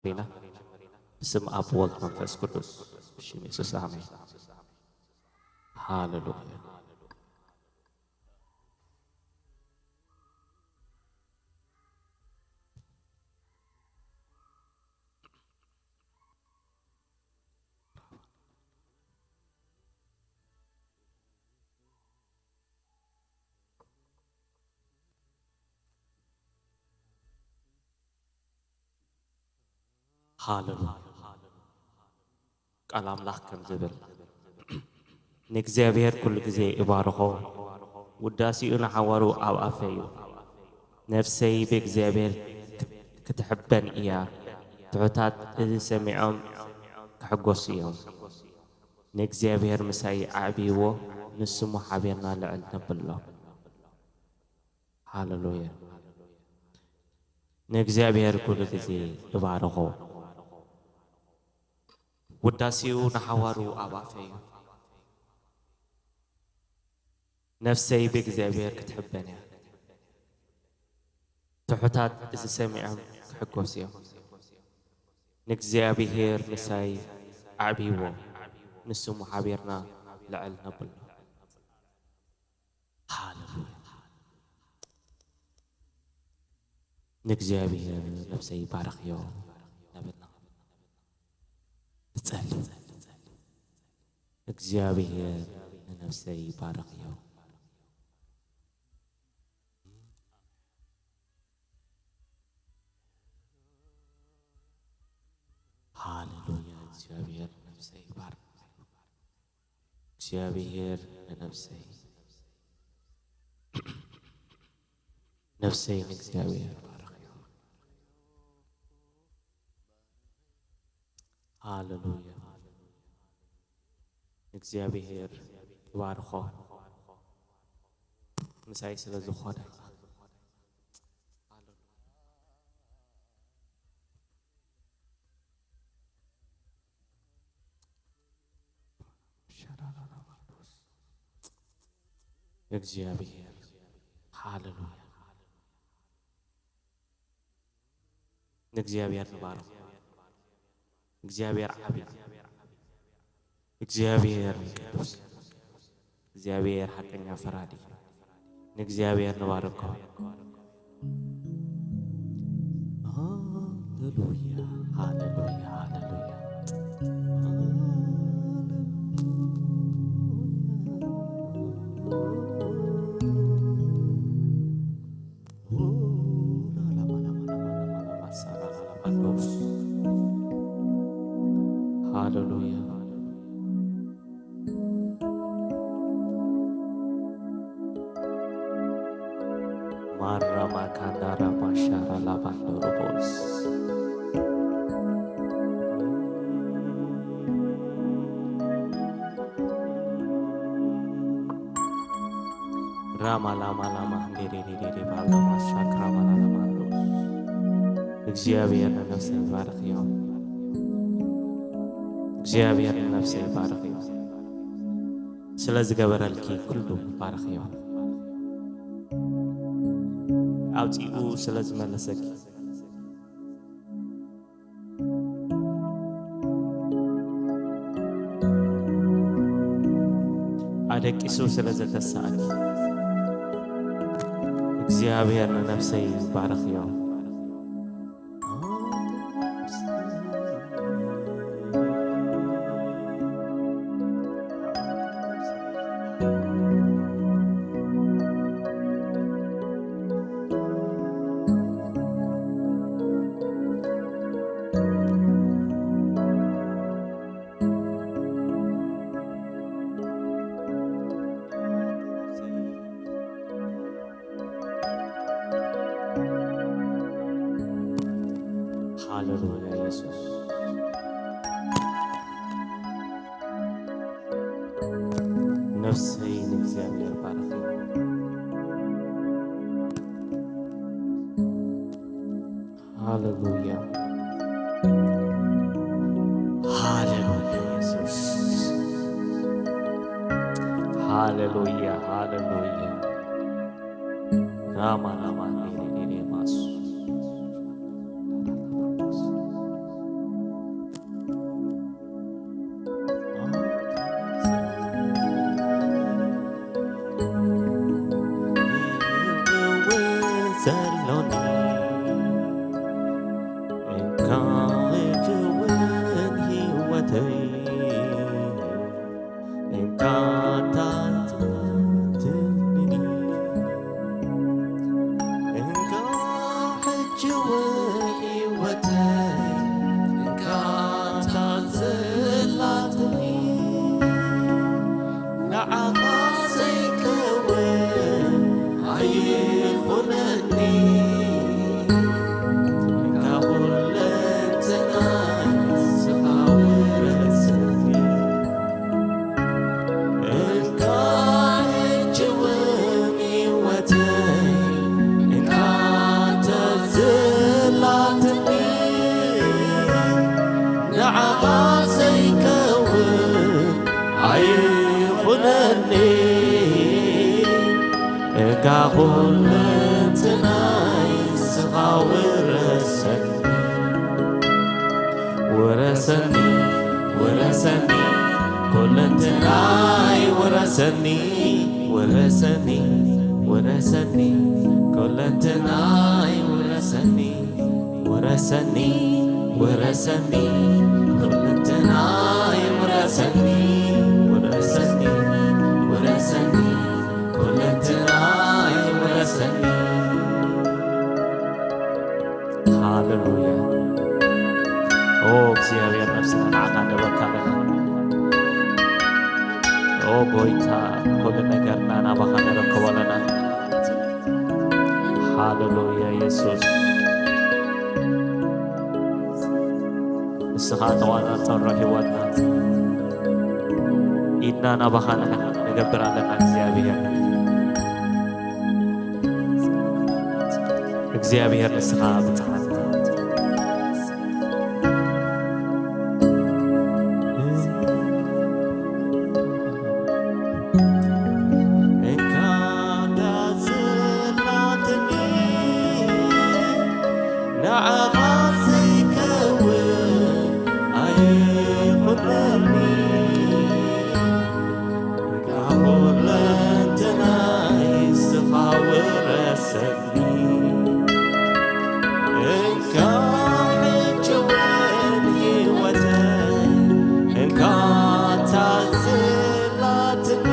ኢና። ብስም ኣብ፣ ወልድ፣ መንፈስ ቅዱስ፣ ብሽም የሱስ፣ ኣሜን። ሃሌሉያ። ሃሌሉያ። ቃል ኣምላኽ ከም ዝብል፣ ንእግዚኣብሔር ኩሉ ግዜ እባርኾ፣ ውዳሴኡ ንሓዋሩ ኣብ ኣፈይ እዩ። ነፍሰይ ብእግዚኣብሔር ክትሕበን እያ፣ ትሑታት እዚ ሰሚዖም ክሕጎሱ እዮም። ንእግዚኣብሔር ምሳይ ኣዕብይዎ፣ ንስሙ ሓቢርና ልዕል ነብሎ። ሃሌሉያ። ንእግዚኣብሔር ኩሉ ግዜ እባርኾ። ውዳሴኡ ንሓዋሩ ኣብ ኣፈይ እዩ። ነፍሰይ ብእግዚኣብሔር ክትሕበን እያ። ትሑታት እዚ ሰሚዖም ክሕጎሱ እዮም። ንእግዚኣብሔር ምሳይ ኣዕብይዎ፣ ንስሙ ሓቢርና ልዕል ነብሎ። ሃሌሉያ። ንእግዚኣብሔር ነፍሰይ ባርኽዮ ነብና። ንጸሊ። እግዚኣብሔር ንነፍሰይ ባርኽዮ። ሃሌሉያ። እግዚኣብሔር ነፍሰይ ባርኽ። እግዚኣብሔር ንነፍሰይ፣ ነፍሰይ ንእግዚኣብሔር ባርኽዮ። ሃሌሉያ። እግዚኣብሔር ይባርኾ። ምሳይ ስለ ዝኾነ። እግዚኣብሔር። ሃሌሉያ። ንእግዚኣብሔር ንባርኽ። እግዚኣብሔር ዓቢ። እግዚኣብሔር ቅዱስ። እግዚኣብሔር ሓቀኛ ፈራዲ። ንእግዚኣብሔር ንባርኮ። ሃሌሉያ፣ ሃሌሉያ፣ ሃሌሉያ። ሃሌሉያ። ማራ ማካንዳራ ማሻራ ላባንዶሮቦስ። ራማ ላማ ላማ እንዴዴዴዴዴ ባላ ማሻክ ራማ ላላ ማንዶስ። እግዚኣብሔር ንነፍሰይ ባርኽዮ። እግዚኣብሔር ንነፍሰይ ባርኽዮ። ስለ ዝገበረልኪ ኩሉ ባርኽዮ። ኣውፂኡ ስለ ዝመለሰኪ፣ ኣደቂሱ ስለ ዘተሳእኪ፣ እግዚኣብሔር ንነፍሰይ ባርኽዮ። ሃሌሉያ ኢየሱስ። ነፍሰይ ንእግዚኣብሔር ባርኺ። ሃሌሉያ። ሃሌሉያ ኢየሱስ። ሃሌሉያ፣ ሃሌሉያ። ራማ ላማ ሌሌ ሌሌ ማሱ። ዘይከውን ኣይኹነኒ፣ እካ ኩለንትናይ ንስኻ ውረሰኒ። ውረሰኒ፣ ውረሰኒ፣ ኩለንትናይ ውረሰኒ። ውረሰኒ፣ ውረሰኒ፣ ኩለንትናይ ውረሰኒ። ውረሰኒ፣ ውረሰኒ፣ ኩለንትናይ ውረሰኒ። ውረሰኒ፣ ውረሰኒ፣ ኩለንትናይ ውረሰኒ። ሃሌሉያ። ኦ እግዚኣብሔር፣ ነፍስና ንዓኻ ንህበካ ኣለና። ኦ ጎይታ፣ ኩሉ ነገርና ናባኻ ንረክቦ ኣለና። ሃሌሉያ የሱስ። ንስኻ ተቆጻጸሮ ህይወትና። ኢድና ናባኻ ንሕ-፣ ንገብር ኣለና እግዚኣብሔር። እግዚኣብሔር ንስኻ ብጽሓት። እንካ ዳስላትኒ ንዓኻ ዘይከውን ኣይኹነኒ። እንካ ኩለንትናይ ንስኻ ውረሰኒ። እንካ ሕጂ እውን ህይወተይ እንካ ታዝላትኒ።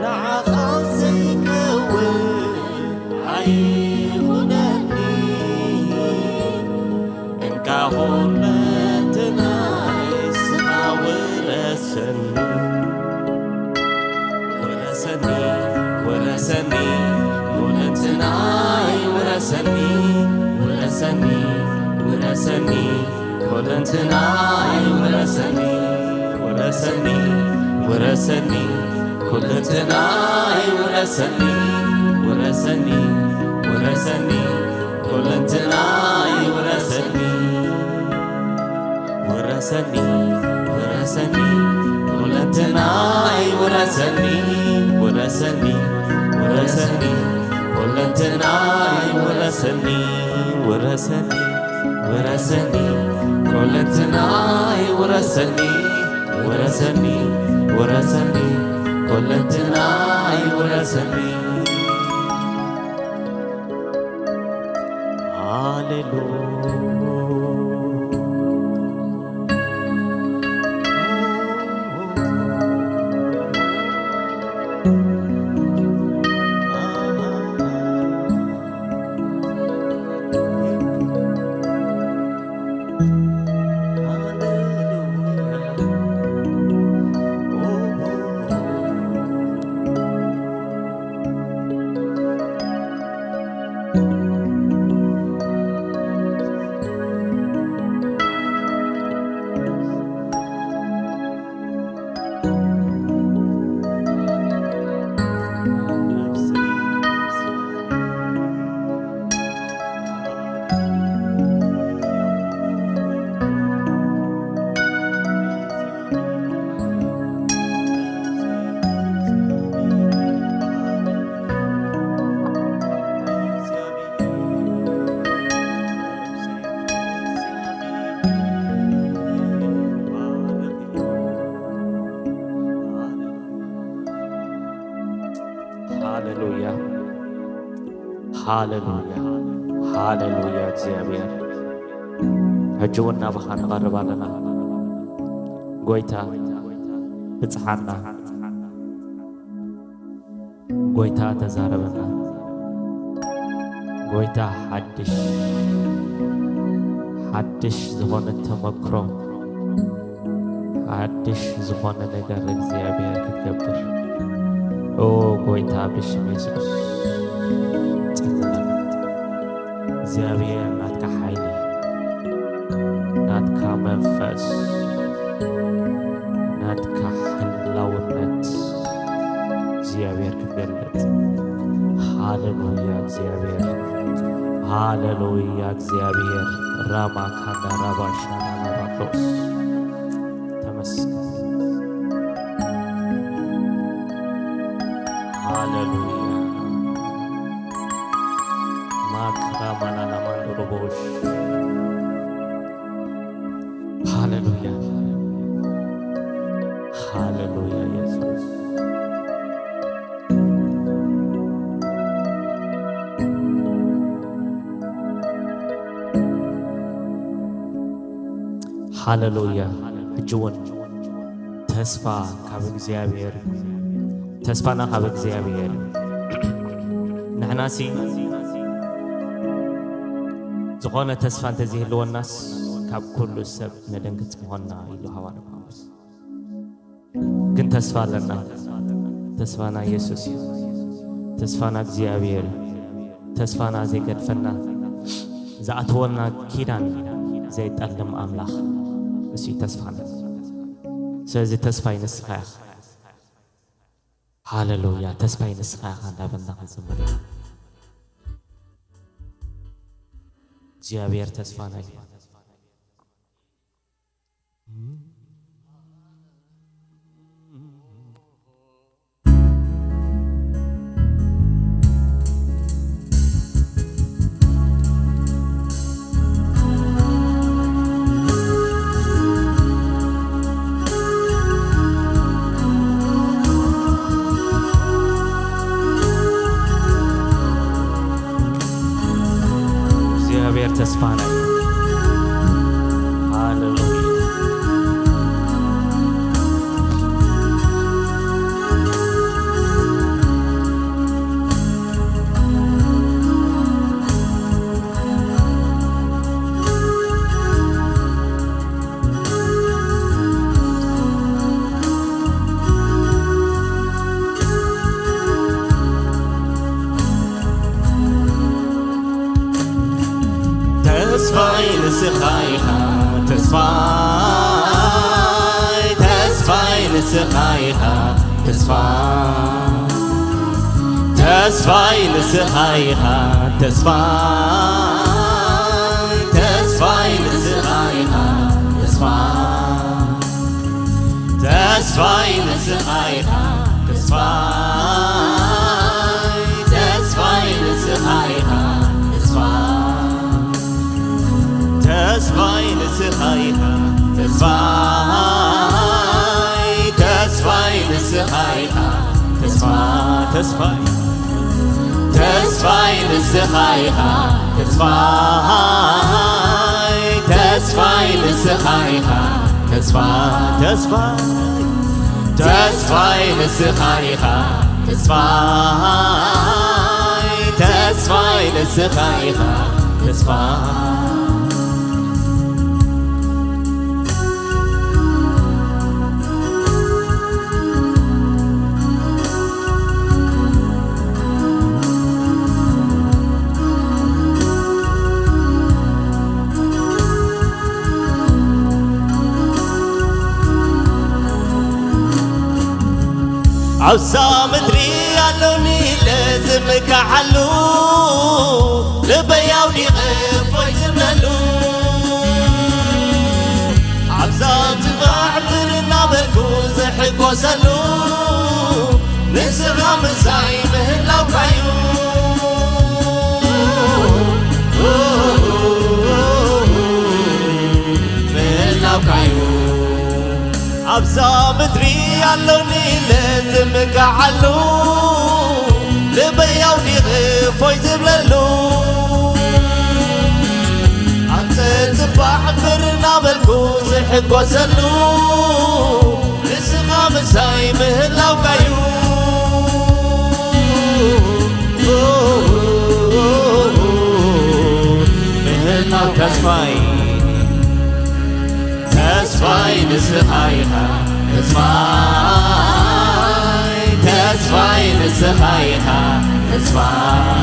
ንዓኻ ዘይከውን ኣይኹነኒ። እንካ ኩለንትናይ ንስኻ ውረሰኒ። ውረሰኒ፣ ውረሰኒ፣ ኩለንትናይ ውረሰኒ። ውረሰኒ፣ ውረሰኒ፣ ኩለንትናይ ውረሰኒ። ውረሰኒ፣ ውረሰኒ፣ ኩለንትናይ ውረሰኒ። ውረሰኒ፣ ውረሰኒ፣ ኩለንትናይ ውረሰኒ። ውረሰኒ፣ ውረሰኒ፣ ኩለንትናይ ውረሰኒ። ውረሰኒ፣ ውረሰኒ፣ ኩለንትናይ ውረሰኒ። ውረሰኒ፣ ውረሰኒ፣ ኩለንትናይ ውረሰኒ። ውረሰኒ፣ ውረሰኒ፣ ኩለንትናይ ውረሰኒ። ሃሌሉያ። ሃሌሉያ፣ ሃሌሉያ፣ ሃሌሉያ። እግዚኣብሔር፣ ሕጂ እውን ናባኻ ንቐርብ ኣለና። ጎይታ፣ ብጽሓና። ጎይታ፣ ተዛረበና። ጎይታ፣ ሓድሽ፣ ሓድሽ ዝኾነ ተመክሮ፣ ሓድሽ ዝኾነ ነገር እግዚኣብሔር ክትገብር። ኦ ጎይታ፣ ብሽም የሱስ ጸልመና። እግዚኣብሔር፣ ናትካ ሓይሊ፣ ናትካ መንፈስ፣ ናትካ ህላውነት እግዚኣብሔር ክትገልጥ። ሃሌሉያ እግዚኣብሔር፣ ሃሌሉያ እግዚኣብሔር። ራማ ካንዳ ራባ ሻና ራባ ዶስ። ተመስገን። ሃሌሉያ። ማክራ ማናና ማንዶሮቦሽ። ሃሌሉያ፣ ሃሌሉያ ኢየሱስ። ሃሌሉያ። ሕጂ እውን ተስፋ ካብ እግዚኣብሔር እዩ። ተስፋና ካብ እግዚኣብሔር እዩ። ንሕናሲ ዝኾነ ተስፋ እንተዘይህልወናስ ካብ ኩሉ ሰብ ንደንግጽ ምኾንና ኢሉ ሃዋርያ ጳውሎስ። ግን ተስፋ ኣለና። ተስፋና ኢየሱስ እዩ። ተስፋና እግዚኣብሔር እዩ። ተስፋና ዘይገድፈና፣ ዝኣተወልና ኪዳን ዘይጠልም ኣምላኽ፣ እሱ እዩ ተስፋና። ስለዚ ተስፋይ ንስኻ ኢኻ። ሃሌሉያ። ተስፋይ ንስኻ ኢኻ እንዳበልና ክንዝምር ኢና። እግዚኣብሔር ተስፋና እዩ። እግዚኣብሔር ተስፋና እዩ። ሃሌሉያ። ተስፋይ ንስኻ ኢኻ፣ ተስፋይ፣ ተስፋይ ንስኻ ኢኻ፣ ተስፋ፣ ተስፋይ ንስኻ ኢኻ፣ ተስፋ፣ ተስፋይ ንስኻ ኢኻ፣ ተስፋ፣ ተስፋይ ንስኻ ኢኻ፣ ተስፋይ፣ ተስፋይ ንስኻ ኢኻ፣ ተስፋ፣ ተስፋይ ንስኻ ኢኻ፣ ተስፋይ፣ ተስፋይ ንስኻ ኢኻ፣ ተስፋ፣ ተስፋይ፣ ተስፋይ ንስኻ ኢኻ፣ ተስፋይ፣ ተስፋይ ንስኻ ኢኻ፣ ተስፋ፣ ተስፋይ፣ ተስፋይ ንስኻ ኢኻ፣ ተስፋይ፣ ተስፋይ ንስኻ ኢኻ፣ ተስፋ፣ ኣብዛ ምድሪ ኣሎኒ ኢለ ዝምካሓሉ፣ ልበይ ኣውዲቐ እፎይ ዝብለሉ፣ ኣብዛ ጽባሕ ብር እናበልኩ ዝሕጎሰሉ፣ ንስኻ ምሳይ ምህላውካዩ፣ ምህላውካዩ። ኣብዛ ምድሪ ኣሎኒ ኢለ ዝምካሓሉ፣ ልበይ ኣውዲቐ እፎይ ዝብለሉ፣ ኣብ ጽባሕ ብር እናበልኩ ዝሕጎሰሉ፣ ንስኻ ምሳይ ምህላውካዩ፣ ምህላው ተስፋይ፣ ተስፋይ ንስኻ ኢኻ፣ ተስፋይ፣ ተስፋይ ንስኻ ኢኻ፣ ተስፋይ፣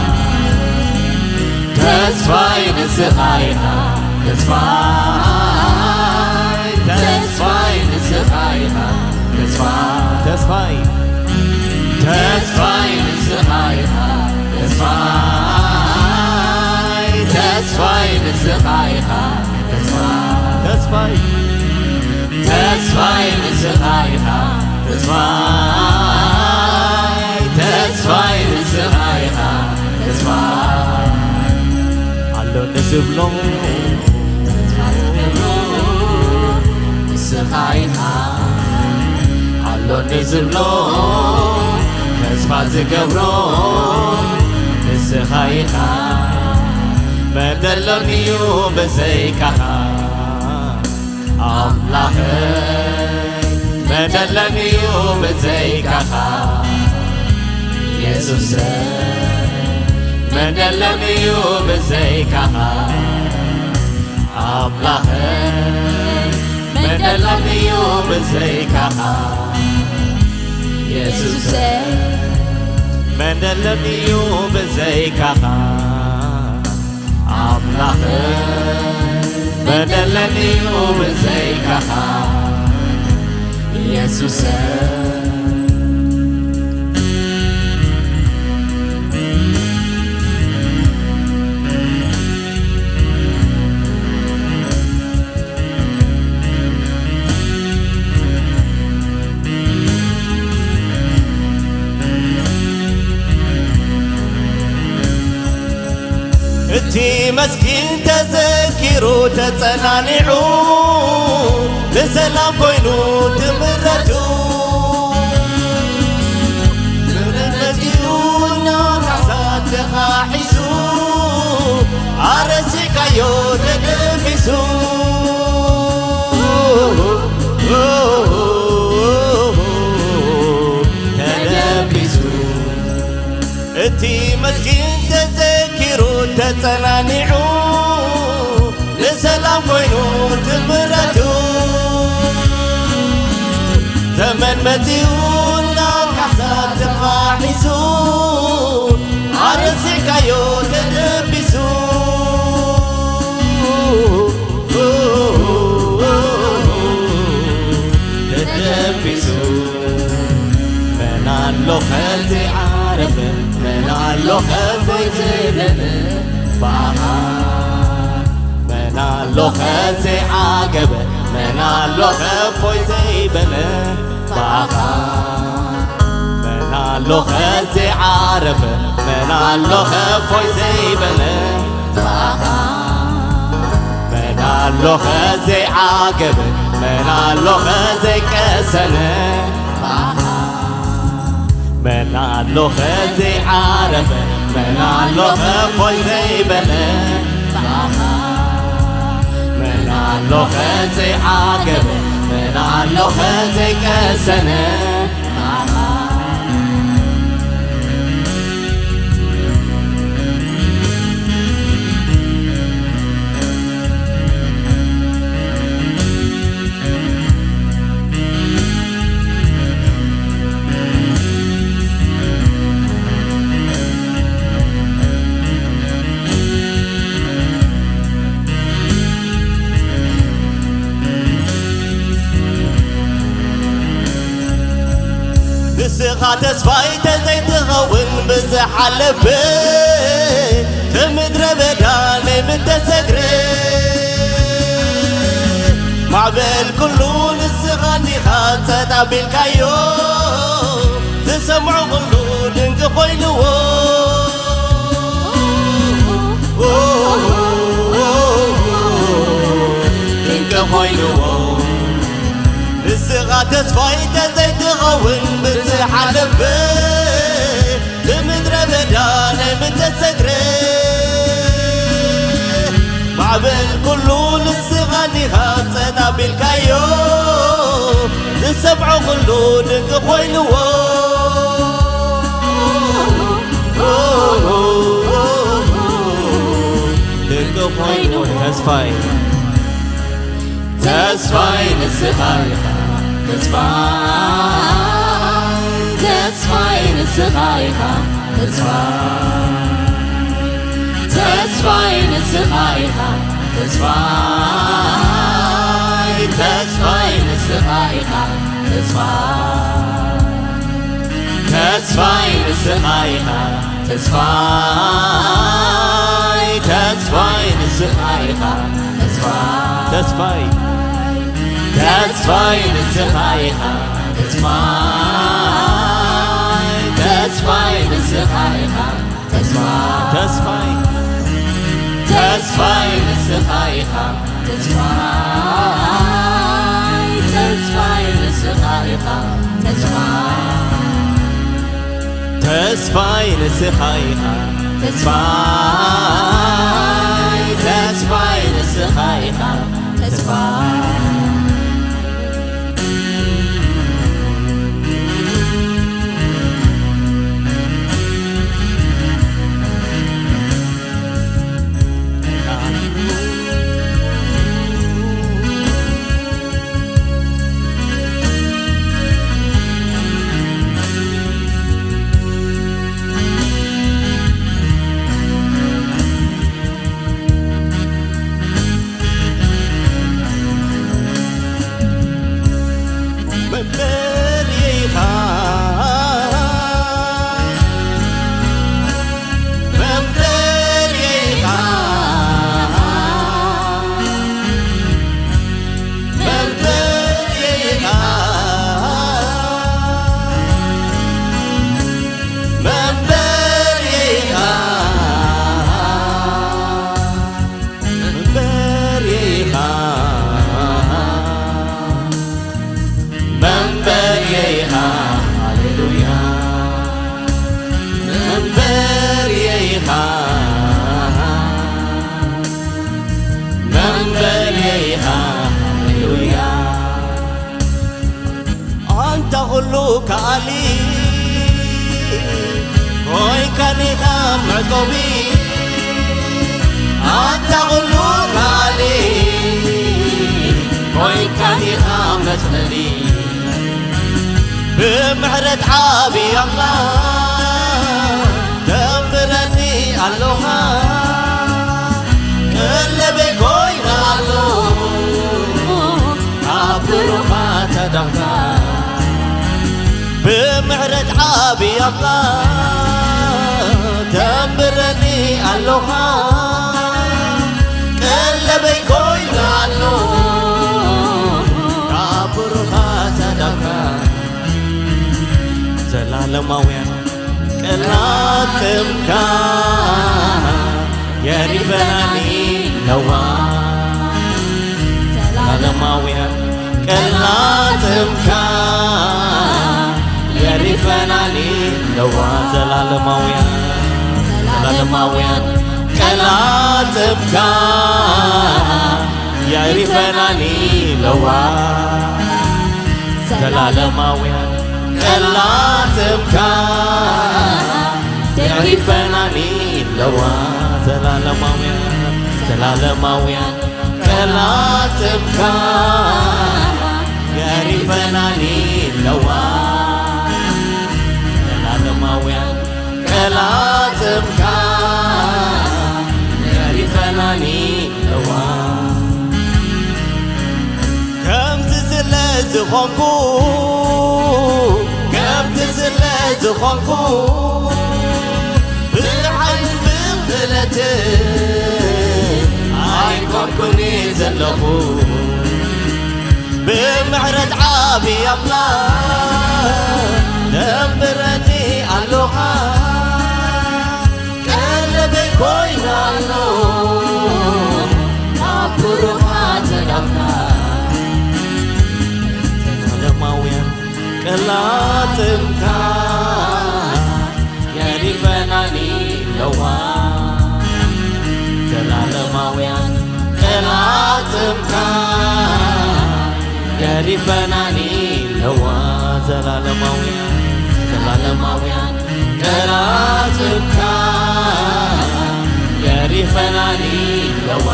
ተስፋይ ንስኻ ኢኻ፣ ተስፋይ፣ ተስፋይ ንስኻ ኢኻ፣ ተስፋ፣ ተስፋይ፣ ተስፋይ ንስኻ ኢኻ፣ ተስፋይ፣ ተስፋይ ንስኻ ኢኻ። ተስፋይ፣ ተስፋይ፣ ተስፋይ ንስኻ ኢኻ። ተስፋይ፣ ተስፋይ ንስኻ ኢኻ። ተስፋይ፣ ኣሎ ንዝብሎ፣ ተስፋ ዝገብሮ ንስኻ ኢኻ። ኣሎ ንዝብሎ፣ ተስፋ ዝገብሮ ንስኻ ኢኻ። መን ደሎኒ እዩ ብዘይካኻ ኣምላኸይ? መን ደሎኒ እዩ ብዘይካኻ የሱሰይ? መን ደሎኒ እዩ ብዘይካኻ ኣምላኸይ? መን ደሎኒ እዩ ብዘይካኻ የሱሰይ? መን ደሎኒ እዩ ብዘይካኻ ኣምላኸይ? መን ደሎኒ እዩ ብዘይካኻ የሱሰይ? እቲ መስኪን ተዘኪሩ ተጸናኒዑ፣ ንሰላም ኮይኑ ትምረቱ። ትምረት መጺኡ እናካሳ ተኻሒሱ፣ ኣረሲካዮ ተደቢሱ። ተደቢሱ። እቲ መስኪን ተዘኪሩ ተጸናኒዑ፣ ንሰላም ኮይኑ ትምረቱ። ዘመን መጺኡ እናካሳ ተኻሒሱ፣ ኣረሲካዮ ተደቢሱ። ተደቢሱ። መን ኣሎ ከዚ ዓረብ፣ መን ኣሎ ከዚ ዝብል ብኣኻ? መን ኣሎ ከዚ ዓገብ፣ መን ኣሎ ከፎይ ዘይብል ብኣኻ? መን ኣሎ ከዚ ዓረብ፣ መን ኣሎ ከፎይ ዘይብል ብኣኻ? መን ኣሎ ከዚ ዓገብ፣ መን ኣሎ ከዚ ቀሰነ ብኣኻ? መን ኣሎ ከዚ ዓረብ፣ መን ኣሎ ከፎይ ዘይበለ ብኣኻ? መን ኣሎ ከዚ ዓገብ፣ መን ኣሎ ከዚ ቀሰነ ብኣኻ? ንስኻ ተስፋይ ተዘይትኸውን ብዝሓለፈ፣ ከምድረ በዳ ናይ ምተሰግረ፣ ማዕበል ኩሉ ንስኻ እንዲኻ ጸጥ ኣቢልካዮ፣ ዝሰምዖ ኩሉ ድንቂ ኮይንዎ። ድንቂ ኮይንዎ። ንስኻ ተስፋይ ተዘይትኸውን ብዝሓለፈ፣ ብምድረ በዳ ናይ ምተሰግረ፣ ማዕበል ኩሉ ንስኻ እንዲኻ ጸጥ ኣቢልካዮ፣ ዝሰምዖ ኩሉ ድንቂ ኮይንዎ። ድንቂ ኮይኑ ተስፋይ፣ ተስፋይ ንስኻ ኢኻ። ተስፋይ፣ ተስፋይ ንስኻ ኢኻ። ተስፋይ፣ ተስፋይ ንስኻ ኢኻ። ተስፋይ፣ ተስፋይ ንስኻ ኢኻ። ተስፋይ፣ ተስፋይ ንስኻ ኢኻ። ተስፋይ፣ ተስፋይ ንስኻ ኢኻ። ተስፋይ፣ ተስፋይ፣ ተስፋይ ንስኻ ኢኻ። ተስፋይ፣ ተስፋይ ንስኻ ኢኻ። ተስፋይ፣ ተስፋይ፣ ተስፋይ ንስኻ ኢኻ። ተስፋይ፣ ተስፋይ ንስኻ ኢኻ። ተስፋይ፣ ተስፋይ ንስኻ ኢኻ። ተስፋይ፣ ተስፋይ ንስኻ ኢኻ። ተስፋይ። መበል የይኻ፣ መበል የይኻ፣ መበል የይኻ፣ መበል የይኻ። መንበሬኻ፣ መንበሬኻ፣ ሃሌሉያ። መንበሬኻ፣ መንበሬኻ፣ ሃሌሉያ። ኣንታ ኩሉ ከኣሊ ኮይንካኒኻ መዕቆቢ፣ ኣንታ ኩሉ ከኣሊ ኮይንካኒኻ መጽለሊ። ብምሕረት ዓቢ ኣምላኽ ተንብረኒ ኣሎኻ። ቀለበይ ኮይና ኣሎ ካብ ብሩኻት ኣዳምካ። ብምሕረት ዓቢ ኣምላኽ ተንብረኒ ኣሎኻ። ቀለበይ ኮይና ኣሎ ካብ ብሩኻት ኣዳምካ። ዘላለማውያን ቀላጽምካ የሪፈናኒ ኣለዋ። ዘላለማውያን ቀላጽምካ የሪፈናኒ ኣለዋ። ዘላለማውያን፣ ዘላለማውያን ቀላጽምካ የሪፈናኒ ኣለዋ። ዘላለማውያን ቀላጽምካ የሪፈናኒ ኣለዋ። ዘላለማውያን፣ ዘላለማውያን ቀላጽምካ የሪፈናኒ ኣለዋ። ዘላለማውያን ቀላጽምካ የሪፈናኒ ኣለዋ። ከምዚ ስለ ዝኾንኩ፣ ከምዚ ስለ ዝኾንኩ፣ ብዓይን ብኽእለት ኣይኮንኩን ዘለኹ። ብምሕረት ዓቢ ኣምላኽ ተንብረኒ ኣሎኻ። ቀለበይ ኮይና ኣሎ ካብ ብሩኻት ኣዳምካ። ዘላለማውያን ቀላጽምካ የሪፈናኒ ኣለዋ። ዘላለማውያን ቀላጽምካ የሪፈናኒ ኣለዋ። ዘላለማውያን፣ ዘላለማውያን ቀላጽምካ የሪፈናኒ ኣለዋ።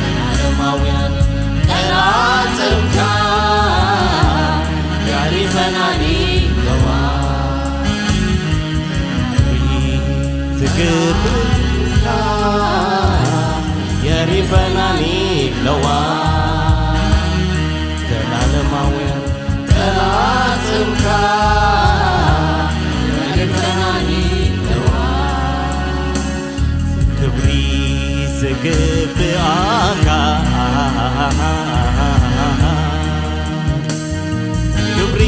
ዘላለማውያን ቀላጽምካ የሪፈናኒ ኣለዋ። ዝግብካ የሪፈናኒ ኣለዋ። ዘላለማውያን ቀላጽምካ የሪፈናኒ ግብኣካ ክብሪ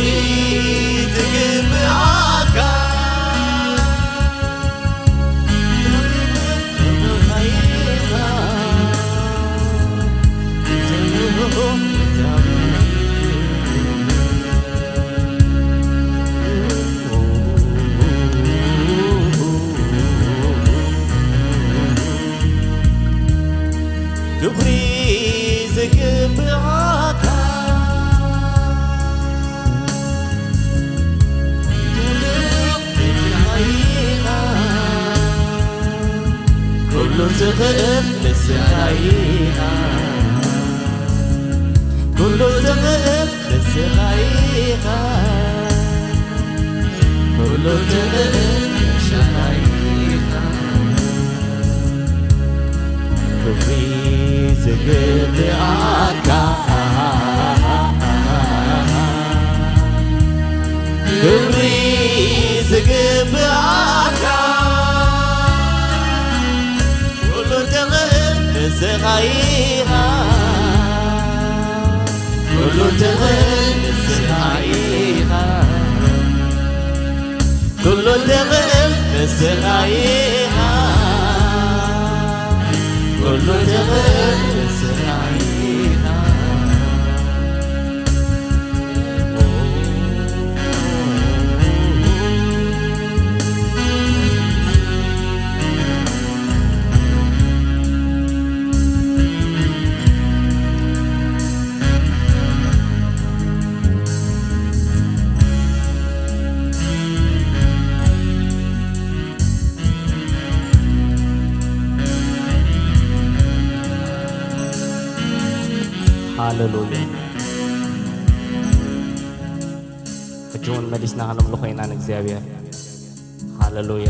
ዝግብኣካ ክብሪ ዝግብኣካ ኩሉ ትኽእል ንስኻ ኢኻ። ኩሉ ትኽእል ንስኻ ኢኻ። ኩሉ ትኽእል ንስኻ ኢኻ። ክብሪ ዝግብኣካ፣ ክብሪ ዝግብኣካ፣ ኩሉ ትኽእል ንስኻ ኢኻ። ኩሉ ትኽእል ንስኻ ኢኻ። ኩሉ ትኽእል ንስኻ ኢኻ። ኩሉ ትኽእል ንስኻ ኢኻ። ሃሌሉያ። ሕጂ እውን መሊስና ከነምልኾ ኢና ንእግዚኣብሔር። ሃሌሉያ።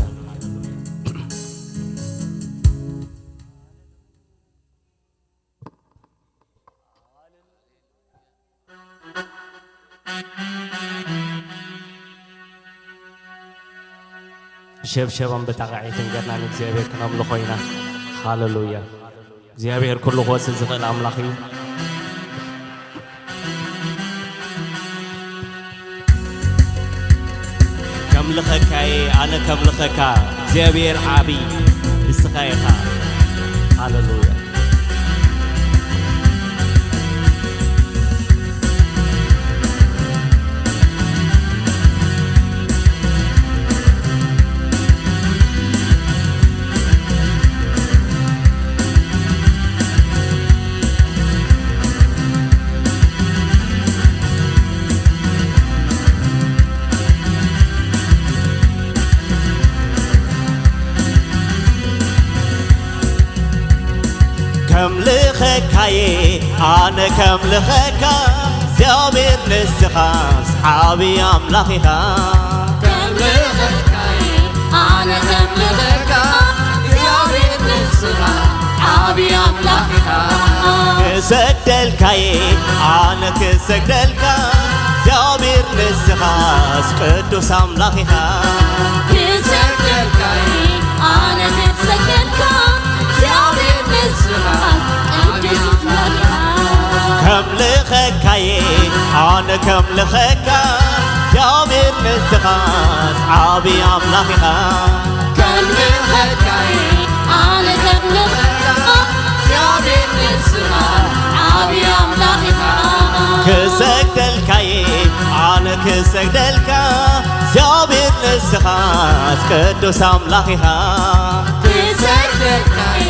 ሸብሸባን ብጣቕዒትን ጌርና ንእግዚኣብሔር ክነምልኾ ኢና። ሃሌሉያ። እግዚኣብሔር ኩሉ ክወስድ ዝኽእል ኣምላኽ እዩ። ከምልኸካየ፣ ኣነ ከምልኸካ፣ እግዚኣብሔር ዓቢ ንስኻ ኢኻ። ሃሌሉያ። ከምልኸካየ ኣነ ከምልኸካ፣ እግዚኣብሔር ንስኻስ ዓብዪ ኣምላኽ ኢኻ። ከምልኸካየ ኣነ ከምልኸካ፣ እግዚኣብሔር ንስኻ ዓብዪ ኣምላኽ ኢኻ። ክሰግደልካየ ኣነ ክሰግደልካ፣ እግዚኣብሔር ንስኻስ ቅዱስ ኣምላኽ ኢኻ። ክሰግደልካየ ኣነ ክሰግደልካ፣ እግዚኣብሔር ንስኻ ቅዱስ ኣምላኽ ኢኻ። ከምልኸካየ ኣነ ከምልኸካ፣ እግዚኣብሔር ንስኻስ ዓብዪ ኣምላኽ ኢኻ። ከምልኸካየ ኣነ ከምልኸካ፣ እግዚኣብሔር ንስኻ ዓብዪ ኣምላኽ ኢኻ። ክሰግደልካየ ኣነ ክሰግደልካ፣ እግዚኣብሔር ንስኻስ ቅዱስ ኣምላኽ ኢኻ። ክሰግደልካየ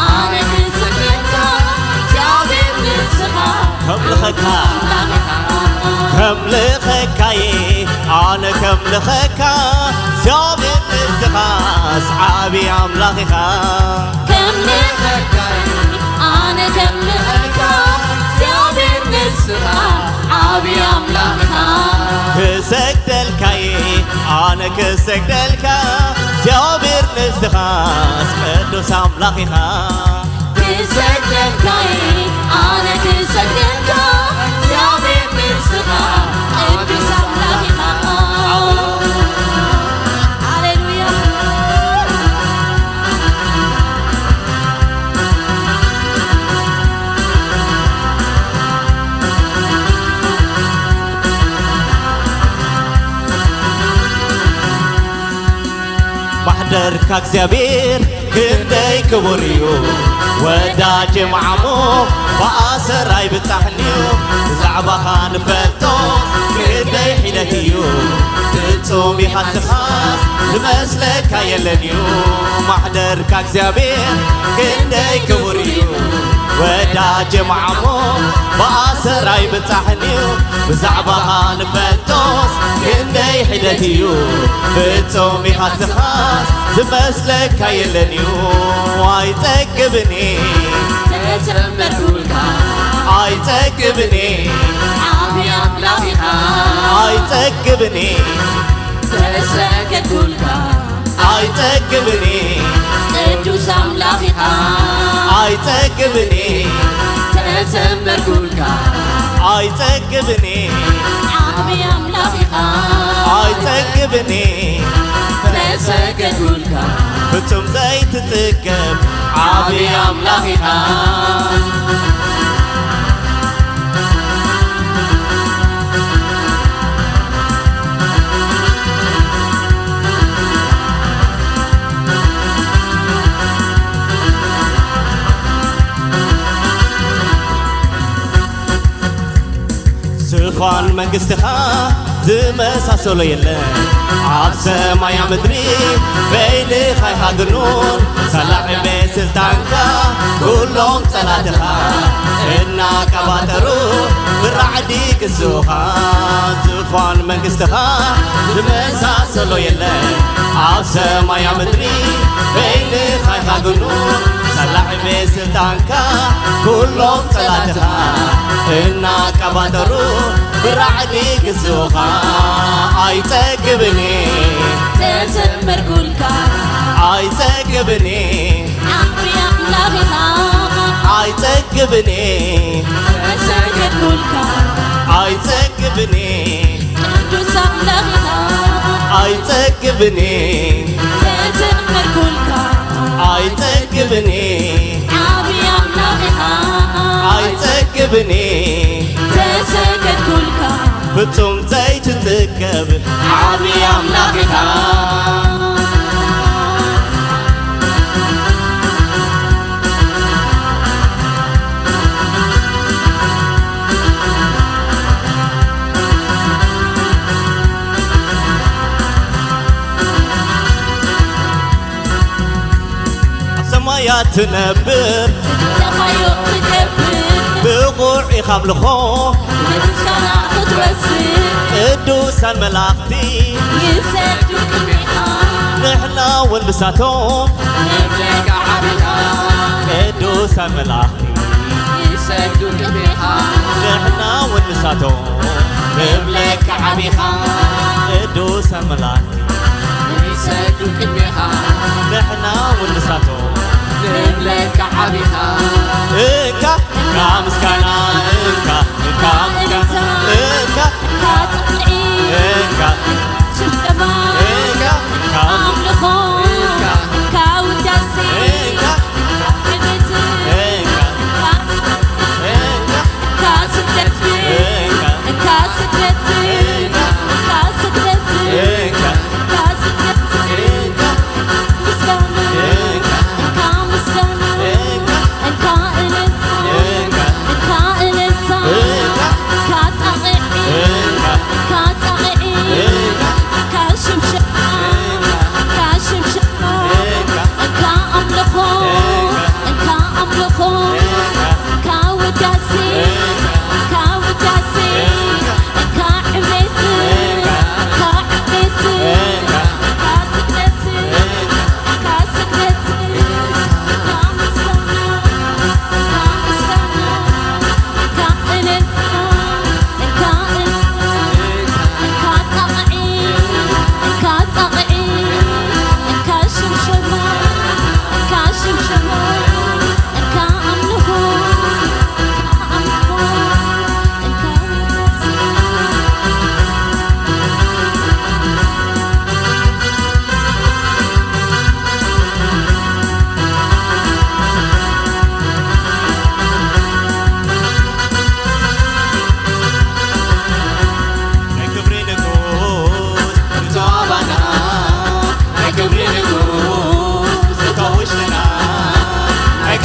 ኣነ ክሰግደልካ፣ እግዚኣብሔር ንስኻ ከምልኸካ፣ ኣምላኽ ኢኻ። ከምልኸካየ ኣነ ከምልኸካ፣ እግዚኣብሔር ንስኻስ ዓብዪ ኣምላኽ ኢኻ። ከምልኸካየ ኣነ ከምልኸካ፣ እግዚኣብሔር ንስኻ ዓብዪ ኣምላኽ ኢኻ። ክሰግደልካየ ኣነ ክሰግደልካ፣ እግዚኣብሔር ንስኻስ ቅዱስ ኣምላኽ ኢኻ። ክሰግደልካየ ኣነ ክሰግደልካ፣ እግዚኣብሔር ንስኻ ቅዱስ ኣምላኽ ኢኻ። ሃሌሉያ። ካብ እግዚኣብሔር ክንደይ ክቡር እዩ። ወዳጀ መዓሞ ብኣሰር ኣይብጻሕን እዩ። ብዛዕባኻ ንፈልጦ ክንደይ ሒደት እዩ። ፍጹም ኢኻ ስኻስ ዝመስለካ የለን እዩ። ማሕደርካ እግዚኣብሔር ክንደይ ክቡር እዩ። ወዳጀ መዓሞ ብኣሰር ኣይብጻሕን እዩ። ብዛዕባኻ ንፈልጦስ ክንደይ ሒደት እዩ። ፍጹም ኢኻ ስኻስ ዝመስለካ የለን እዩ። ኣይጸግብን እየ ተዘመርኩልካ። ኣይጸግብን እየ ዓቢ ኣምላኽ ኢኻ። ኣይጸግብን እየ ተሰገድኩልካ። ኣይጸግብን እየ ቅዱስ ኣምላኽ ኢኻ። ኣይጸግብን እየ ተዘመርኩልካ። ኣይጸግብን እየ ዓቢ ኣምላኽ ኢኻ። ኣይጸግብን እየ ተሰገድኩልካ። ፍጹም ዘይትጽገብ ዓቢ ኣምላኽ ኢኻ። ዝፋን መንግስትኻ ዝመሳሰሎ የለን። ኣብ ሰማያ ምድሪ በይንኻ ኢኻ ግኑን። ሳላዕ ዕቤ ስልጣንካ ኩሎም ጸላትኻ እናቀባጠሩ ብራዕዲ ግዝኡኻ። ዝፋን መንግስትኻ ዝመሳሰሎ የለን። ኣብ ሰማያ ምድሪ በይንኻ ኢኻ ግኑን። ሳላዕ ዕቤ ስልጣንካ ኩሎም ጸላትኻ እናቀባጠሩ ብራዕዲ ግዝኡኻ። ኣይጸግብን እየ ተዘመርኩልካ። ኣይጸግብን እየ ዓቢ ኣምላኽ ኢኻ። ኣይጸግብን እየ ተሰገድኩልካ። ኣይጸግብን እየ ቅዱስ ኣምላኽ ኢኻ። ኣይጸግብን እየ ተዘመርኩልካ። ኣይጸግብን እየ ዓቢ ኣምላኽ ኢኻ። ኣይጸግብን እየ ተሰገድኩልካ። ፍጹም ዘይትጽገብ ዓቢ ኣምላኽ ኢኻ። ኣብ ሰማያት ትነብር ዝደለኻዮ ትገብር ብቑዕ ኢኻ ኣምልኾ ንምስጋና ክትወስድ ቅዱሳን መላእኽቲ ይሰግዱ ቅድሜኻ። ንሕና እውን ንሳቶም ንብለካ ዓቢኻ ቅዱሳን መላእኽቲ ይሰግዱ ቅድሜኻ። ንሕና እውን ንሳቶም ንብለካ ዓቢኻ ቅዱሳን መላእኽቲ ይሰግዱ ቅድሜኻ። ንሕና እውን ንሳቶም ንብለካ ዓቢኻ። እንካ እንካ ምስጋና እንካ እንካ እንካ እንካ እንካ ጥቕዒ እንካ ጭብጨባ እንካ እንካ ኣምልኾ እንካ እንካ ውዳሴ እንካ ክብረት እንካ እንካ እንካ ስግደት እንካ እንካ ስግደት እንካ እንካ ስግደት እንካ እንካ ስግደት እንካ ምስጋና እንካ ምስጋና እንካ እልልታ እንካ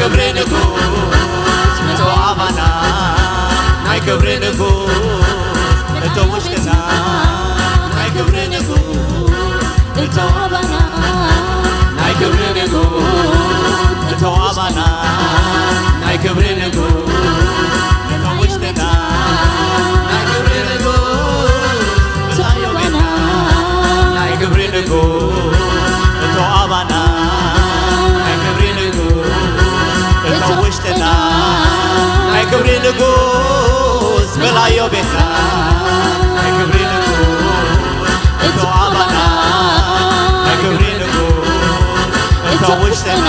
ክብሪ ንጉስ እቶ ኣባና ናይ ክብሪ ንጉስ እቶ ውሽጥና ናይ ክብሪ ንጉስ እቶ ኣባና ናይ ክብሪ ንጉስ እቶ ኣባና ናይ ክብሪ ንጉስ እቶ ውሽጥና ናይ ክብሪ ንጉስ እቶ ኣባና ናይ ክብሪ ንጉስ እቶ ኣባና ናይ ክብሪ ንጉስ እቶ ውሽጥና ናይ ክብሪ ንጉስ መላዮ ቤትና ናይ ክብሪ ንጉስ እቶ ኣባና ናይ ክብሪ ንጉስ እቶ ውሽጥና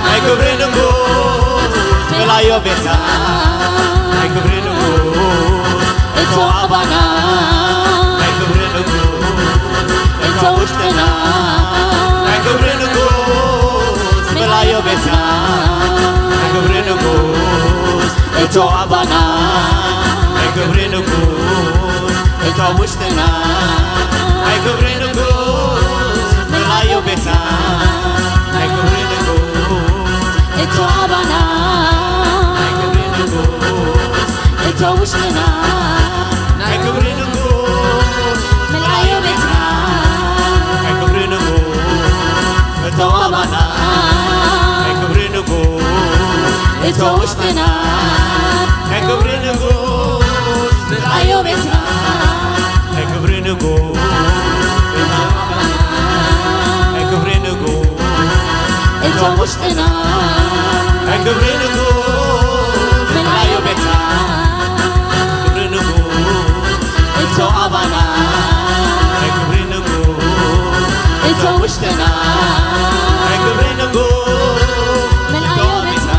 ናይ ክብሪ ንጉስ መላዮ ቤትና ናይ ክብሪ ንጉስ እቶ ኣባና ናይ ክብሪ ንጉስ እቶ ውሽጥና ናይ ክብሪ ንጉስ መላዮ ቤትና ናይ ክብሪ ንጉስ እቶ ኣባና ናይ ክብሪ ንጉስ እቶ ውሽጥና ናይ ክብሪ ንጉስ መላዮ ቤትና ናይ ክብሪ ንጉስ እቶ ኣባና ናይ ክብሪ ንጉስ እቶ ውሽጥና ናይ ክብሪ ንጉስ መላዮ ቤትና ናይ ክብሪ ንጉስ እቶ ኣባና ናይ ክብሪ ንጉስ እቶ ውሽጥና ናይ ክብሪ ንጉስ መላዮ ቤትና ናይ ክብሪ ንጉስ ናይ ክብሪ ንጉስ እቶ ውሽጥና ናይ ክብሪ ንጉስ መላዮ ቤትና ክብሪ ንጉስ እቶ ኣባና ናይ ክብሪ ንጉስ እቶ ውሽጥና ናይ ክብሪ ንጉስ መላዮ ቤትና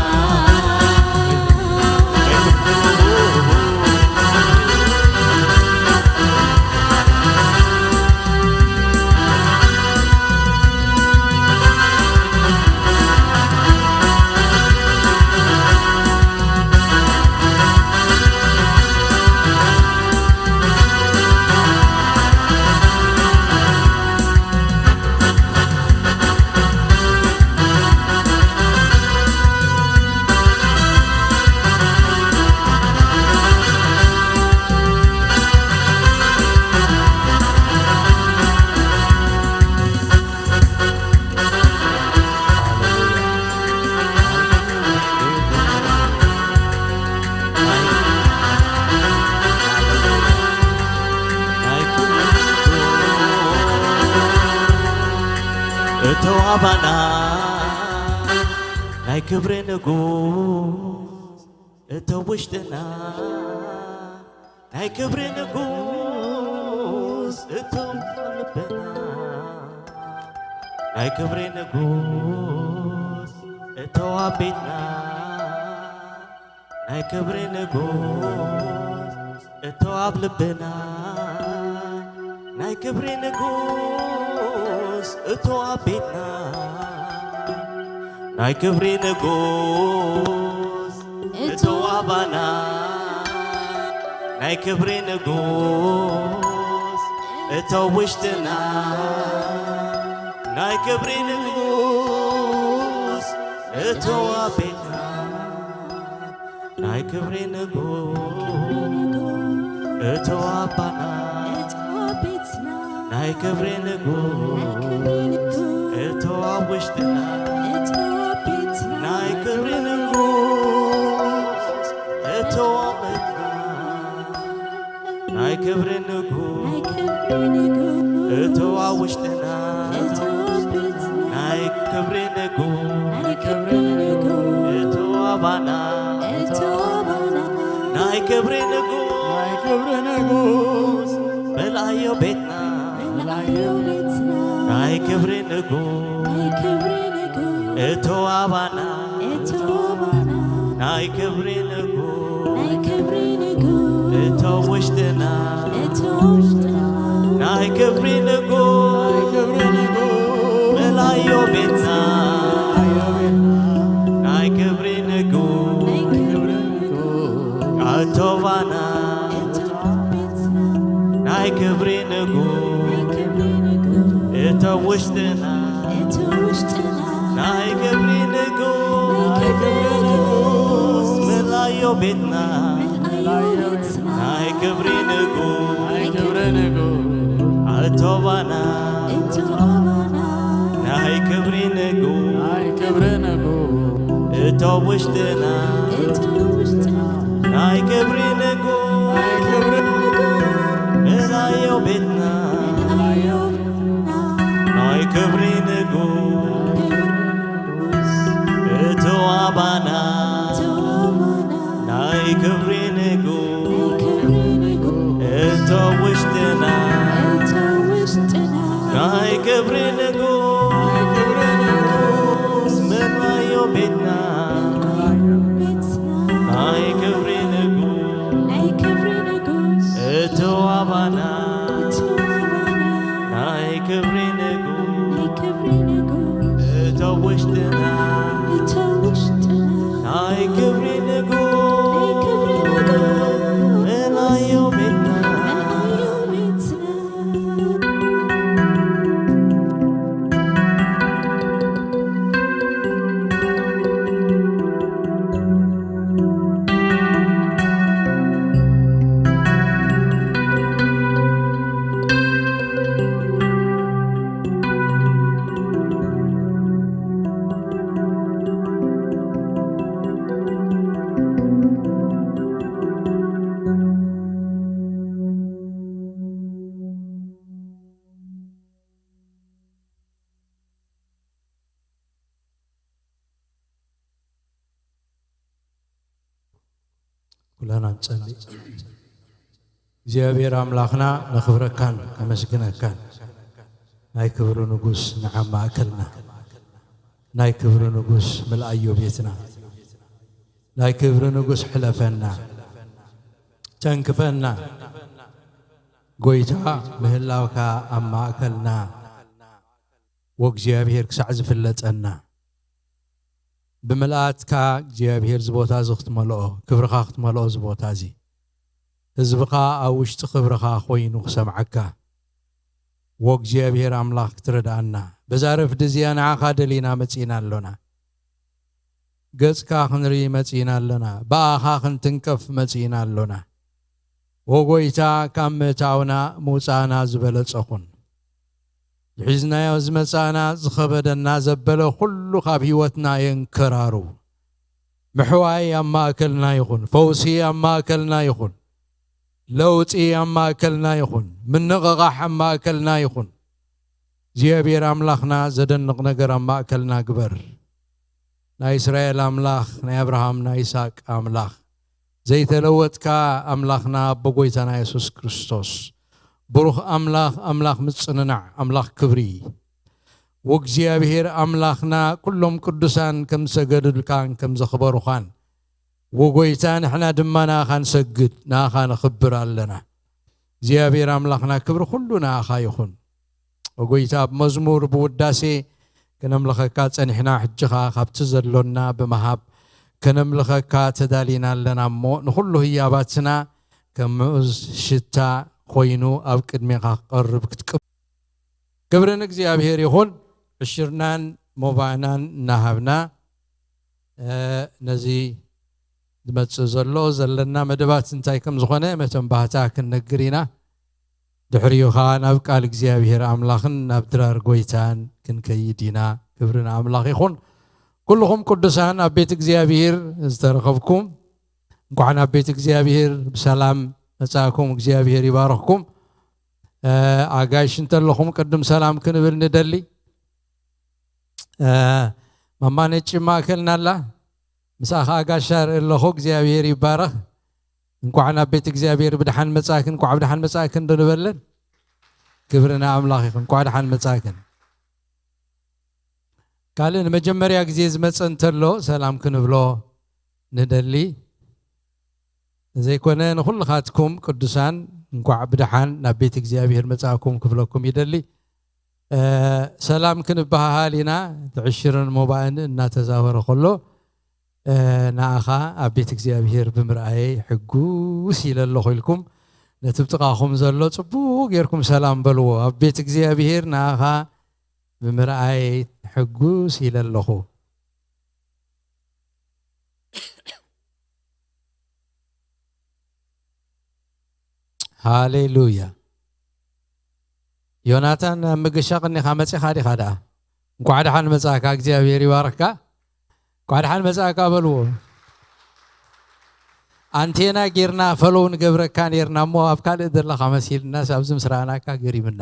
እቶ ኣባና ናይ ክብሪ ንጉስ እቶ ውሽጥና ናይ ክብሪ ንጉስ እቶ ልብና ናይ ክብሪ ንጉስ እቶ ኣቤትና ናይ ክብሪ ንጉስ እቶ ኣብ ልብና ናይ ክብሪ ንጉስ እቶ ኣብ ቤትና ናይ ክብሪ ንጉስ እቶ ኣባና ናይ ክብሪ ንጉስ እቶ ውሽጥና ናይ ክብሪ ንጉስ እቶ ኣብ ቤትና ናይ ክብሪ ንጉስ እቶ ኣባና ናይ ክብሪ ንጉስ እቶ ኣብ ውሽጥና ናይ ክብሪ ንጉስ እቶ ኣብ ቤትና ናይ ክብሪ ንጉስ እቶ ኣብ ውሽጥና ናይ ክብሪ ንጉስ እቶ ኣባና ናይ ክብሪ ንጉስ ናይ ክብሪ ንጉስ መልኣዮ ቤትና ናይ ክብሪ ንጉስ እቶ ኣባና ናይ ክብሪ ንጉስ እቶ ውሽጥና ናይ ክብሪ ንጉስ መልኣዮ ቤትና ናይ ክብሪ ንጉስ ኣቶባና ናይ ክብሪ ንጉስ እቶ ውሽጥና ናይ ክብሪ ንጉስ ቤትና ምልኣዮ ቤትና ናይ ክብሪ ንጉስ ናይ ክብሪ ንጉስ ኣቶ ባና እቶ ኣባና ናይ ክብሪ ንጉስ ናይ ክብሪ ንጉስ እቶ ውሽጥና እቶ ውሽጥና ናይ ክብሪ ንጉስ ናይ ክብሪ ንጉስ ምልኣዮ ቤትና ምልኣዮ ቤትና ናይ ክብሪ ንጉስ ክብሪ ንጉስ እቶ ኣባና እቶ ኣባና ናይ ክብሪ ንጉስ ናይ ክብሪ ንጉስ እቶ ውሽጥና እቶ ውሽጥና ናይ ክብሪ ንጉስ ምልኣዮ ቤትና ቤትና ናይ ክብሪ ንጉስ ናይ ክብሪ ንጉስ እቶ ኣባና እቶ ኣባና ናይ ክብሪ ንጉስ ናይ ክብሪ ንጉስ እቶ ውሽጥና እቶ ውሽጥና ናይ ክብሪ ንጉስ ናይ ክብሪ ንጉስ ምልኣዮ ቤትና ምልኣዮ ቤትና ኩላና ንጸሊ። እግዚኣብሔር ኣምላኽና ነኽብረካን ነመስግነካን። ናይ ክብሪ ንጉስ ንዓብ ማእከልና፣ ናይ ክብሪ ንጉስ ምልኣዮ ቤትና፣ ናይ ክብሪ ንጉስ ሕለፈና፣ ተንክፈና። ጎይታ ምህላውካ ኣብ ማእከልና ወእግዚኣብሔር ክሳዕ ዝፍለጠና፣ ብምልኣትካ እግዚኣብሔር እዚ ቦታ እዚ ክትመልኦ፣ ክብርኻ ክትመልኦ እዚ ቦታ እዚ፣ ህዝብኻ ኣብ ውሽጢ ክብርኻ ኮይኑ ክሰምዓካ፣ ወእግዚኣብሔር ኣምላኽ ክትረድኣና። በዛ ረፍዲ እዚኣ ንዓኻ ደሊና መጺእና ኣሎና። ገጽካ ክንርኢ መጺእና ኣሎና። ብኣኻ ክንትንከፍ መጺእና ኣሎና። ወጎይታ ካብ ምእታውና ምውጻእና ዝበለጸ ኩን። ዝሒዝናዮ ዝመጻእና ዝኸበደና ዘበለ ኩሉ ካብ ህይወትና የንከራሩ። ምሕዋይ ኣብ ማእከልና ይኹን፣ ፈውሲ ኣብ ማእከልና ይኹን፣ ለውጢ ኣብ ማእከልና ይኹን፣ ምንቕቓሕ ኣብ ማእከልና ይኹን። እግዚኣብሔር ኣምላኽና ዘደንቕ ነገር ኣብ ማእከልና ግበር። ናይ እስራኤል ኣምላኽ፣ ናይ ኣብርሃም ናይ ይስሐቅ ኣምላኽ፣ ዘይተለወጥካ ኣምላኽና ኣቦ ጎይታና የሱስ ክርስቶስ፣ ብሩኽ ኣምላኽ፣ ኣምላኽ ምጽንናዕ፣ ኣምላኽ ክብሪ፣ ወእግዚኣብሔር ኣምላኽና፣ ኩሎም ቅዱሳን ከም ዝሰገዱልካን ከም ዘኽበሩኻን፣ ወጎይታ ንሕና ድማ ንኣኻ ንሰግድ፣ ንኣኻ ነኽብር ኣለና። እግዚኣብሔር ኣምላኽና ክብሪ ኩሉ ንኣኻ ይኹን። ወጎይታ ኣብ መዝሙር ብውዳሴ ከነምልኸካ ጸኒሕና፣ ሕጂ ኸኣ ካብቲ ዘሎና ብምሃብ ከነምልኸካ ተዳሊና ኣለና እሞ፣ ንኹሉ ህያባትና ከም ምኡዝ ሽታ ኮይኑ ኣብ ቅድሜኻ ክቐርብ ክትቅብ ክብሪ ንእግዚኣብሔር ይኹን። ዕሽርናን ሞባእናን እናሃብና፣ እ፣ ነዚ ዝመጽእ ዘሎ ዘለና መደባት እንታይ ከም ዝኾነ መተንባህታ ክንነግር ኢና። ድሕሪኡ ኸኣ ናብ ቃል እግዚኣብሔር ኣምላኽን ናብ ድራር ጎይታን ክንከይድ ኢና። ክብሪ ንኣምላኽ ይኹን። ኩልኹም ቅዱሳን ኣብ ቤት እግዚኣብሔር ዝተረኸብኩም፣ እንኳዕ ናብ ቤት እግዚኣብሔር ብሰላም መጻእኩም። እግዚኣብሔር ይባርኽኩም። እ፣ ኣጋይሽ እንተለኹም ቅድም ሰላም ክንብል ንደሊ። እ፣ ማማ ነጭ ማእከልና ኣላ። ምሳኻ ኣጋሻ ርኢ ኣለኹ። እግዚኣብሔር ይባረኽ። እንኳዕ ናብ ቤት እግዚኣብሔር ብድሓን መጻእክን፣ እንኳዕ ብድሓን መጻእክን ዶ ንበለን? ክብሪ ንኣምላኽ ይኹን። እንኳዕ ድሓን መጻእክን። ካልእ ንመጀመርያ ግዜ ዝመጸ እንተሎ ሰላም ክንብሎ ንደሊ። ዘይኮነ ንኹልኻትኩም ቅዱሳን እንኳዕ ብድሓን ናብ ቤት እግዚኣብሔር መጻእኩም ክብለኩም ይደሊ። እ፣ ሰላም ክንበሃሃል ኢና። እቲ ዕሽርን ሞባእን እናተዛወረ ከሎ፣ እ፣ ንኣኻ ኣብ ቤት እግዚኣብሔር ብምርኣየይ ሕጉስ ኢለ ኣለኹ ኢልኩም ነቲ ብጥቓኹም ዘሎ ጽቡቕ ጌርኩም ሰላም በልዎ። ኣብ ቤት እግዚኣብሔር ንኣኻ ብምርኣየይ ሕጉስ ኢለ ኣለኹ። ሃሌሉያ። ዮናታን፣ ኣብ ምገሻ ቀኒኻ መጺኻ ዲኻ ደኣ? እንኳዕ ደሓን መጻእካ፣ እግዚኣብሔር ይባርካ። እንኳዕ ደሓን መጻእካ በልዎ። ኣንቴና ጌርና ፈሎው ንገብረካ ኔርና እሞ፣ ኣብ ካልእ ዘለኻ መሲልናስ፣ ኣብዚ ምስ ረኣናካ ገሪምና።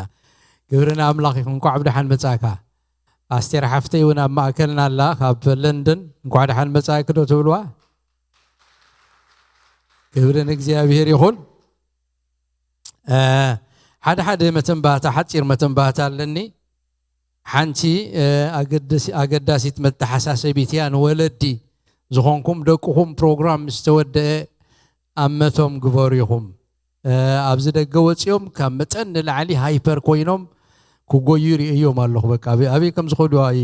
ግብሪ ንኣምላኽ ይኹን። እንኳዕ ብደሓን መጻእካ። ኣስቴር ሓፍተይ እውን ኣብ ማእከልና ኣላ፣ ካብ ለንደን። እንኳዕ ደሓን መጻእኪ ዶ ትብልዋ? ግብሪ ንእግዚኣብሔር ይኹን። እ፣ ሓደ ሓደ መተንባህታ፣ ሓጺር መተንባህታ ኣለኒ። ሓንቲ፣ እ፣ ኣገደሲ-፣ ኣገዳሲት መተሓሳሰቢት እያ። ንወለዲ ዝኾንኩም፣ ደቅኹም ፕሮግራም ምስ ተወደአ ኣመቶም ግበሩ ኢኹም። እ፣ ኣብዚ ደገ ወጺኦም ካብ መጠን ንላዕሊ ሃይፐር ኮይኖም ክጎዩ ርእዮም ኣለኹ። በቃ፣ ኣበይ፣ ኣበይ ከም ዝኸዱ ኣይ-፣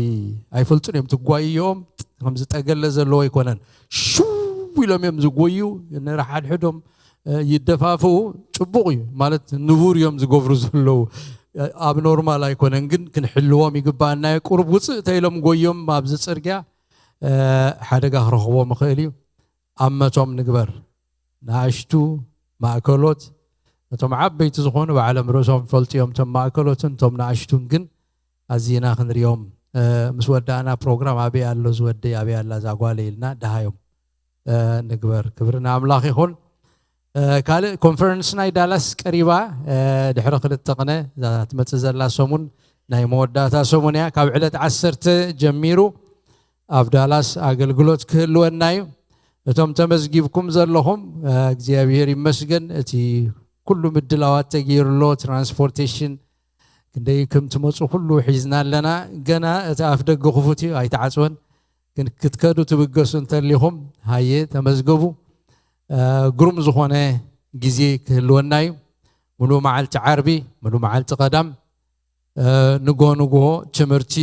ኣይፈልጡን እዮም። ትጓይኦም ከምዚ ጠገለ ዘለዎ ኣይኮነን። ሽው ኢሎም እዮም ዝጎዩ። ንሓድሕዶም፣ እ፣ ይደፋፍኡ። ጽቡቕ እዩ ማለት፣ ንቡር እዮም ዝገብሩ ዘለዉ። እ፣ ኣብ ኖርማል ኣይኮነን፣ ግን ክንሕልዎም ይግባኣና እዩ። ቁሩብ ውጽእ ተኢሎም ጎዮም ኣብዚ ጽርግያ፣ እ፣ ሓደጋ ክረኽቦም ይኽእል እዩ። ኣመቶም ንግበር። ንኣሽቱ ማእከሎት፣ ነቶም ዓበይቲ ዝኾኑ ባዕሎም ርእሶም ፈልጥዮም፣ እቶም ማእከሎትን እቶም ንኣሽቱን ግን ኣዚና ክንሪኦም። እ፣ ምስ ወዳእና ፕሮግራም ኣበይ ኣሎ ዝወደይ፣ ኣበይ ኣላ እዛ ጓለይ ኢልና ደሃዮም፣ እ፣ ንግበር። ክብሪ ንኣምላኽ ይኹን። እ፣ ካልእ ኮንፈረንስ ናይ ዳላስ ቀሪባ፣ እ፣ ድሕሪ ክልተ ቅነ እዛ ትመጽእ ዘላ ሰሙን ናይ መወዳእታ ሰሙን እያ። ካብ ዕለት ዓሰርተ ጀሚሩ ኣብ ዳላስ ኣገልግሎት ክህልወና እዩ። እቶም ተመዝጊብኩም ዘለኹም፣ እ፣ እግዚኣብሔር ይመስገን። እቲ ኩሉ ምድላዋት ተገይሩሎ፣ ትራንስፖርቴሽን ክንደይ ከም ትመጹ ኩሉ ሒዝና ኣለና። ገና እቲ ኣፍ ደገ ክፉት እዩ፣ ኣይተዓጽወን። ግን ክትከዱ ትብገሱ እንተሊኹም፣ ሃየ ተመዝገቡ። እ፣ ግሩም ዝኾነ ግዜ ክህልወና እዩ። ምሉእ መዓልቲ ዓርቢ፣ ምሉእ መዓልቲ ቀዳም፣ እ፣ ንጎ ንግሆ ትምህርቲ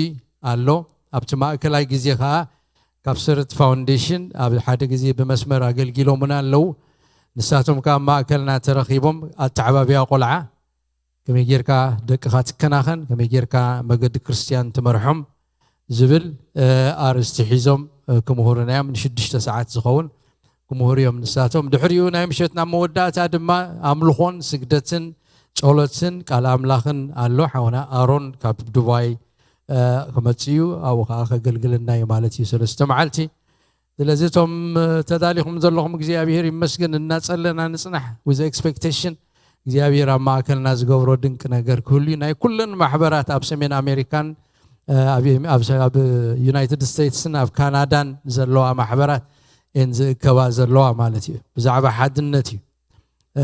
ኣሎ። ኣብቲ ማእከላይ ግዜ ኸኣ ካብ ስርት ፋውንዴሽን ኣብ ሓደ ግዜ ብመስመር ኣገልጊሎምና ኣለዉ። ንሳቶም ከኣ ኣብ ማእከልና ተረኺቦም ኣተዓባብያ ቆልዓ፣ ከመይ ጌርካ ደቅኻ ትከናኸን፣ ከመይ ጌርካ መገዲ ክርስትያን ትመርሖም ዝብል፣ እ፣ ኣርእስቲ ሒዞም፣ እ፣ ክምህሩና እዮም። ንሽዱሽተ ሰዓት ዝኸውን ክምህሩ እዮም ንሳቶም። ድሕሪኡ ናይ ምሸት ናብ መወዳእታ ድማ ኣምልኾን ስግደትን ጸሎትን ቃል ኣምላኽን ኣሎ። ሓውና ኣሮን ካብ ዱባይ፣ እ፣ ክመጽእ እዩ። ኣብኡ ኸኣ ከገልግለና እዩ ማለት እዩ ሰለስተ መዓልቲ። ስለዚ እቶም፣ እ፣ ተዳሊኹም ዘለኹም እግዚኣብሔር ይመስገን። እናጸለና ንጽናሕ with expectation። እግዚኣብሔር ኣብ ማእከልና ዝገብሮ ድንቂ ነገር ክህሉ እዩ። ናይ ኩለን ማሕበራት ኣብ ሰሜን ኣሜሪካን፣ እ፣ ኣብ፣ ኣብ፣ ኣብ ዩናይትድ ስቴትስን ኣብ ካናዳን ዘለዋ ማሕበራት እየን ዝእከባ ዘለዋ ማለት እዩ። ብዛዕባ ሓድነት እዩ። እ፣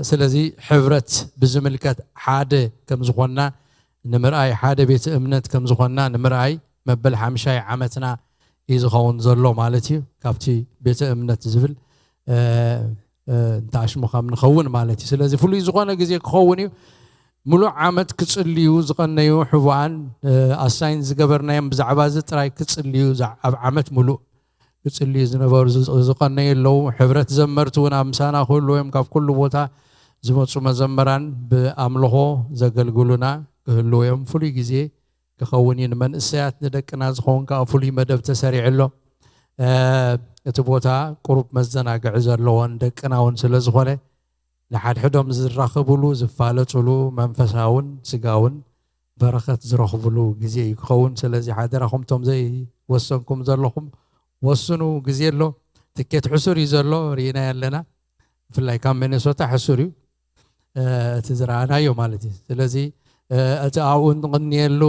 ስለዚ ሕብረት ብዝምልከት ሓደ ከም ዝኾንና ንምርኣይ፣ ሓደ ቤተ እምነት ከም ዝኾንና ንምርኣይ መበል ሓምሻይ ዓመትና እዩ ዝኸውን ዘሎ ማለት እዩ። ካብቲ ቤተ እምነት ዝብል፣ እ፣ እ፣ እንተኣሽሙ ከም ንኸውን ማለት እዩ። ስለዚ ፍሉይ ዝኾነ ግዜ ክኸውን እዩ። ምሉእ ዓመት ክጽልዩ ዝቐነዩ ሕቡኣን፣ እ፣ ኣሳይን ዝገበርናዮም ብዛዕባ እዚ ጥራይ ክጽልዩ፣ ዛ-፣ ኣብ ዓመት ምሉእ ክጽልዩ ዝነበሩ ዝ-፣ ዝቐነዩ ኣለዉ። ሕብረት ዘመርቲ እውን ኣብ ምሳና ክህልዉ እዮም። ካብ ኩሉ ቦታ ዝመጹ መዘምራን ብኣምልኾ ዘገልግሉና ክህልዉ እዮም። ፍሉይ ግዜ ክኸውን እዩ። ንመንእሰያት ንደቅና ዝኸውን ከኣ ፍሉይ መደብ ተሰሪዑ ኣሎ። እ፣ እቲ ቦታ ቁሩብ መዘናግዒ ዘለዎን ደቅና እውን ስለ ዝኾነ፣ ንሓድሕዶም ዝራኸብሉ፣ ዝፋለጡሉ፣ መንፈሳውን ስጋውን በረኸት ዝረኽብሉ ግዜ እዩ ክኸውን። ስለዚ ሓደራኹም፣ እቶም ዘይወሰንኩም ዘለኹም፣ ወስኑ። ግዜ ኣሎ። ትኬት ሕሱር እዩ ዘሎ፣ ርኢናዮ ኣለና። ብፍላይ ካብ ሚኔሶታ ሕሱር እዩ፣ እ፣ እቲ ዝረኣናዮ ማለት እዩ። ስለዚ፣ እ፣ እቲ ኣብኡ እንቕንየሉ፣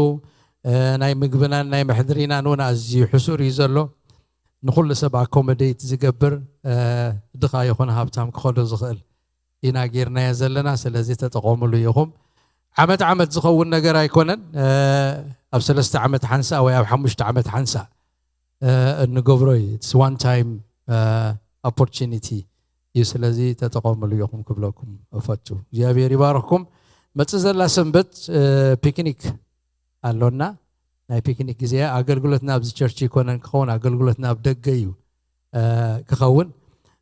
እ፣ ናይ ምግብናን ናይ መሕድሪናን እውን ኣዝዩ ሕሱር እዩ ዘሎ። ንኹሉ ሰብ ኣኮሞዴት ዝገብር፣ እ፣ ድኻ ይኹን ሃብታም ክኸዶ ዝኽእል ኢና ጌርናዮ ዘለና። ስለዚ ተጠቐሙሉ ኢኹም። ዓመት ዓመት ዝኸውን ነገር ኣይኮነን። እ፣ ኣብ ሰለስተ ዓመት ሓንሳእ ወይ ኣብ ሓሙሽተ ዓመት ሓንሳእ፣ እ፣ እንገብሮ እዩ። It's one time፣ እ፣ opportunity እዩ። ስለዚ ተጠቐሙሉ ኢኹም ክብለኩም እፈቱ። እግዚኣብሔር ይባርኽኩም። መጽእ ዘላ ሰንበት፣ እ፣ ፒክኒክ ኣሎና። ናይ ፒክኒክ ግዜ። ኣገልግሎትና ኣብዚ ቸርች ይኮነን ክኸውን፣ ኣገልግሎትና ኣብ ደገ እዩ፣ እ፣ ክኸውን።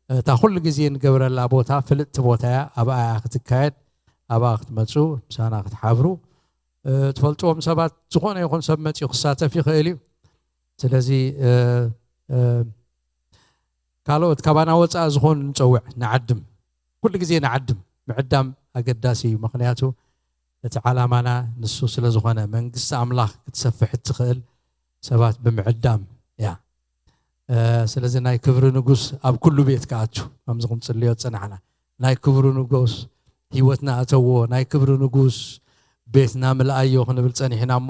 እታ ኩሉ ግዜ ንገብረላ ቦታ ፍልጥቲ ቦታ እያ። ኣብኣ እያ ክትካየድ። ኣብኣ ክትመጹ፣ ምሳና ክትሓብሩ፣ እ፣ ትፈልጥዎም ሰባት፣ ዝኾነ ይኹን ሰብ መጺኡ ክሳተፍ ይኽእል እዩ። ስለዚ፣ እ፣ እ፣ ካልኦት ካባና ወጻኢ ዝኾኑ ንጸውዕ፣ ንዓድም። ኩሉ ግዜ ንዓድም። ምዕዳም ኣገዳሲ እዩ። ምኽንያቱ እቲ ዓላማና ንሱ ስለ ዝኾነ፣ መንግስቲ ኣምላኽ ክትሰፍሕ እትኽእል ሰባት ብምዕዳም እያ። ስለዚ ናይ ክብሪ ንጉስ ኣብ ኩሉ ቤት ክኣቱ፣ ከምዚ ክንጽልዮ ዝጸናሕና፣ ናይ ክብሪ ንጉስ ህይወትና እተዎ፣ ናይ ክብሪ ንጉስ ቤትና ምልኣዮ ክንብል ጸኒሕና እሞ፣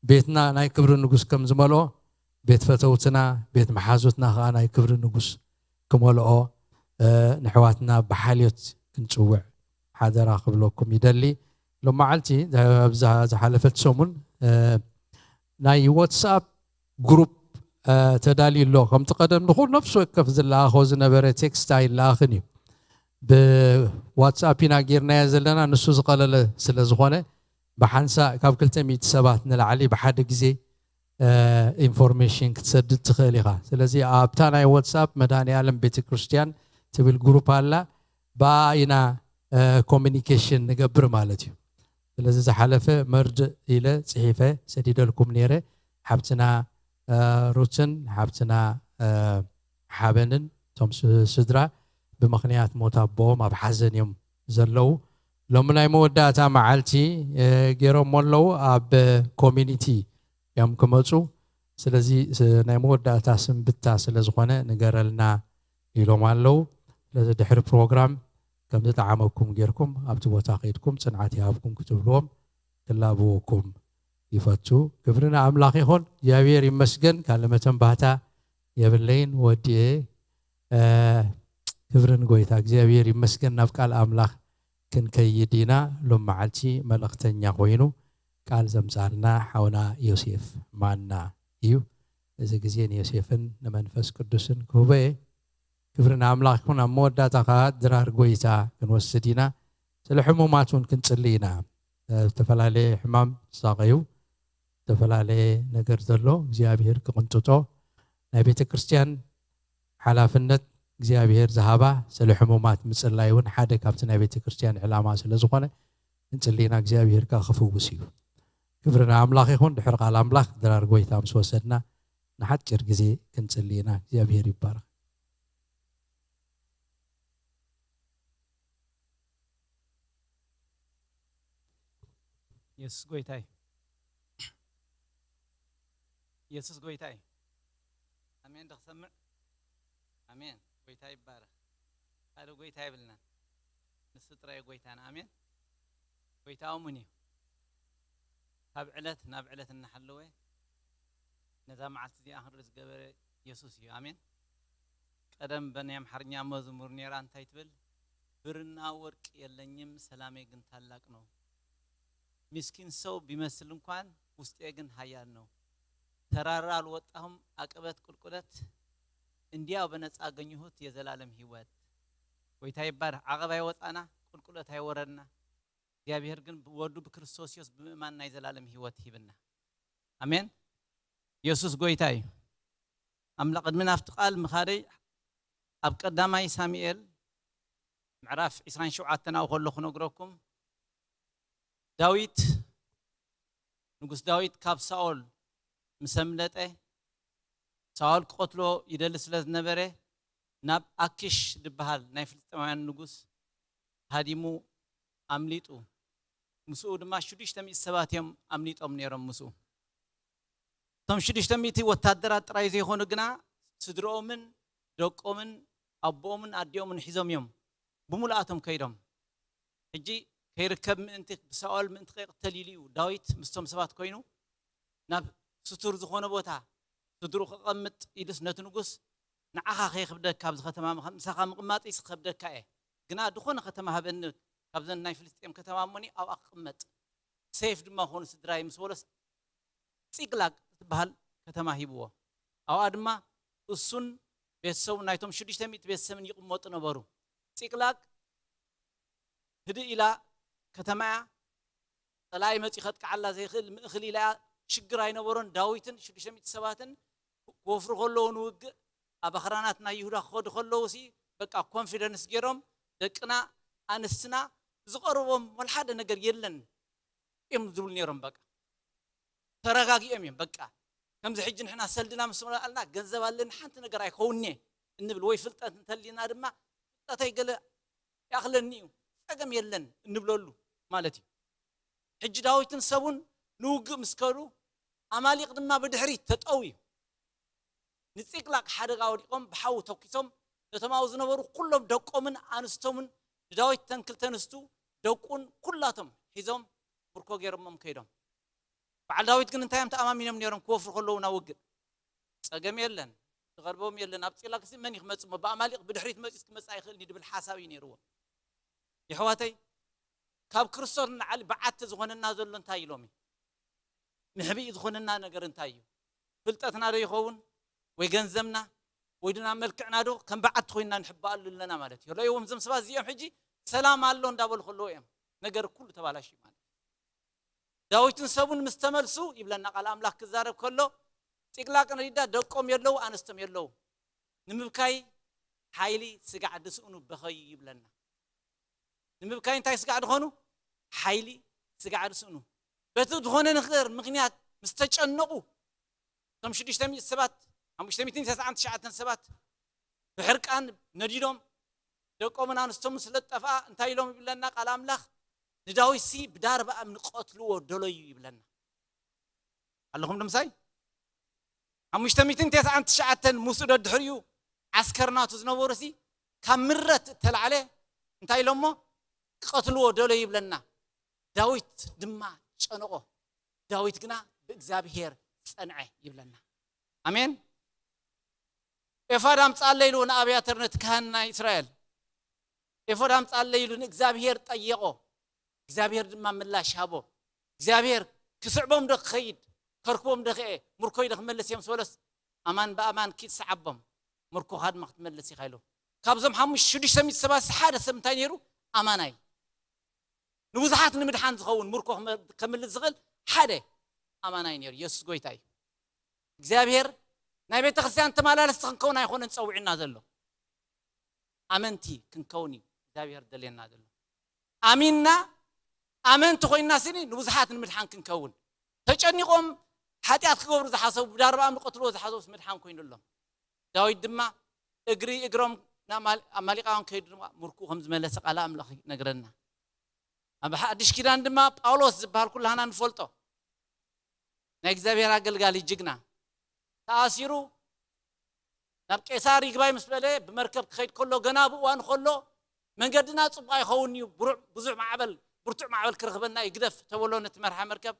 ቤትና ናይ ክብሪ ንጉስ ከም ዝመልኦ፣ ቤት ፈተውትና፣ ቤት መሓዙትና ከኣ ናይ ክብሪ ንጉስ ክመልኦ፣ ነሕዋትና ብሓልዮት ክንጽውዕ ሓደራ ክብለኩም ይደሊ። ሎም መዓልቲ፣ ኣብዛ ዝሓለፈት ሰሙን፣ ናይ ዋትስኣፕ ግሩፕ ተዳልዩ ኣሎ። ከምቲ ቀደም ንኹሉ ነፍሲ ወከፍ ዝለኣኾ ዝነበረ ቴክስት ኣይለኣኽን እዩ። ብዋትስኣፕ ኢና ጌርናዮ ዘለና፣ ንሱ ዝቐለለ ስለ ዝኾነ፣ ብሓንሳእ ካብ ክልተ ሚእቲ ሰባት ንላዕሊ ብሓደ ግዜ ኢንፎርሜሽን ክትሰድድ ትኽእል ኢኻ። ስለዚ ኣብታ ናይ ዋትስኣፕ መድኃኔ ዓለም ቤተ ክርስቲያን ትብል ግሩፕ ኣላ፣ ብኣ ኢና ኮሚኒኬሽን ንገብር ማለት እዩ። ስለዚ ዝሓለፈ መርድእ ኢለ ጽሒፈ ሰዲደልኩም ነይረ። ሓብትና ሩትን ሓብትና ሓበንን፣ እቶም ስድራ፣ ብምኽንያት ሞት ኣቦኦም ኣብ ሓዘን እዮም ዘለዉ። ሎሚ ናይ መወዳእታ መዓልቲ ገይሮሞ ኣለዉ። ኣብ ኮሚኒቲ እዮም ክመፁ። ስለዚ ናይ መወዳእታ ስንብታ ስለ ዝኾነ ንገረልና ኢሎም ኣለዉ። ስለዚ ድሕሪ ፕሮግራም ከም ዝጠዓመኩም ጌርኩም ኣብቲ ቦታ ከይድኩም ጽንዓት ይሃብኩም ክትብልዎም ክላብወኩም ይፈቱ። ክብሪ ንኣምላኽ ይኹን። እግዚኣብሔር ይመስገን። ካልእ መተንባህታ የብለይን። ወዲኤ ክብሪ ንጎይታ እግዚኣብሔር ይመስገን። ናብ ቃል ኣምላኽ ክንከይድ ኢና። ሎም መዓልቲ መልእኽተኛ ኮይኑ ቃል ዘምጻልና ሓውና ዮሴፍ ማና እዩ። እዚ ግዜ ንዮሴፍን ንመንፈስ ቅዱስን ክህቦ እየ። ክብሪ ንኣምላኽ ይኹን። ኣብ መወዳእታ ኸዓ ድራር ጎይታ ክንወስድ ኢና። ስለ ሕሙማት እውን ክንጽሊ ኢና። ዝተፈላለየ ሕማም ዝሳቐዩ፣ ዝተፈላለየ ነገር ዘሎ እግዚኣብሔር ክቕንጥጦ፣ ናይ ቤተ ክርስቲያን ሓላፍነት እግዚኣብሔር ዝሃባ ስለ ሕሙማት ምጽላይ እውን ሓደ ካብቲ ናይ ቤተ ክርስቲያን ዕላማ ስለ ዝኾነ ክንጽሊ ኢና። እግዚኣብሔር ከኣ ክፍውስ እዩ። ክብሪ ንኣምላኽ ይኹን። ድሕሪ ቃል ኣምላኽ ድራር ጎይታ ምስ ወሰድና ንሓጭር ግዜ ክንጽሊ ኢና። እግዚኣብሔር ይባረኽ። የሱስ ጎይታይ፣ የሱስ ጎይታይ። ኣሜን። ዶ ክሰምዕ? ኣሜን። ጎይታ ይባረኽ። ካልእ ጎይታ የብልናን፣ ንሱ ጥራይ እዩ ጎይታና። ኣሜን። ጎይታ እሙን እዩ። ካብ ዕለት ናብ ዕለት እናሓለወ ነዛ መዓልቲ እዚኣ ክንርኢ ዝገበረ የሱስ እዩ። ኣሜን። ቀደም በናይ ኣምሓርኛ መዝሙር ነይራ፣ እንታይ ትብል? ብርና ወርቅ የለኝም፣ ሰላሜ ግን ታላቅ ነው። ምስኪን ሰው ቢመስል እንኳን ውስጤ ግን ኃያል ነው። ተራራ አልወጣሁም፣ አቀበት ቁልቁለት፣ እንዲያው በነጻ አገኘሁት የዘላለም ሕይወት። ጎይታ ይባረክ። ዓቐብ ኣይወጻና፣ ቁልቁለት ኣይወረድና። እግዚኣብሔር ግን ወዱ ብክርስቶስ ኢየሱስ ብምእማን ናይ ዘላለም ሕይወት ሂብና። ኣሜን። ኢየሱስ ጎይታ እዩ። ኣምላ ቅድሚ ናብቲ ቃል ምኻደይ ኣብ ቀዳማይ ሳሙኤል ምዕራፍ ዕስራን ሸውዓተን ኣብኡ ከለኹ ነግረኩም። ዳዊት፣ ንጉስ ዳዊት ካብ ሳኦል ምስ ኣምለጠ፣ ሳኦል ክቐትሎ ይደሊ ስለ ዝነበረ ናብ ኣኪሽ ዝበሃል ናይ ፍልስጤማውያን ንጉስ ሃዲሙ ኣምሊጡ። ምስኡ ድማ ሽዱሽተ ሚእቲ ሰባት እዮም ኣምሊጦም ነይሮም ምስኡ። እቶም ሽዱሽተ ሚእቲ ወታደራት ጥራይ ዘይኮኑ ግና ስድርኦምን ደቆምን ኣቦኦምን ኣዲኦምን ሒዞም እዮም ብምሉኣቶም ከይዶም። ሕጂ ከይርከብ ምእንቲ ብሳኦል ምእንቲ ከይቕተል ኢሉ እዩ ዳዊት ምስቶም ሰባት ኮይኑ ናብ ስቱር ዝኾነ ቦታ ስድሩ ክቐምጥ ኢሉስ ነቲ ንጉስ ንዓኻ ከይኽብደካ ኣብዚ ከተማ ምኻ- ምሳኻ ምቕማጠይ ስኸብደካ እየ ግና ዝኾነ ከተማ ሃበኒ ካብዘን ናይ ፍልስጤም ከተማ እሞኒ ኣብኣ ክቕመጥ ሰይፍ ድማ ኾኑ ስድራይ ምስ በሎስ ፂቅላግ ትበሃል ከተማ ሂብዎ ኣብኣ ድማ እሱን ቤተሰቡ ናይቶም ሽዱሽተ ሚእቲ ቤተሰብን ይቕመጡ ነበሩ ፂቅላግ ህድእ ኢላ ከተማ እያ ፀላኢ መፂኡ ከጥቅዓላ ዘይኽእል ምእኽል ኢላ እያ ሽግር ኣይነበሮን ዳዊትን ሽዱሽተ ሚእቲ ሰባትን ክወፍሩ ከለዉ ንውግእ ኣብ ኣኽራናት ናይ ይሁዳ ክኸዱ ከለዉ ሲ በቃ ኮንፊደንስ ገይሮም ደቅና ኣንስትና ዝቐርቦም ወላ ሓደ ነገር የለን እዮም ዝብሉ ነይሮም በቃ ተረጋጊኦም እዮም በቃ ከምዚ ሕጂ ንሕና ሰልድና ምስ መላእልና ገንዘብ ኣለኒ ሓንቲ ነገር ኣይከውንየ እንብል ወይ ፍልጠት እንተልና ድማ ፍልጠተይ ገለ ይኣኽለኒ እዩ ጸገም የለን እንብለሉ ማለት እዩ። ሕጂ ዳዊትን ሰቡን ንውግእ ምስ ከዱ፣ ኣማሊቕ ድማ ብድሕሪት ተጠውዩ ንጺቅላቅ ሓደጋ ወዲቖም ብሓዊ ተኪሶም፣ ነቶም ኣብኡ ዝነበሩ ኩሎም ደቆምን ኣንስቶምን ንዳዊት ተን ክልተ ኣንስቱ ደቁን ኩላቶም ሒዞም ምርኮ ገይሮሞም ከይዶም። በዓል ዳዊት ግን እንታይ እዮም ተኣማሚኖም ነይሮም? ክወፍሩ ከለዉ ናብ ውግእ ጸገም የለን፣ ዝቐርቦም የለን። ኣብ ጺቅላግ መን እዩ ክመጽእ እሞ ብኣማሊቕ ብድሕሪት መጺኡስ ክመጽእ ኣይኽእልን እዩ ድብል ሓሳብ እዩ ነይርዎ። የሕዋተይ፣ ካብ ክርስቶስ ንላዕሊ በዓቲ ዝኾነና ዘሎ እንታይ እዩ ሎሚ? ምሕብኢ ዝኾነና ነገር እንታይ እዩ? ፍልጠትና ዶ ይኸውን? ወይ ገንዘብና? ወይ ድማ መልክዕና ዶ ከም በዓቲ ኮይንና ንሕበኣሉ ኣለና ማለት እዩ? ረእይዎም፣ እዞም ሰባት እዚኦም ሕጂ ሰላም ኣሎ እንዳበሉ ከለዉ እዮም ነገር ኩሉ ተባላሽዩ ማለት እዩ። ዳዊትን ሰቡን ምስ ተመልሱ ይብለና ቃል ኣምላኽ ክዛረብ ከሎ፣ ጺቅላቅ ነዲዳ ደቆም የለዉ ኣንስቶም የለዉ። ንምብካይ ሓይሊ ስጋዕ ድስእኑ በኸዩ ይብለና። ንምብካይ እንታይ ስጋዕ ድኾኑ? ሓይሊ ስጋዕ ድስእኑ። በቲ ዝኾነ ንኽር ምኽንያት ምስ ተጨነቑ፣ እቶም ሽዱሽተ ሚእቲ ሰባት፣ ሓሙሽተ ሚእትን ተስዓን ትሽዓተን ሰባት ብሕርቃን ነዲዶም፣ ደቆምን ኣንስቶምን ስለ ዝጠፍኣ እንታይ ኢሎም ይብለና ቃል ኣምላኽ? ንዳዊትሲ ብዳርባ እምኒ ቀትልዎ ደለዩ ይብለና። ኣለኹም ድምሳይ? ሓሙሽተ ሚእትን ተስዓን ትሽዓተን ምስኡ ደድሕሪኡ ዓስከር ናቱ ዝነበሩሲ ካብ ምረት እተላዕለ እንታይ ኢሎሞ? ክቐትልዎ ደለዩ ይብለና። ዳዊት ድማ ጨነቆ። ዳዊት ግና ብእግዚኣብሔር ጸንዐ ይብለና። ኣሜን። ኤፋድ ኣምጻለይ ኢሉ ንኣብያተር ነቲ ካህን ናይ እስራኤል ኤፎድ ኣምጻለይ ኢሉ ንእግዚኣብሔር ጠየቆ። እግዚኣብሔር ድማ ምላሽ ሃቦ። እግዚኣብሔር ክስዕቦም ዶ ክኸይድ፣ ከርክቦም ዶ ክአ፣ ምርኮይ ዶ ክመልስ እዮም ዝበሎስ፣ ኣማን ብኣማን ኪድ ሰዓቦም፣ ምርኮኻ ድማ ክትመልስ ኢኻ ኢሉ። ካብዞም ሓሙሽ-፣ ሽዱሽተ ሚእቲ ሰባት ሓደ ሰብ እንታይ ነይሩ? ኣማናይ። ንብዙሓት ንምድሓን ዝኸውን ምርኮ ክመ-፣ ከምልስ ዝኽእል ሓደ ኣማናይ ነይሩ። የሱስ ጎይታ እዩ። እግዚኣብሔር ናይ ቤተ ክርስቲያን ተመላለስቲ ክንከውን ኣይኮነን ጸዊዕና ዘሎ። ኣመንቲ ክንከውን እዩ እግዚኣብሔር ደልየና ዘሎ። ኣሚንና ኣመንቲ ኮይንና ስኒ ንብዙሓት ንምድሓን ክንከውን። ተጨኒቖም ሓጢኣት ክገብሩ ዝሓሰቡ፣ ብዳርባ እምኒ ክቐትልዎ ዝሓሰቡስ ምድሓን ኮይኑሎም። ዳዊት ድማ እግሪ እግሮም ንኣማል-፣ ኣማሊቃውያን ከይዱ ድማ ምርኩ ከም ዝመለሰ ቃል ኣምላኽ ይነግረና። ኣብ ሓድሽ ኪዳን ድማ ጳውሎስ ዝበሃል ኩላህና ንፈልጦ ናይ እግዚኣብሔር ኣገልጋሊ ጅግና ተኣሲሩ ናብ ቄሳር ይግባይ ምስ በለ ብመርከብ ክኸይድ ከሎ፣ ገና ብእዋኑ ከሎ መንገድና ጽቡቕ ኣይኸውን እዩ፣ ብሩዕ-፣ ብዙሕ ማዕበል፣ ብርቱዕ ማዕበል ክረኽበና እዩ፣ ግደፍ ተበሎ ነቲ መርሓ መርከብ፣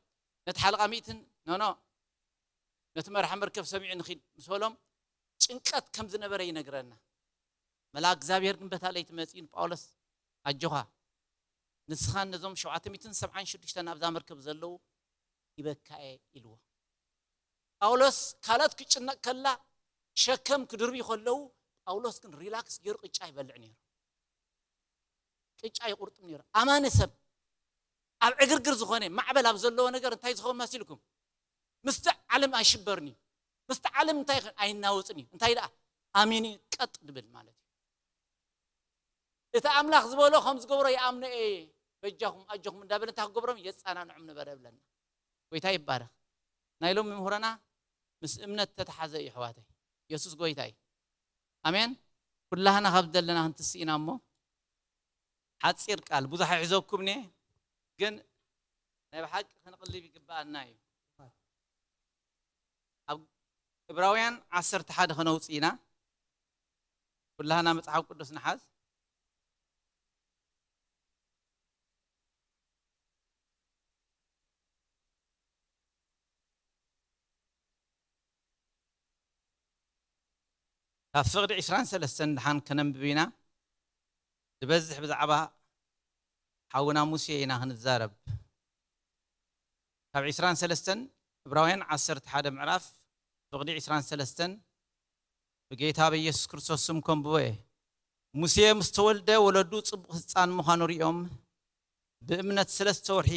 ነቲ ሓለቓ ሚእትን፣ ኖ፣ ኖ፣ ነቲ መርሓ መርከብ ሰሚዑ ንኺድ ምስ በሎም ጭንቀት ከም ዝነበረ ይነግረና። መልኣክ እግዚኣብሔር ግን በታ ለይቲ መጺኡ ንጳውሎስ፣ ኣጆኻ፣ ንስኻን ነዞም ሸውዓተ ሚእትን ሰብዓን ሽዱሽተን ኣብዛ መርከብ ዘለዉ ሂበካ እየ ኢልዎ። ጳውሎስ ካልኦት ክጭነቕ ከላ ሸከም ክድርብዩ ከለዉ ጳውሎስ ግን ሪላክስ ገይሩ ቅጫ ይበልዕ ነይሩ። ቅጫ ይቁርጥም ነይሩ። ኣማኒ ሰብ ኣብ ዕግርግር ዝኾነ ማዕበል ኣብ ዘለዎ ነገር እንታይ ዝኸውን መሲልኩም? ምስቲ ዓለም ኣይሽበርን እዩ። ምስቲ ዓለም እንታይ ይኸ-፣ ኣይናወጽን እዩ። እንታይ ደኣ? ኣሚኑ ቀጥ ድብል ማለት እዩ። እቲ ኣምላኽ ዝበሎ ከም ዝገብሮ ይኣምኖ እየ፣ በጃኹም ኣጆኹም እንዳበለ እንታይ ክገብሮም? የጸናንዖም ነበረ እብለና። ጎይታ ይባረኽ። ናይ ሎሚ ምህሮና ምስ እምነት ተተሓዘ እዩ፣ ኣሕዋተይ። የሱስ ጎይታ እዩ። ኣሜን። ኩላህና ካብ ዘለና ክንትስእ ኢና እሞ፣ ሓጺር ቃል፣ ብዙሕ ኣይሕዘኩም እየ፣ ግን ናይ ብሓቂ ክንቕልብ ይግብኣና እዩ። ኣብ ዕብራውያን ዓሰርተ ሓደ ከነውጽእ ኢና። ኩላህና መጽሓፍ ቅዱስ ንሓዝ። ካብ ፍቕዲ ዕስራን ሰለስተን ድሓን ከነንብብ ኢና። ዝበዝሕ ብዛዕባ ሓውና ሙሴ ኢና ክንዛረብ። ካብ ዕስራን ሰለስተን፣ ዕብራውያን ዓሰርተ ሓደ ምዕራፍ፣ ፍቕዲ ዕስራን ሰለስተን፣ ብጌታ በኢየሱስ ክርስቶስ ስም ከንብቦ እየ። ሙሴ ምስ ተወልደ ወለዱ ጽቡቕ ህጻን ምዃኑ ርእዮም፣ ብእምነት ሰለስተ ወርሒ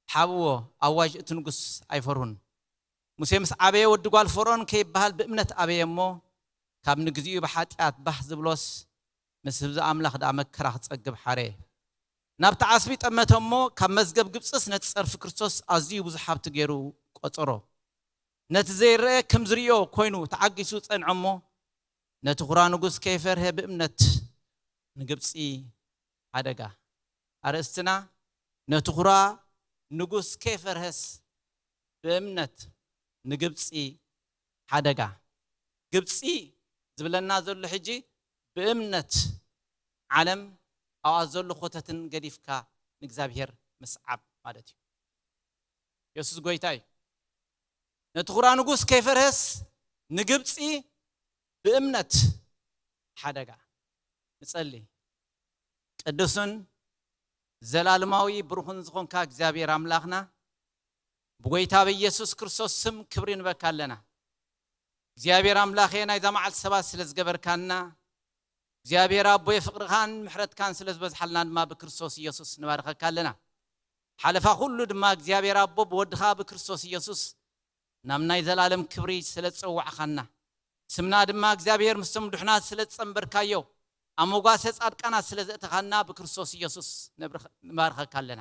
ሓብዎ፣ ኣዋጅ እቲ ንጉስ ኣይፈርሁን። ሙሴ ምስ ዓበየ ወዲ ጓል ፈርዖን ከይበሃል ብእምነት ኣበየ እሞ፣ ካብ ንግዚኡ ብሓጢኣት ባህ ዝብሎስ፣ ምስ ህዝቢ ኣምላኽ ደኣ መከራ ክጸግብ ሓረየ። ናብቲ ዓስቢ ጠመተ እሞ፣ ካብ መዝገብ ግብጽስ ነቲ ጸርፊ ክርስቶስ ኣዝዩ ብዙሕ ሃብቲ ገይሩ ቆጸሮ። ነቲ ዘይረአ ከም ዝርእዮ ኮይኑ ተዓጊሱ ጸንዐ እሞ፣ ነቲ ኹራ ንጉስ ከይፈርሀ ብእምነት ንግብጺ ሓደጋ። ኣርእስትና ነቲ ኹራ ንጉስ ከይፈርሀስ ብእምነት ንግብፂ ሓደጋ። ግብፂ ዝብለና ዘሎ ሕጂ ብእምነት ዓለም ኣብኣ ዘሎ ኮተትን ገዲፍካ ንእግዚኣብሔር ምስዓብ ማለት እዩ። የሱስ ጎይታ እዩ። ነቲ ኹራ ንጉስ ከይፈርሀስ ንግብፂ ብእምነት ሓደጋ። ንጸሊ። ቅዱስን ዘላለማዊ ብሩኽን ዝኾንካ እግዚኣብሔር ኣምላኽና፣ ብጎይታ በኢየሱስ ክርስቶስ ስም ክብሪ ንበካ ኣለና። እግዚኣብሔር ኣምላኸ፣ ናይዛ መዓልቲ ሰባት ስለ ዝገበርካና፣ እግዚኣብሔር ኣቦየ፣ ፍቕርኻን ምሕረትካን ስለ ዝበዝሓልና ድማ ብክርስቶስ ኢየሱስ ንባርኸካ ኣለና። ሓለፋ ኩሉ ድማ እግዚኣብሔር ኣቦ ብወድኻ ብክርስቶስ ኢየሱስ ናብ ናይ ዘላለም ክብሪ ስለ ዝጸዋዕኻና፣ ስምና ድማ እግዚኣብሔር ምስቶም ድሑናት ስለ ዝጸንበርካዮ፣ ኣብ መጓሰ ጻድቃናት ስለ ዘእተኻና ብክርስቶስ ኢየሱስ ነብርኸ-፣ ንባርኸካ ኣለና።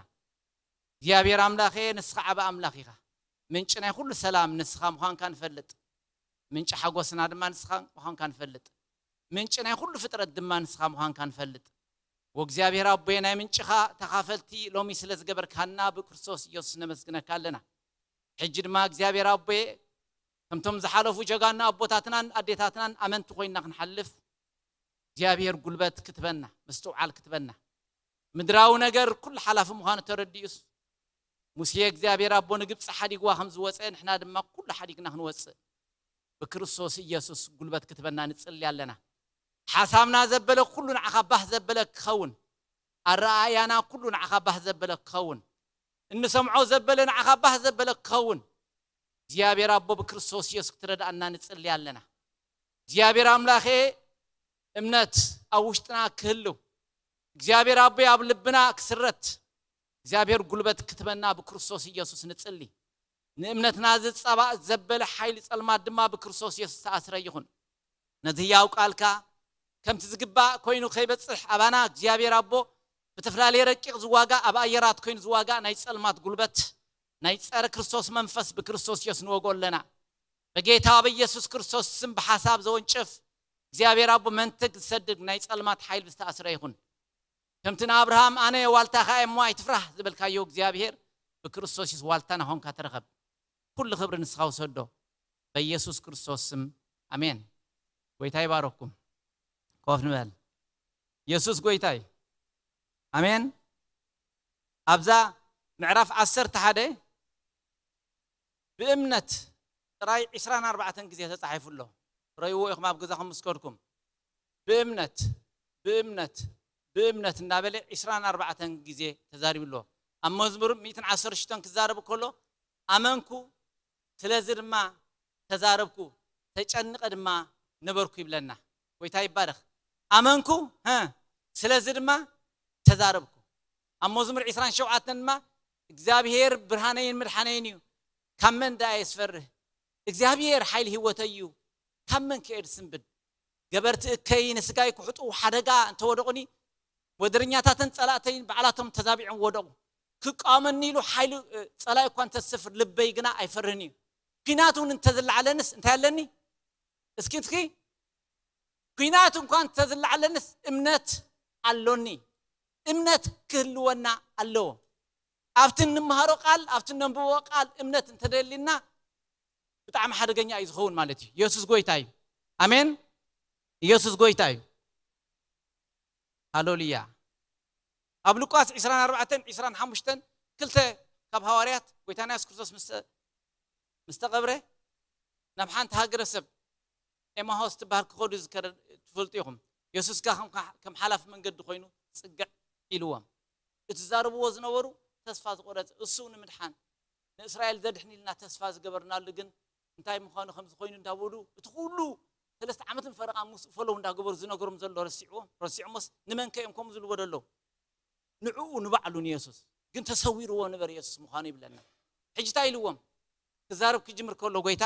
እግዚኣብሔር ኣምላኸ፣ ንስኻ ዓቢ ኣምላኽ ኢኻ። ምንጪ ናይ ኩሉ ሰላም ንስኻ ምዃንካ ንፈልጥ። ምንጪ ሓጎስና ድማ ንስኻ ምዃንካ ንፈልጥ። ምንጪ ናይ ኩሉ ፍጥረት ድማ ንስኻ ምዃንካ ንፈልጥ። ወእግዚኣብሔር ኣቦየ፣ ናይ ምንጭኻ ተኻፈልቲ ሎሚ ስለ ዝገበርካና ብክርስቶስ ኢየሱስ ነመስግነካ ኣለና። ሕጂ ድማ እግዚኣብሔር ኣቦየ፣ ከምቶም ዝሓለፉ ጀጋና ኣቦታትናን ኣዴታትናን ኣመንቲ ኮይንና ክንሓልፍ እግዚኣብሔር ጉልበት ክትበና፣ ምስትውዓል ክትበና። ምድራዊ ነገር ኩሉ ሓላፊ ምዃኑ ተረዲኡስ፣ ሙሴ እግዚኣብሔር ኣቦ ንግብፂ ሓዲግዋ ከም ዝወፀ፣ ንሕና ድማ ኩሉ ሓዲግና ክንወፅእ ብክርስቶስ ኢየሱስ ጉልበት ክትበና ንጽሊ ኣለና። ሓሳብና ዘበለ ኩሉ ንዓኻ ባህ ዘበለ ክኸውን፣ ኣረኣእያና ኩሉ ንዓኻ ባህ ዘበለ ክኸውን፣ እንሰምዖ ዘበለ ንዓኻ ባህ ዘበለ ክኸውን፣ እግዚኣብሔር ኣቦ ብክርስቶስ ኢየሱስ ክትረድኣና ንጽሊ ኣለና። እግዚኣብሔር ኣምላኸ፣ እምነት ኣብ ውሽጥና ክህልው፣ እግዚኣብሔር ኣቦይ ኣብ ልብና ክስረት፣ እግዚኣብሔር ጉልበት ክትበና ብክርስቶስ ኢየሱስ ንጽሊ። ንእምነትና ዝጸባእ ዘበለ ሓይሊ ጸልማት ድማ ብክርስቶስ ኢየሱስ ተኣስረ ይኹን። ነዚ ህያው ቃልካ ከምቲ ዝግባእ ኮይኑ ከይበጽሕ ኣባና እግዚኣብሔር ኣቦ ብተፈላለየ ረቂቕ ዝዋጋእ፣ ኣብ ኣየራት ኮይኑ ዝዋጋእ ናይ ጸልማት ጉልበት፣ ናይ ጸረ ክርስቶስ መንፈስ ብክርስቶስ ኢየሱስ ንወግኦ ኣለና። በጌታ በኢየሱስ ክርስቶስ ስም ብሓሳብ ዘወንጭፍ እግዚኣብሔር ኣቦ መንትግ ዝሰድድ ናይ ጸልማት ሓይሊ ዝተኣስረ ይኹን። ከምቲ ንኣብርሃም ኣነ ዋልታኻ እየ እሞ ኣይትፍራህ ዝበልካዮ እግዚኣብሔር ብክርስቶስ ኢየሱስ ዋልታ ናኾንካ ተረኸብ። ኩሉ ክብሪ ንስኻ ውሰዶ። በኢየሱስ ክርስቶስ ስም ኣሜን። ጎይታ ይባረኩም። ኮፍ ንበል። ኢየሱስ ጎይታ እዩ። ኣሜን። ኣብዛ ምዕራፍ ዓሰርተ ሓደ ብእምነት ጥራይ ዕስራን ኣርባዕተን ግዜ ተጻሒፉ ኣሎ። ረእይዎ ኢኹም ኣብ ገዛኹም ምስ ከድኩም። ብእምነት፣ ብእምነት፣ ብእምነት እናበለ ዕስራን ኣርባዕተን ግዜ ተዛሪቡ ኣሎ። ኣብ መዝሙር ሚእትን ዓሰርተ ሽዱሽተን ክዛረብ ከሎ፣ ኣመንኩ፣ ስለዚ ድማ ተዛረብኩ፣ ተጨንቐ ድማ ነበርኩ ይብለና። ጎይታ ይባረኽ። ኣመንኩ፣ ሀ፣ ስለዚ ድማ ተዛረብኩ። ኣብ መዝሙር ዕስራን ሸውዓተን ድማ፣ እግዚኣብሔር ብርሃነይን ምድሓነይን እዩ፣ ካብ መን ደኣ እየ ዝፈርህ? እግዚኣብሔር ሓይሊ ህይወተይ እዩ፣ ካብ መን ከ እየ ዝስንብድ? ገበርቲ እከይ ንስጋይ ክሕጡ ሓደጋ እንተወደቑኒ፣ ወደረኛታትን ጸላእተይን ባዕላቶም ተዛቢዖም ወደቑ። ክቃወመኒ ኢሉ ሓይሊ፣ እ፣ ጸላኢ እኳ እንተዝሰፍር፣ ልበይ ግና ኣይፈርህን እዩ። ኲናት እውን እንተዝለዓለንስ እንታይ ኣለኒ? እስኪ፣ እስኪ፣ ኲናት እንኳ እንተዝለዓለንስ እምነት ኣሎኒ። እምነት ክህልወና ኣለዎ። ኣብቲ እንመሃሮ ቃል፣ ኣብቲ እነንብቦ ቃል እምነት እንተደሊና ብጣዕሚ ሓደገኛ እዩ ዝኸውን ማለት እዩ። ኢየሱስ ጎይታ እዩ። ኣሜን። ኢየሱስ ጎይታ እዩ። ሃሌሉያ። ኣብ ሉቃስ ዕስራን ኣርባዕተን ዕስራን ሓሙሽተን ክልተ ካብ ሃዋርያት ጎይታና የሱስ ክርስቶስ ምስ፣ ምስ ተቐብረ ናብ ሓንቲ ሃገረ ሰብ ኤማሆስ ትበሃል ክኸዱ ዝከረ-፣ ትፈልጡ ኢኹም። የሱስ ከኣ ከም፣ ከም ሓላፊ መንገዲ ኮይኑ ጽግዕ ኢልዎም። እቲ ዛረብዎ ዝነበሩ ተስፋ ዝቆረጸ፣ እሱ ንምድሓን ንእስራኤል ዘድሕን ኢልና ተስፋ ዝገበርናሉ ግን እንታይ ምዃኑ ከም ዝኾይኑ እንዳበሉ እቲ ኩሉ ሰለስተ ዓመትን ፈረቓን ምስ ፈለዉ እንዳገበሩ ዝነገሮም ዘሎ ረሲዕዎም፣ ረሲዖሞስ ንመን ከ እዮም ከምኡ ዝብልዎ ዘለዉ? ንዕኡ ንባዕሉ ንየሱስ። ግን ተሰዊርዎ ነበር የሱስ ምዃኑ ይብለና። ሕጂ እንታይ ኢልዎም? ክዛረብ ክጅምር ከሎ ጎይታ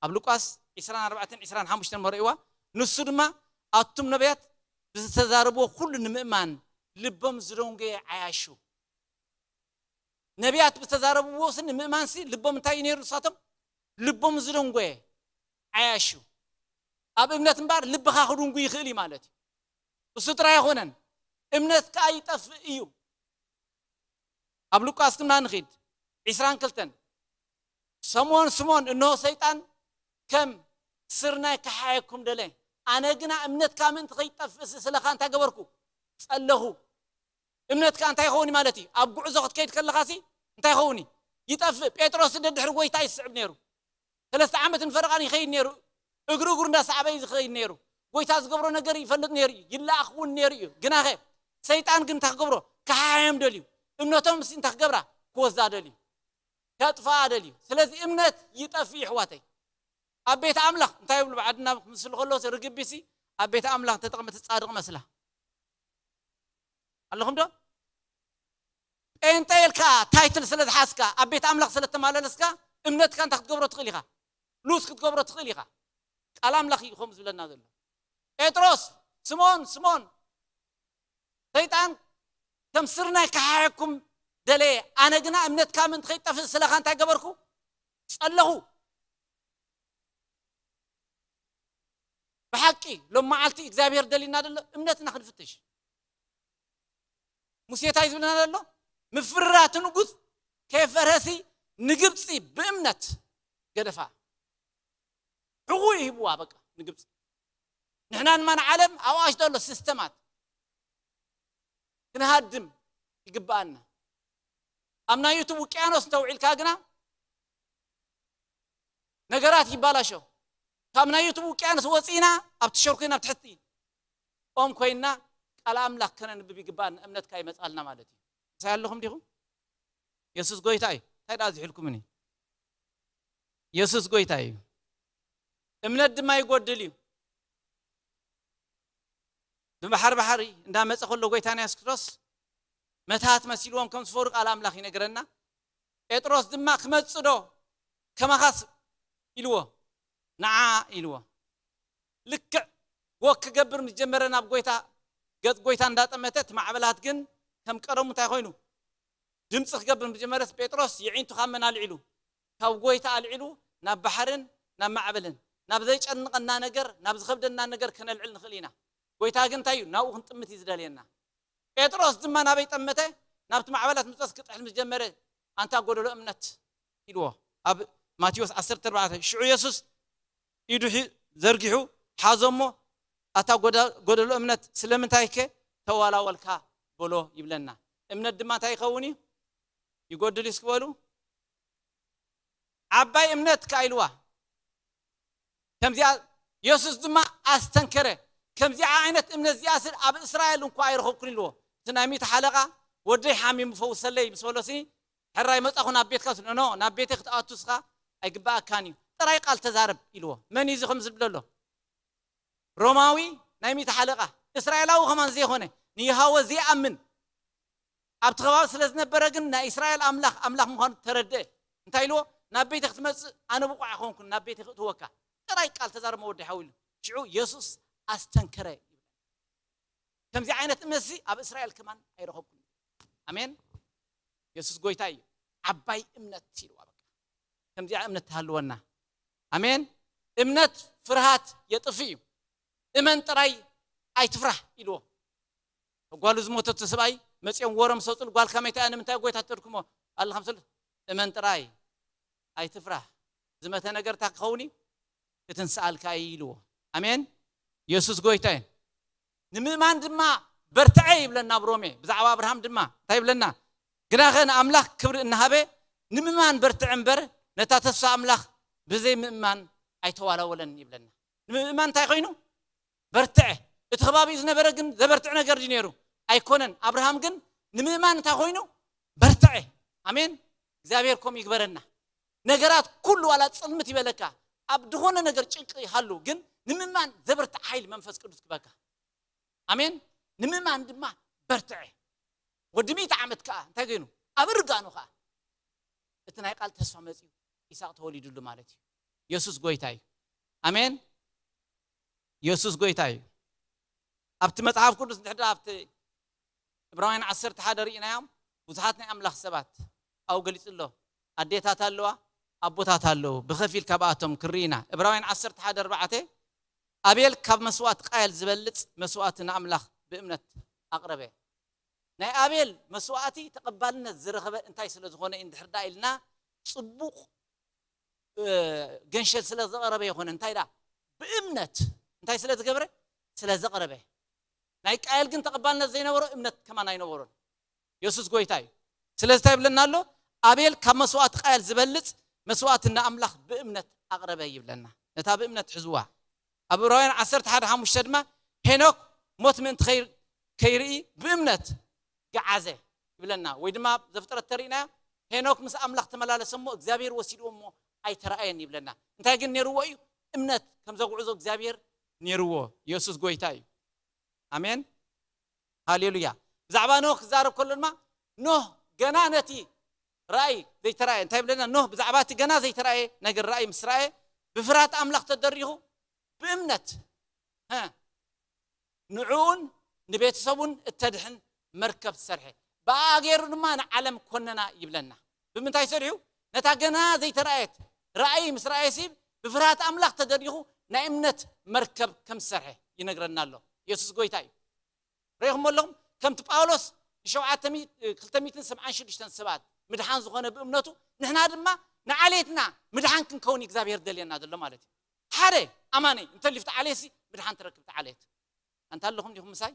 ኣብ ሉቃስ ዕስራን ኣርባዕተን ዕስራን ሓሙሽተን መርኢዋ፣ ንሱ ድማ ኣቱም ነቢያት ብዝተዛረብዎ ኩሉ ንምእማን ልቦም ዝደንጎየ ዓያሹ። ነቢያት ብዝተዛረብዎ ሲ ንምእማን ሲ ልቦም እንታይ እዩ ነይሩ? ንሳቶም ልቦም ዝደንጎየ ዓያሹ። ኣብ እምነት እምበር ልብኻ ክድንጉ ይኽእል እዩ ማለት እዩ። እሱ ጥራይ ኣይኮነን፣ እምነት ከኣ ይጠፍእ እዩ። ኣብ ሉቃስ ድማ ንኺድ። ዒስራን ክልተን። ስምዖን ስምዖን፣ እንሆ ሰይጣን ከም ስርናይ ክሓየኩም ደለ፣ ኣነ ግና እምነትካ ምእንቲ ከይጠፍእ ስለኻ እንታይ ገበርኩ? ጸለኹ። እምነትካ እንታይ ይኸውን ማለት እዩ? ኣብ ጉዕዞ ክትከይድ ከለኻሲ እንታይ ይኸውን እዩ? ይጠፍእ። ጴጥሮስ ደድሕሪ ጎይታ ይስዕብ ነይሩ። ሰለስተ ዓመትን ፈረቓን ይኸይድ ነይሩ። እግሪ እግሩ እንዳሰዓበ እዩ ዝኸይድ ነይሩ። ጎይታ ዝገብሮ ነገር ይፈልጥ ነይሩ እዩ። ይለኣኽ እውን ነይሩ እዩ። ግናኸ ሰይጣን ግን እንታይ ክገብሮ? ክሓዮም ደልዩ። እምነቶም ሲ እንታይ ክገብራ? ክወዛ ደልዩ። ከጥፋኣ ደልዩ። ስለዚ እምነት ይጠፍእ ይሕዋተይ። ኣብ ቤት ኣምላኽ እንታይ ይብሉ ብዓድና ክምስሉ ከለዉ ርግቢሲ ኣብ ቤት ኣምላኽ እንተጠቕመት ጻድቕ መስላ ኣለኹም ዶ? ጴንጠ ኢልካ ታይትል ስለ ዝሓዝካ ኣብ ቤት ኣምላኽ ስለ እተማላለስካ እምነትካ እንታይ ክትገብሮ ትኽእል ኢኻ? ሉዝ ክትገብሮ ትኽእል ኢኻ። ቃል ኣምላኽ እዩ ከምኡ ዝብለና ዘሎ። ጴጥሮስ፣ ስምኦን ስምኦን፣ ሰይጣን ከም ስርናይ ክሓየኩም ደለየ፣ ኣነ ግና እምነትካ ምእንቲ ከይጠፍእ ስለኻ እንታይ ገበርኩ? ጸለኹ። ብሓቂ ሎም መዓልቲ እግዚኣብሔር ደሊና ደሎ እምነትና ክንፍትሽ። ሙሴ እንታይ ዝብለና ዘሎ? ምፍርራቲ ንጉስ ከየፈርሀሲ ንግብፂ ብእምነት ገደፋ። ሕቑ ይህብዋ በቃ ንግብፂ። ንሕና ድማ ንዓለም ኣብ ኣሽ ዘሎ ሲስተማት ክንሃድም ይግብኣና። ኣብ ናይ ዩቱብ ውቅያኖስ እንተውዒልካ ግና ነገራት ይባላሾ። ካብ ናይ ዩቱብ ውቅያኖስ ወፂና ኣብቲ ሸርኩ ናብ ትሕቲ ኦም ኮይንና ቃል ኣምላኽ ከነንብብ ይግባኣና። እምነትካ ይመፃልና ማለት እዩ። ምሳይ ኣለኹም ዲኹም? የሱስ ጎይታ እዩ። እንታይ ደኣ ዝሕልኩምኒ? የሱስ ጎይታ እዩ። እምነት ድማ ይጎድል እዩ። ብባሕሪ ባሕሪ እንዳመፀ ከሎ ጎይታና የሱስ ክርስቶስ መታት መሲልዎም ከም ዝፈሩ ቃል ኣምላኽ ይነግረና። ጴጥሮስ ድማ ክመጽእ ዶ ከማኻስ ኢልዎ፣ ንዓ ኢልዎ። ልክዕ ወክ ክገብር ምስ ጀመረ ናብ ጎይታ፣ ገጽ ጎይታ እንዳጠመተ፣ እቲ ማዕበላት ግን ከም ቀደሙ እንታይ ኮይኑ? ድምፂ ክገብር ምስ ጀመረስ ጴጥሮስ የዒንቱ ካብ መን ኣልዒሉ? ካብ ጎይታ ኣልዒሉ ናብ ባሕርን ናብ ማዕበልን፣ ናብ ዘይጨንቐና ነገር፣ ናብ ዝኸብደና ነገር ከነልዕል ንኽእል ኢና። ጎይታ ግን እንታይ እዩ? ናብኡ ክንጥምት እዩ ዝደልየና። ጴጥሮስ ድማ ናበይ ጠመተ? ናብቲ ማዕበላት ምጥዋስ ክጥሕል ምስ ጀመረ፣ ኣንታ ጎደሎ እምነት ኢልዎ። ኣብ ማቴዎስ ዓሰርተ ኣርባዕተ። ሽዑ የሱስ ኢዱ ሒ-፣ ዘርጊሑ ሓዞ እሞ፣ ኣታ ጎዳ-፣ ጎደሎ እምነት ስለምንታይ ከ ተዋላወልካ? በሎ ይብለና። እምነት ድማ እንታይ ይኸውን እዩ? ይጎድል እዩ እስኪ በሉ። ዓባይ እምነት ከኣ ኢልዋ። ከምዚኣ የሱስ ድማ ኣስተንከረ። ከምዚኣ ዓይነት እምነት እዚኣ ስል ኣብ እስራኤል እንኳ ኣይረኸብኩን ኢልዎ። እቲ ናይ ሚእቲ ሓለቓ ወደይ ሓሚሙ ፈውሰለይ ምስ በሎሲ፣ ሕራይ መጻኹ ናብ ቤትካ ስል፣ ኖ፣ ናብ ቤተይ ክትኣቱ እስኻ ኣይግባኣካን እዩ። ጥራይ ቃል ተዛረብ ኢልዎ። መን እዩ እዚ ከም ዝብል ዘሎ? ሮማዊ ናይ ሚእቲ ሓለቓ፣ እስራኤላዊ ከማን ዘይኮነ፣ ንየሃወ ዘይኣምን ኣብቲ ከባቢ ስለ ዝነበረ ግን ናይ እስራኤል ኣምላኽ ኣምላኽ ምዃኑ ተረድአ። እንታይ ኢልዎ? ናብ ቤተ ክትመጽእ ኣነ ብቑዕ ኣይኮንኩን፣ ናብ ቤተ ክእትወካ። ጥራይ ቃል ተዛረብ መወዲ ሓው ኢሉ። ሽዑ የሱስ ኣስተንከረ። ከምዚ ዓይነት እምነትሲ ኣብ እስራኤል ከማን ኣይረኸብኩን። ኣሜን። የሱስ ጎይታ እዩ። ዓባይ እምነት ኢልዋ በቃ። ከምዚኣ እምነት ትሃልወና። ኣሜን። እምነት ፍርሃት የጥፍእ እዩ። እመን ጥራይ ኣይትፍራህ ኢልዎ። ጓሉ ዝሞተቶ ሰብኣይ መጺኦም ወሮም ሰጡል፣ ጓልካ መይታ እያ ንምንታይ ጎይታ ተድክሞ ኣለኻ? ምስ በሉ፣ እመን ጥራይ ኣይትፍራህ፣ ዝመተ ነገር እንታይ ክኸውን እዩ? ክትንስኣልካ እዩ ኢልዎ። ኣሜን። የሱስ ጎይታ እዩ። ንምእማን ድማ በርትዐ ይብለና ኣብ ሮሜ። ብዛዕባ ኣብርሃም ድማ እንታይ ይብለና? ግናኸ ንኣምላኽ ክብሪ እናሃበ ንምእማን በርትዐ እምበር ነታ ተስፋ ኣምላኽ ብዘይ ምእማን ኣይተዋላወለን ይብለና። ንምእማን እንታይ ኮይኑ? በርትዐ። እቲ ከባቢኡ ዝነበረ ግን ዘበርትዕ ነገር ድዩ ነይሩ? ኣይኮነን። ኣብርሃም ግን ንምእማን እንታይ ኮይኑ? በርትዐ። ኣሜን። እግዚኣብሔር ከምኡ ይግበረና። ነገራት ኩሉ ዋላ ጽልምት ይበለካ፣ ኣብ ድኾነ ነገር ጭንቂ ይሃሉ፣ ግን ንምእማን ዘበርትዕ ሓይሊ መንፈስ ቅዱስ ክበካ። ኣሜን። ንምእማን ድማ በርትዐ። ወዲ ሚእቲ ዓመት ከኣ እንታይ ገይኑ? ኣብ እርጋኑ ከኣ እቲ ናይ ቃል ተስፋ መጺኡ፣ ይስሐቅ ተወሊዱሉ ማለት እዩ። የሱስ ጎይታ እዩ። ኣሜን። የሱስ ጎይታ እዩ። ኣብቲ መጽሓፍ ቅዱስ እንድሕር ደኣ ኣብቲ ዕብራውያን ዓሰርተ ሓደ ርኢናዮም፣ ብዙሓት ናይ ኣምላኽ ሰባት ኣብኡ ገሊጹ ኣሎ። ኣዴታት ኣለዋ፣ ኣቦታት ኣለዉ። ብኸፊል ካብኣቶም ክርኢ ኢና። ዕብራውያን ዓሰርተ ሓደ ኣርባዕተ፣ ኣቤል ካብ መስዋእቲ ቃየል ዝበልጽ መስዋእቲ ንኣምላኽ ብእምነት ኣቕረበ። ናይ ኣቤል መስዋእቲ ተቐባልነት ዝረኸበ እንታይ ስለ ዝኾነ እዩ እንድሕር ደኣ ኢልና፣ ጽቡቕ ገንሸል ስለ ዘቐረበ ይኾነ። እንታይ ደኣ ብእምነት እንታይ ስለ ዝገብረ? ስለ ዘቕረበ። ናይ ቃየል ግን ተቐባልነት ዘይነበሮ እምነት ከማን ኣይነበሮን። የሱስ ጎይታ እዩ። ስለዚ እንታይ ይብለና ኣሎ? ኣቤል ካብ መስዋእቲ ቃየል ዝበልጽ መስዋእቲ ንኣምላኽ ብእምነት ኣቕረበ ይብለና። ነታ ብእምነት ሕዝዋ። ኣብ ዕብራውያን ዓሰርተ ሓደ ሓሙሽተ ድማ ሄኖክ ሞት ምእንቲ ከይ- ከይርኢ ብእምነት ገዓዘ ይብለና። ወይ ድማ ዘፍጥረት ተሪእና ሄኖክ ምስ ኣምላኽ ተመላለሰ እሞ እግዚኣብሔር ወሲድዎ እሞ ኣይተረኣየን ይብለና። እንታይ ግን ነይርዎ እዩ? እምነት ከም ዘጉዕዞ እግዚኣብሔር ነይርዎ። የሱስ ጎይታ እዩ። ኣሜን ሃሌሉያ። ብዛዕባ ኖህ ክዛረብ ከሎ ድማ ኖህ ገና ነቲ ራእይ ዘይተራእየ እንታይ ይብለና? ኖህ ብዛዕባ እቲ ገና ዘይተራእየ ነገር ራእይ ምስ ራእየ ብፍርሃት ኣምላኽ ተደሪኹ ብእምነት ንዕኡን ንቤተሰቡን እተድሕን መርከብ ዝሰርሐ፣ ብኣኣ ገይሩ ድማ ንዓለም ኮነና ይብለና። ብምንታይ ሰሪሑ? ነታ ገና ዘይተራእየት ራእይ ምስ ረኣየ ሲብ ብፍርሃት ኣምላኽ ተደሪኹ ናይ እምነት መርከብ ከም ዝሰርሐ ይነግረና ኣሎ። የሱስ ጎይታ እዩ። ርኢኹም ኣለኹም? ከምቲ ጳውሎስ ንሸውዓተ ሚእቲ- ክልተ ሚእትን ሰብዓን ሽዱሽተን ሰባት ምድሓን ዝኾነ ብእምነቱ፣ ንሕና ድማ ንዓሌትና ምድሓን ክንከውን እግዚኣብሔር ደልየና ዘሎ ማለት እዩ። ሓደ ኣማኒ እንተሊፍቲ ዓሌትሲ ምድሓን ትረክብቲ ዓሌት። ኣንታ ኣለኹም ዲኹም ምሳይ?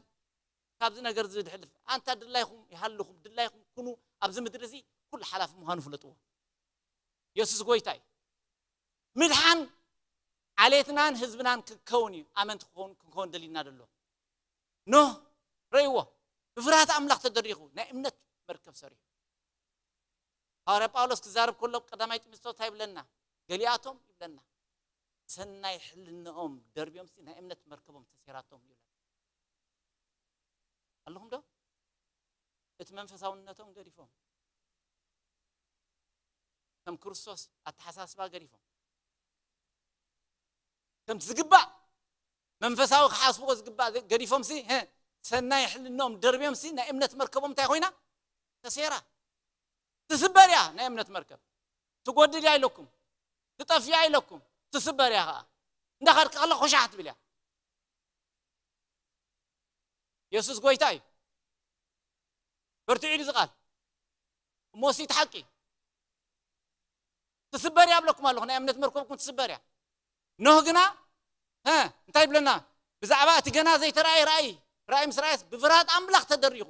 ካብዚ ነገር እዚ ድሕልፍ ኣንታ ድላይኹም ይሃልኹም፣ ድላይኹም ኩኑ። ኣብዚ ምድሪ እዚ ኩሉ ሓላፊ ምዃኑ ፍለጥዎ። የሱስ ጎይታ እዩ። ምድሓን ዓሌትናን ህዝብናን ክከውን እዩ። ኣመንቲ ክኸውን ክንከውን ደሊና ደሎ ኖህ ረእይዎ። ብፍርሃት ኣምላኽ ተደሪኹ ናይ እምነት መርከብ ሰሪሑ። ሃዋርያ ጳውሎስ ክዛረብ ከሎ ቀዳማይ ጢሞቴዎስ እንታይ ይብለና? ገሊኣቶም ይብለና ሰናይ ሕልንኦም ደርብዮም ሲ ናይ እምነት መርከቦም ተሴራቶም ይብለና። ኣለኹም ዶ? እቲ መንፈሳውነቶም ገዲፎም ከም ክርስቶስ ኣተሓሳስባ ገዲፎም ከም ዝግባእ መንፈሳዊ ክሓስብዎ ዝግባእ ገዲፎም ሲ ሰናይ ሕልንኦም ደርብዮም ሲ ናይ እምነት መርከቦም እንታይ ኮይና ተሴራ። ትስበር እያ ናይ እምነት መርከብ። ትጎድል እያ ኢለኩም ትጠፍእ እያ ኢለኩም ትስበር እያ ከዓ እንዳኸድካ ከላ ኮሻሕ ትብል እያ። የሱስ ጎይታ እዩ። በርትዑ ኢሉ ዝቃል እሞ ሲ ሓቂ ትስበር እያ ብለኩም ኣለኹ። ናይ እምነት መርከብኩም ትስበር እያ። ኖህ ግና ሀ እንታይ ይብለና? ብዛዕባ እቲ ገና ዘይተራእየ ራእይ ራእይ ምስ ራእየስ ብፍርሃት ኣምላኽ ተደሪኹ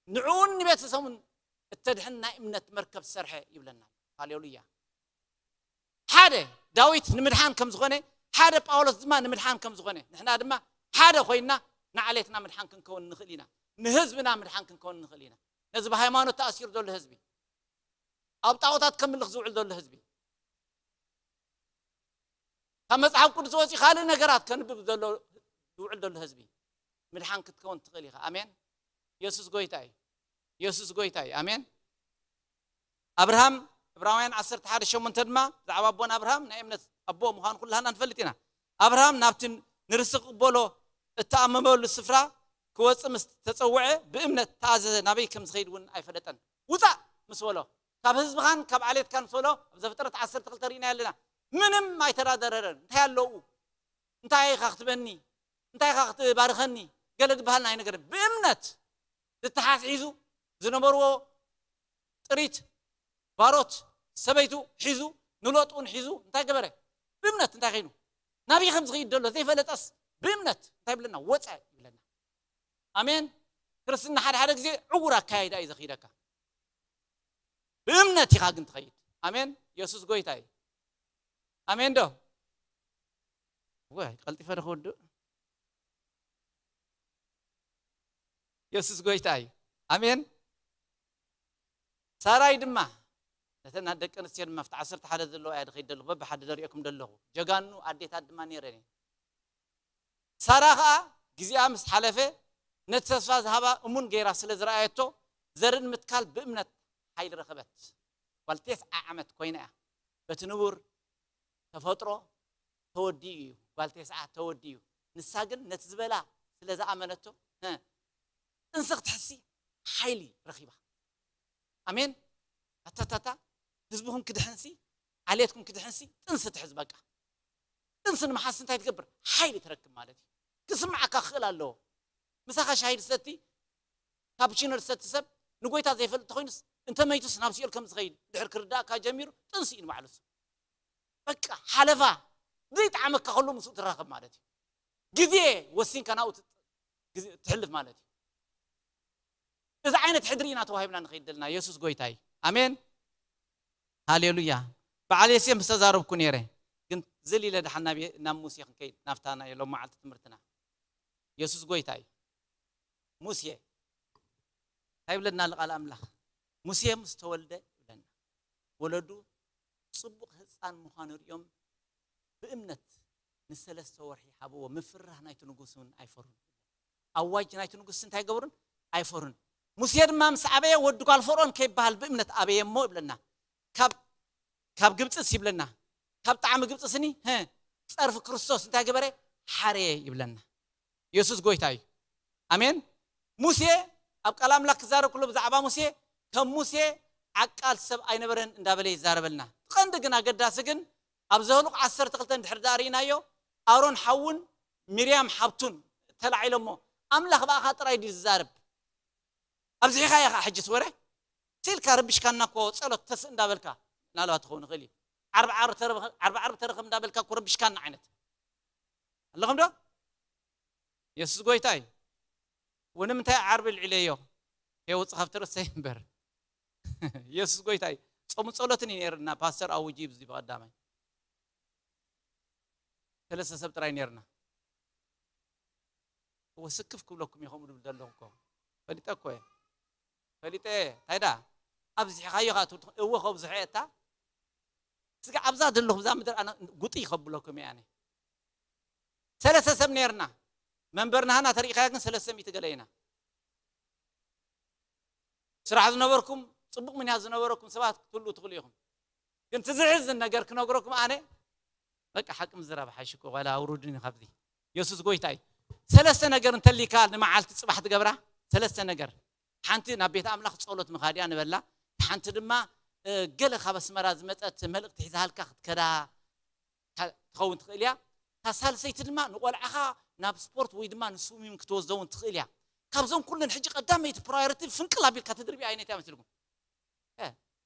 ንዕኡን ንቤተሰቡን እተድሕን ናይ እምነት መርከብ ዝሰርሐ ይብለና። ሃሌሉያ። ሓደ ዳዊት ንምድሓን ከም ዝኾነ ሓደ ጳውሎስ ድማ ንምድሓን ከም ዝኾነ ንሕና ድማ ሓደ ኮይና ንዓሌትና ምድሓን ክንከውን ንኽእል ኢና። ንህዝብና ምድሓን ክንከውን ንኽእል ኢና። ነዚ ብሃይማኖት ተኣሲሩ ዘሎ ህዝቢ ኣብ ጣዖታት ከምልኽ ዝውዕል ዘሎ ህዝቢ ካብ መጽሓፍ ቅዱስ ወፂ ካልእ ነገራት ከንብብ ዘሎ ዝውዕል ዘሎ ህዝቢ ምድሓን ክትከውን ትኽእል ኢኻ። ኣሜን። የሱስ ጎይታ እዩ። የሱስ ጎይታ እዩ። ኣሜን። ኣብርሃም ዕብራውያን ዓሰርተ ሓደ ሸሞንተ ድማ ብዛዕባ ኣቦን ኣብርሃም ናይ እምነት ኣቦ ምዃኑ ኩላህና ንፈልጥ ኢና። ኣብርሃም ናብቲ ንርሲ ክቕበሎ እተኣመመሉ ስፍራ ክወፅእ ምስ ተፀውዐ ብእምነት ተኣዘዘ። ናበይ ከም ዝኸይድ እውን ኣይፈለጠን። ውፃእ ምስ በሎ ካብ ህዝብኻን ካብ ዓሌትካን ምስ በሎ ኣብ ዘፍጥረት ዓሰርተ ክልተ ርኢና ኣለና። ምንም ኣይተዳደረረን። እንታይ ኣለዉ እንታይ ኢኻ ክትበኒ እንታይ ኢኻ ክትባርኸኒ ገለ ዝበሃል ናይ ነገር ብእምነት ዝተሓዝ ሒዙ ዝነበርዎ ጥሪት ባሮት ሰበይቱ ሒዙ ንሎጥ እውን ሒዙ እንታይ ገበረ? ብእምነት እንታይ ከይኑ ናበይ ከም ዝኸይድ ዘሎ ዘይፈለጠስ ብእምነት እንታይ ይብለና? ወፀ ይብለና። ኣሜን። ክርስትና ሓደ ሓደ ግዜ ዕውር ኣካያይዳ እዩ ዘኽይደካ። ብእምነት ኢኻ ግን ትኸይድ። ኣሜን። የሱስ ጎይታ እዩ። ኣሜን ዶ? ወይ ቀልጢፈ ዶ ክውድእ? የሱስ ጎይታ እዩ። ኣሜን። ሳራይ ድማ ነተን ደቂ ኣንስትዮ ድማ ኣብቲ ዓሰርተ ሓደ ዘለዋ እያ ድኸይድ ዘለኹ በብሓደ ደሪኦኩም ደለኹ ጀጋኑ ኣዴታት ድማ ነይረን እየን። ሳራ ኸኣ ግዜኣ ምስ ሓለፈ ነቲ ተስፋ ዝሃባ እሙን ገይራ ስለ ዝረኣየቶ ዘርን ምትካል ብእምነት ሓይሊ ረኸበት። ጓል ተስዓ ዓመት ኮይና እያ በቲ ንቡር ተፈጥሮ ተወዲኡ እዩ። ጓል ተስዓ ተወዲኡ ንሳ ግን ነቲ ዝበላ ስለ ዝኣመነቶ ጥንሲ ክትሕሲ ሓይሊ ረኺባ። ኣሜን። ኣታታታ ህዝብኹም ክድሕንሲ ዓሌትኩም ክድሕንሲ ጥንሲ ትሕዝ በቃ። ጥንሲ ንምሓስ እንታይ ትገብር? ሓይሊ ትረክብ ማለት እዩ። ክስምዓካ ክኽእል ኣለዎ። ምሳኻ ሻሂ ትሰቲ ካፕቺኖ ዝሰቲ ሰብ ንጎይታ ዘይፈልጥ ተኮይኑስ እንተ መይቱስ ናብ ሲኦል ከም ዝኸይድ ድሕር ክርዳእካ ጀሚሩ ጥንሲ እዩ ንባዕሉስ። በቃ ሓለፋ ዘይጠዓመካ ከሎ ምስኡ ትራኸብ ማለት እዩ። ግዜ ወሲንካ ናብኡ ትሕልፍ ማለት እዩ። እዚ ዓይነት ሕድሪ ኢና ተዋሂብና ንኸይድ ዘለና። የሱስ ጎይታ እዩ። ኣሜን ሃሌሉያ። በዓል የሴ ምስ ተዛረብኩ ነይረ፣ ግን ዝል ኢለ ደሓን ናብ ናብ ሙሴ ክንከይድ ናብታ ናይ ሎም መዓልቲ ትምህርትና። የሱስ ጎይታ እዩ። ሙሴ እንታይ ይብለና ኣሎ ቃል ኣምላኽ? ሙሴ ምስ ተወልደ ይብለና፣ ወለዱ ጽቡቕ ህፃን ምዃኑ ሪኦም ብእምነት ንሰለስተ ወርሒ ሃብዎ። ምፍርራህ ናይቲ ንጉስ እውን ኣይፈሩን። ኣዋጅ ናይቲ ንጉስ እንታይ ገብሩን ኣይፈሩን። ሙሴ ድማ ምስ ኣበየ ወዲ ጓል ፈርኦን ከይበሃል ብእምነት ኣበየ እሞ ይብለና። ካብ ካብ ግብፅስ ይብለና፣ ካብ ጣዕሚ ግብፅስኒ ጸርፊ ክርስቶስ እንታይ ገበረ? ሓረየ ይብለና። የሱስ ጎይታ እዩ። ኣሜን። ሙሴ ኣብ ቃል ኣምላኽ ክዛረብ ከሎ ብዛዕባ ሙሴ ከም ሙሴ ዓቃል ሰብ ኣይነበረን እንዳበለ ይዛረበልና። ቀንዲ ግን ኣገዳሲ ግን ኣብ ዘኍልቁ ዓሰርተ ክልተ እንድሕር ደኣ ርኢናዮ፣ ኣሮን ሓውን ሚርያም ሓብቱን ተላዒሎሞ፣ ኣምላኽ ብኣኻ ጥራይ ድዩ ዝዛረብ? ኣብዚሒኻ ኢኻ ሕጅስ ወረ ሲልካ ረቢሽካና እኮ ጸሎት ተስ እንዳበልካ ናልባት ትኸውን ይኽእል እዩ። ዓርቢ ዓርቢ ተረኸብ እንዳበልካ እኮ ረቢሽካና ዓይነት ኣለኹም ዶ? የሱስ ጎይታ እዩ። ወንምንታይ ዓርቢ ልዒለዮ? ከይወፅእ ካብቲ ርእሰይ እምበር። የሱስ ጎይታ እዩ። ጾሙ ጸሎትን እዩ ነይርና ፓስተር ኣውጂ ብዚ ብቐዳማይ ሰለስተ ሰብ ጥራይ ነርና። እወ ስክፍ ክብለኩም እየ ከምኡ ድብል ዘለኹ እኮ ፈሊጠ እኮ እየ ፈሊጠ እየ። እንታይ ዳ ኣብዚሕኻዮ ከዓ ትብል ትኾን እወ ከብዝሖ እየ እታ ስጋ ኣብዛ ዘለኹ ብዛ ምድር ኣነ ጉጢ ከብለኩም እየ ኣነ። ሰለስተ ሰብ ነርና መንበርና ሃና ተሪኢኻያ ግን ሰለስተ ሚእቲ ገለ ኢና። ስራሕ ዝነበርኩም ጽቡቕ ምንያት ዝነበረኩም ሰባት ክትህሉ ትኽእሉ ኢኹም። ግን ትዝሕዝን ነገር ክነግረኩም ኣነ በቃ ሓቂ ምዝራብ ሓይሽ እኮ ዋላ ኣውሩድኒ ካብዚ። የሱስ ጎይታ እዩ። ሰለስተ ነገር እንተሊካ ንመዓልቲ ጽባሕ ትገብራ ሰለስተ ነገር። ሓንቲ ናብ ቤት ኣምላኽ ጸሎት ምኻድያ ንበላ። ሓንቲ ድማ ገለ ካብ ኣስመራ ዝመጸት መልእክቲ ሒዛሃልካ ክትከዳ ትኸውን ትኽእል እያ። እታ ሳልሰይቲ ድማ ንቆልዓኻ ናብ ስፖርት ወይ ድማ ንስዊሚንግ ክትወስዶ እውን ትኽእል እያ። ካብዞም ኩለን ሕጂ ቀዳመይቲ ፕራዮሪቲ ፍንቅል ኣቢልካ ትድርቢ ኣይነት እያ መስልኩም?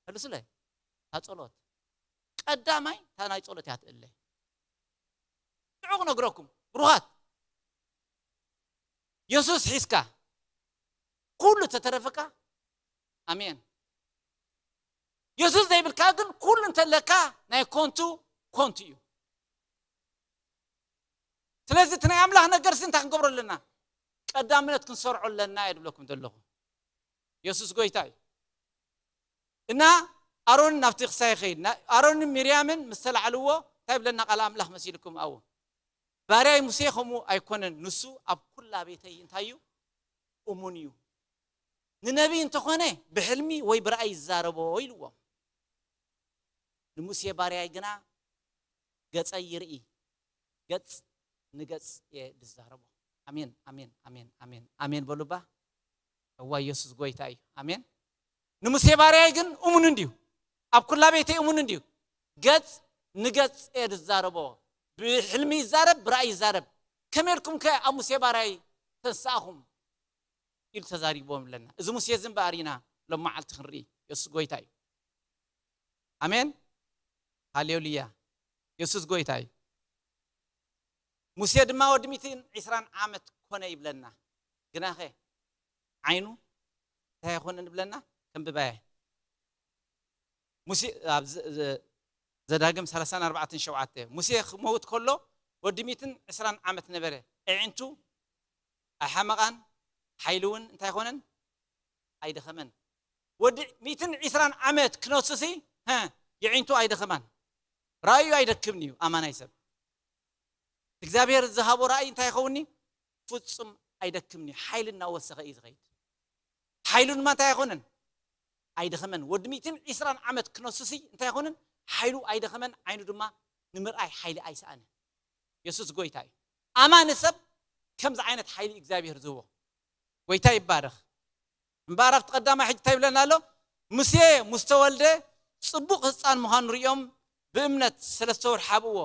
መልሱለይ። እታ ጸሎት ቀዳማይ እታ ናይ ጸሎት እያ ትእለ። ንዑ ክነግረኩም ብሩኻት፣ የሱስ ሒዝካ ኩሉ ተተረፈካ ኣሜን። የሱስ ዘይብልካ ግን ኩሉ እንተለካ ናይ ኮንቱ ኮንቱ እዩ። ስለዚ እቲ ናይ ኣምላኽ ነገር ሲ እንታይ ክንገብሮ ኣለና? ቀዳምነት ክንሰርዖ ኣለና እየ ድብለኩም ዘለኹ። የሱስ ጎይታ እዩ። እና ኣሮን ናብቲ ክሳይ ኸይድ ኣሮንን ሚርያምን ምስ ተላዕልዎ እንታይ ብለና ቃል ኣምላኽ መሲልኩም ኣዎ ባርያይ ሙሴ ከምኡ ኣይኮነን፣ ንሱ ኣብ ኩላ ቤተይ እንታይ እዩ እሙን እዩ። ንነቢይ እንተኾነ ብሕልሚ ወይ ብራእይ ይዛረቦ ኢልዎም። ንሙሴ ባርያይ ግና ገጸይ ይርኢ፣ ገጽ ንገጽ እየ ዝዛረቦ። ኣሜን ኣሜን ኣሜን ኣሜን ኣሜን በሉባ። እዋ ኢየሱስ ጎይታ እዩ። ኣሜን። ንሙሴ ባርያይ ግን እሙን እንድዩ፣ ኣብ ኩላ ቤተይ እሙን እንድዩ። ገጽ ንገጽ እየ ዝዛረቦ። ብሕልሚ ይዛረብ ብራእይ ይዛረብ። ከመይ ኢልኩም ከ ኣብ ሙሴ ባርያይ ተንሳእኹም? ኢሉ ተዛሪብዎም ኣለና። እዚ ሙሴ እዚ እምበኣር ኢና ሎም መዓልቲ ክንርኢ። የሱስ ጎይታ እዩ። ኣሜን ሃሌሉያ። የሱስ ጎይታ እዩ። ሙሴ ድማ ወዲ ሚእትን ዒስራን ዓመት ኮነ ይብለና። ግናኸ ዓይኑ እንታይ ይኾነ ንብለና? ከንብባየ ሙሴ ኣብ ዘዳግም ሰላሳን ኣርባዕተን ሸውዓተ ሙሴ ክመውት ከሎ ወዲ ሚእትን ዕስራን ዓመት ነበረ። ኣዒንቱ ኣይሓመቓን፣ ሓይሊ እውን እንታይ ኮነን ኣይደኸመን። ወዲ ሚእትን ዕስራን ዓመት ክነሱሲ የዒንቱ ኣይደኸማን። ራእዩ ኣይደክምን እዩ። ኣማናይ ሰብ እግዚኣብሔር ዝሃቦ ራእይ እንታይ ይኸውን? ፍጹም ኣይደክምን እዩ። ሓይሊ እናወሰኸ እዩ ዝኸይድ። ሓይሉ ድማ እንታይ ኣይኮነን? ኣይደኸመን። ወዲ ሚእትን ዕስራን ዓመት ክነሱሲ እንታይ ኣይኮነን? ሓይሉ ኣይደኸመን። ዓይኑ ድማ ንምርኣይ ሓይሊ ኣይሰኣነ። የሱስ ጎይታ እዩ። ኣማኒ ሰብ ከምዚ ዓይነት ሓይሊ እግዚኣብሔር ዝህቦ። ጎይታ ይባረኽ። እምበኣር ኣብቲ ቀዳማይ ሕጂ እንታይ ይብለና ኣሎ? ሙሴ ምስ ተወልደ ጽቡቕ ህፃን ምዃኑ ሪኦም ብእምነት ሰለስተ ወርሒ ኣብእዎ።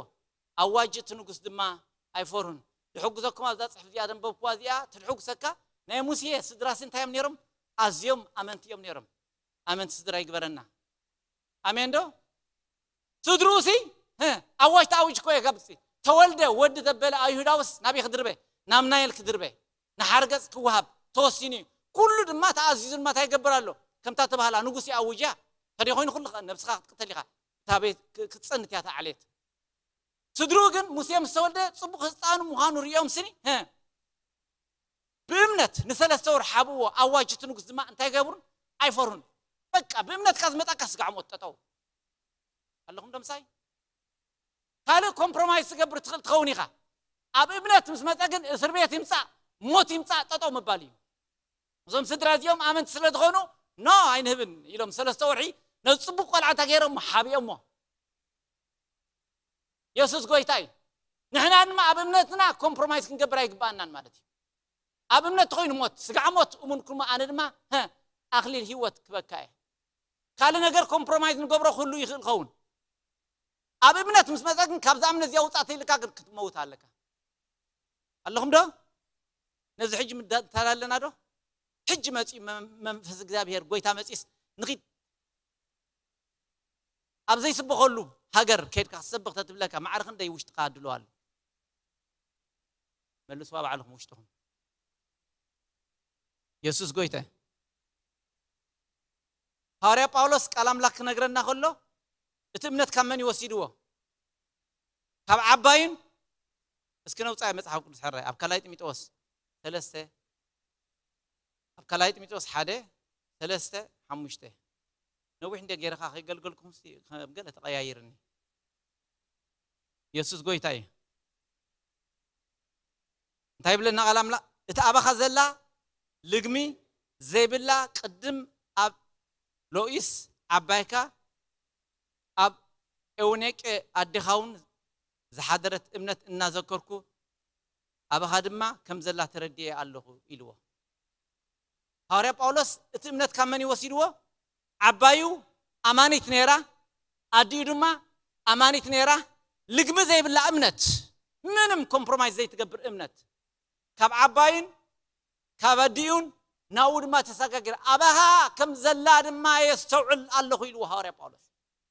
ኣዋጅ እቲ ንጉስ ድማ ኣይፈርሁን። ድሕጉዘኩም ኣብዛ ጽሕፍ እዚኣ ዘንበብኩዋ እዚኣ ትድሕጉሰካ። ናይ ሙሴ ስድራሲ እንታይ እዮም ነይሮም? ኣዝዮም ኣመንቲ እዮም ነይሮም። ኣመንቲ ስድራ ይግበረና። ኣሜን ዶ? ስድርኡ ሲ፣ ህ፣ ኣዋጅ ተኣዊጅ እኮ እየ ካብ ሲ ተወልደ ወዲ ዘበለ ኣይሁዳውስ ናበይ ክድርበ? ናብ ናይል ክድርበ፣ ንሓርገጽ ክወሃብ ተወሲኑ እዩ። ኩሉ ድማ ተኣዚዙ ድማ እንታይ ይገብር ኣሎ? ከምታ ተባህላ ንጉስ ይኣውጅ እያ። ተደይ ኮይኑ ኩሉ ነብስኻ ክትቅተል ኢኻ። እታ ቤት ክ- ክትጸንት እያ እታ ዓሌት። ስድርኡ ግን ሙሴ ምስ ተወልደ ጽቡቕ ህፃኑ ምዃኑ ሪኦም ስኒ፣ ህ፣ ብእምነት ንሰለስተ ወር ሓብእዎ። ኣዋጅ እቲ ንጉስ ድማ እንታይ ገብሩን ኣይፈርሁን። በቃ ብእምነትካ ዝመጣካ ስጋዕ ሞት ጠጠው ኣለኹም ዶ ምሳይ? ካልእ ኮምፕሮማይዝ ትገብር ትኽእል ትኸውን ኢኻ። ኣብ እምነት ምስ መፀ ግን እስር ቤት ይምፃእ ሞት ይምፃእ ጠጠው ምባል እዩ። እዞም ስድራ እዚኦም ኣመንቲ ስለ ዝኾኑ ኖ ኣይንህብን ኢሎም ሰለስተ ወርሒ ነዚ ፅቡቅ ቆልዓ እንታይ ገይሮሞ? ሓቢኦሞ። የሱስ ጎይታ እዩ። ንሕና ድማ ኣብ እምነትና ኮምፕሮማይዝ ክንገብር ኣይግባኣናን ማለት እዩ። ኣብ እምነት ተኾይኑ ሞት ስጋዕ ሞት እሙን ኩማ ኣነ ድማ፣ ሀ፣ ኣክሊል ህይወት ክበካ እየ። ካልእ ነገር ኮምፕሮማይዝ ንገብሮ ክህሉ ይኽእል ኸውን። ኣብ እምነት ምስ መፀ ግን ካብዛ እምነት እዚኣ ውፃእ ተይልካ ግን ክትመውት ኣለካ። ኣለኹም ዶ? ነዚ ሕጂ ምዳታል ኣለና ዶ? ሕጂ መፂኡ መ- መንፈስ እግዚኣብሔር ጎይታ መፂስ ንኺድ። ኣብ ዘይስበኸሉ ሃገር ከይድካ ክትሰብኽ ተትብለካ ማዕረ ክንደይ ውሽጥኻ ኣድሎ ኣሎ? መልስዋ ባዕልኹም ውሽጥኹም። የሱስ ጎይታ። ሃዋርያ ጳውሎስ ቃል ኣምላኽ ክነግረና ከሎ እቲ እምነት ካብ መን ይወሲድዎ? ካብ ዓባይን እስኪ ነውፃ መፅሓፍ ቅዱስ ሕራይ ኣብ ካልኣይ ጢሞቴዎስ ሰለስተ ኣብ ካልኣይ ጢሞቴዎስ ሓደ ሰለስተ ሓሙሽተ ነዊሕ እንደ ገይረኻ ከይገልገልኩም ገለ ተቐያይርኒ። የሱስ ጎይታ እዩ። እንታይ ይብለና ቃል ኣምላኽ? እቲ ኣባኻ ዘላ ልግሚ ዘይብላ ቅድም ኣብ ሎኢስ ዓባይካ ኣብ ኤውኔቄ ኣዴኻ እውን ዝሓደረት እምነት እናዘከርኩ ኣባኻ ድማ ከም ዘላ ተረዲኤ ኣለኹ ኢልዎ። ሃዋርያ ጳውሎስ እቲ እምነት ካብ መን ይወሲድዎ? ዓባዩ ኣማኒት ነይራ፣ ኣዲኡ ድማ ኣማኒት ነይራ። ልግሚ ዘይብላ እምነት፣ ምንም ኮምፕሮማይዝ ዘይትገብር እምነት ካብ ዓባዩን ካብ ኣዲኡን ናብኡ ድማ ተሰጋግር ኣባኻ ከም ዘላ ድማ የስተውዕል ኣለኹ ኢልዎ ሃዋርያ ጳውሎስ።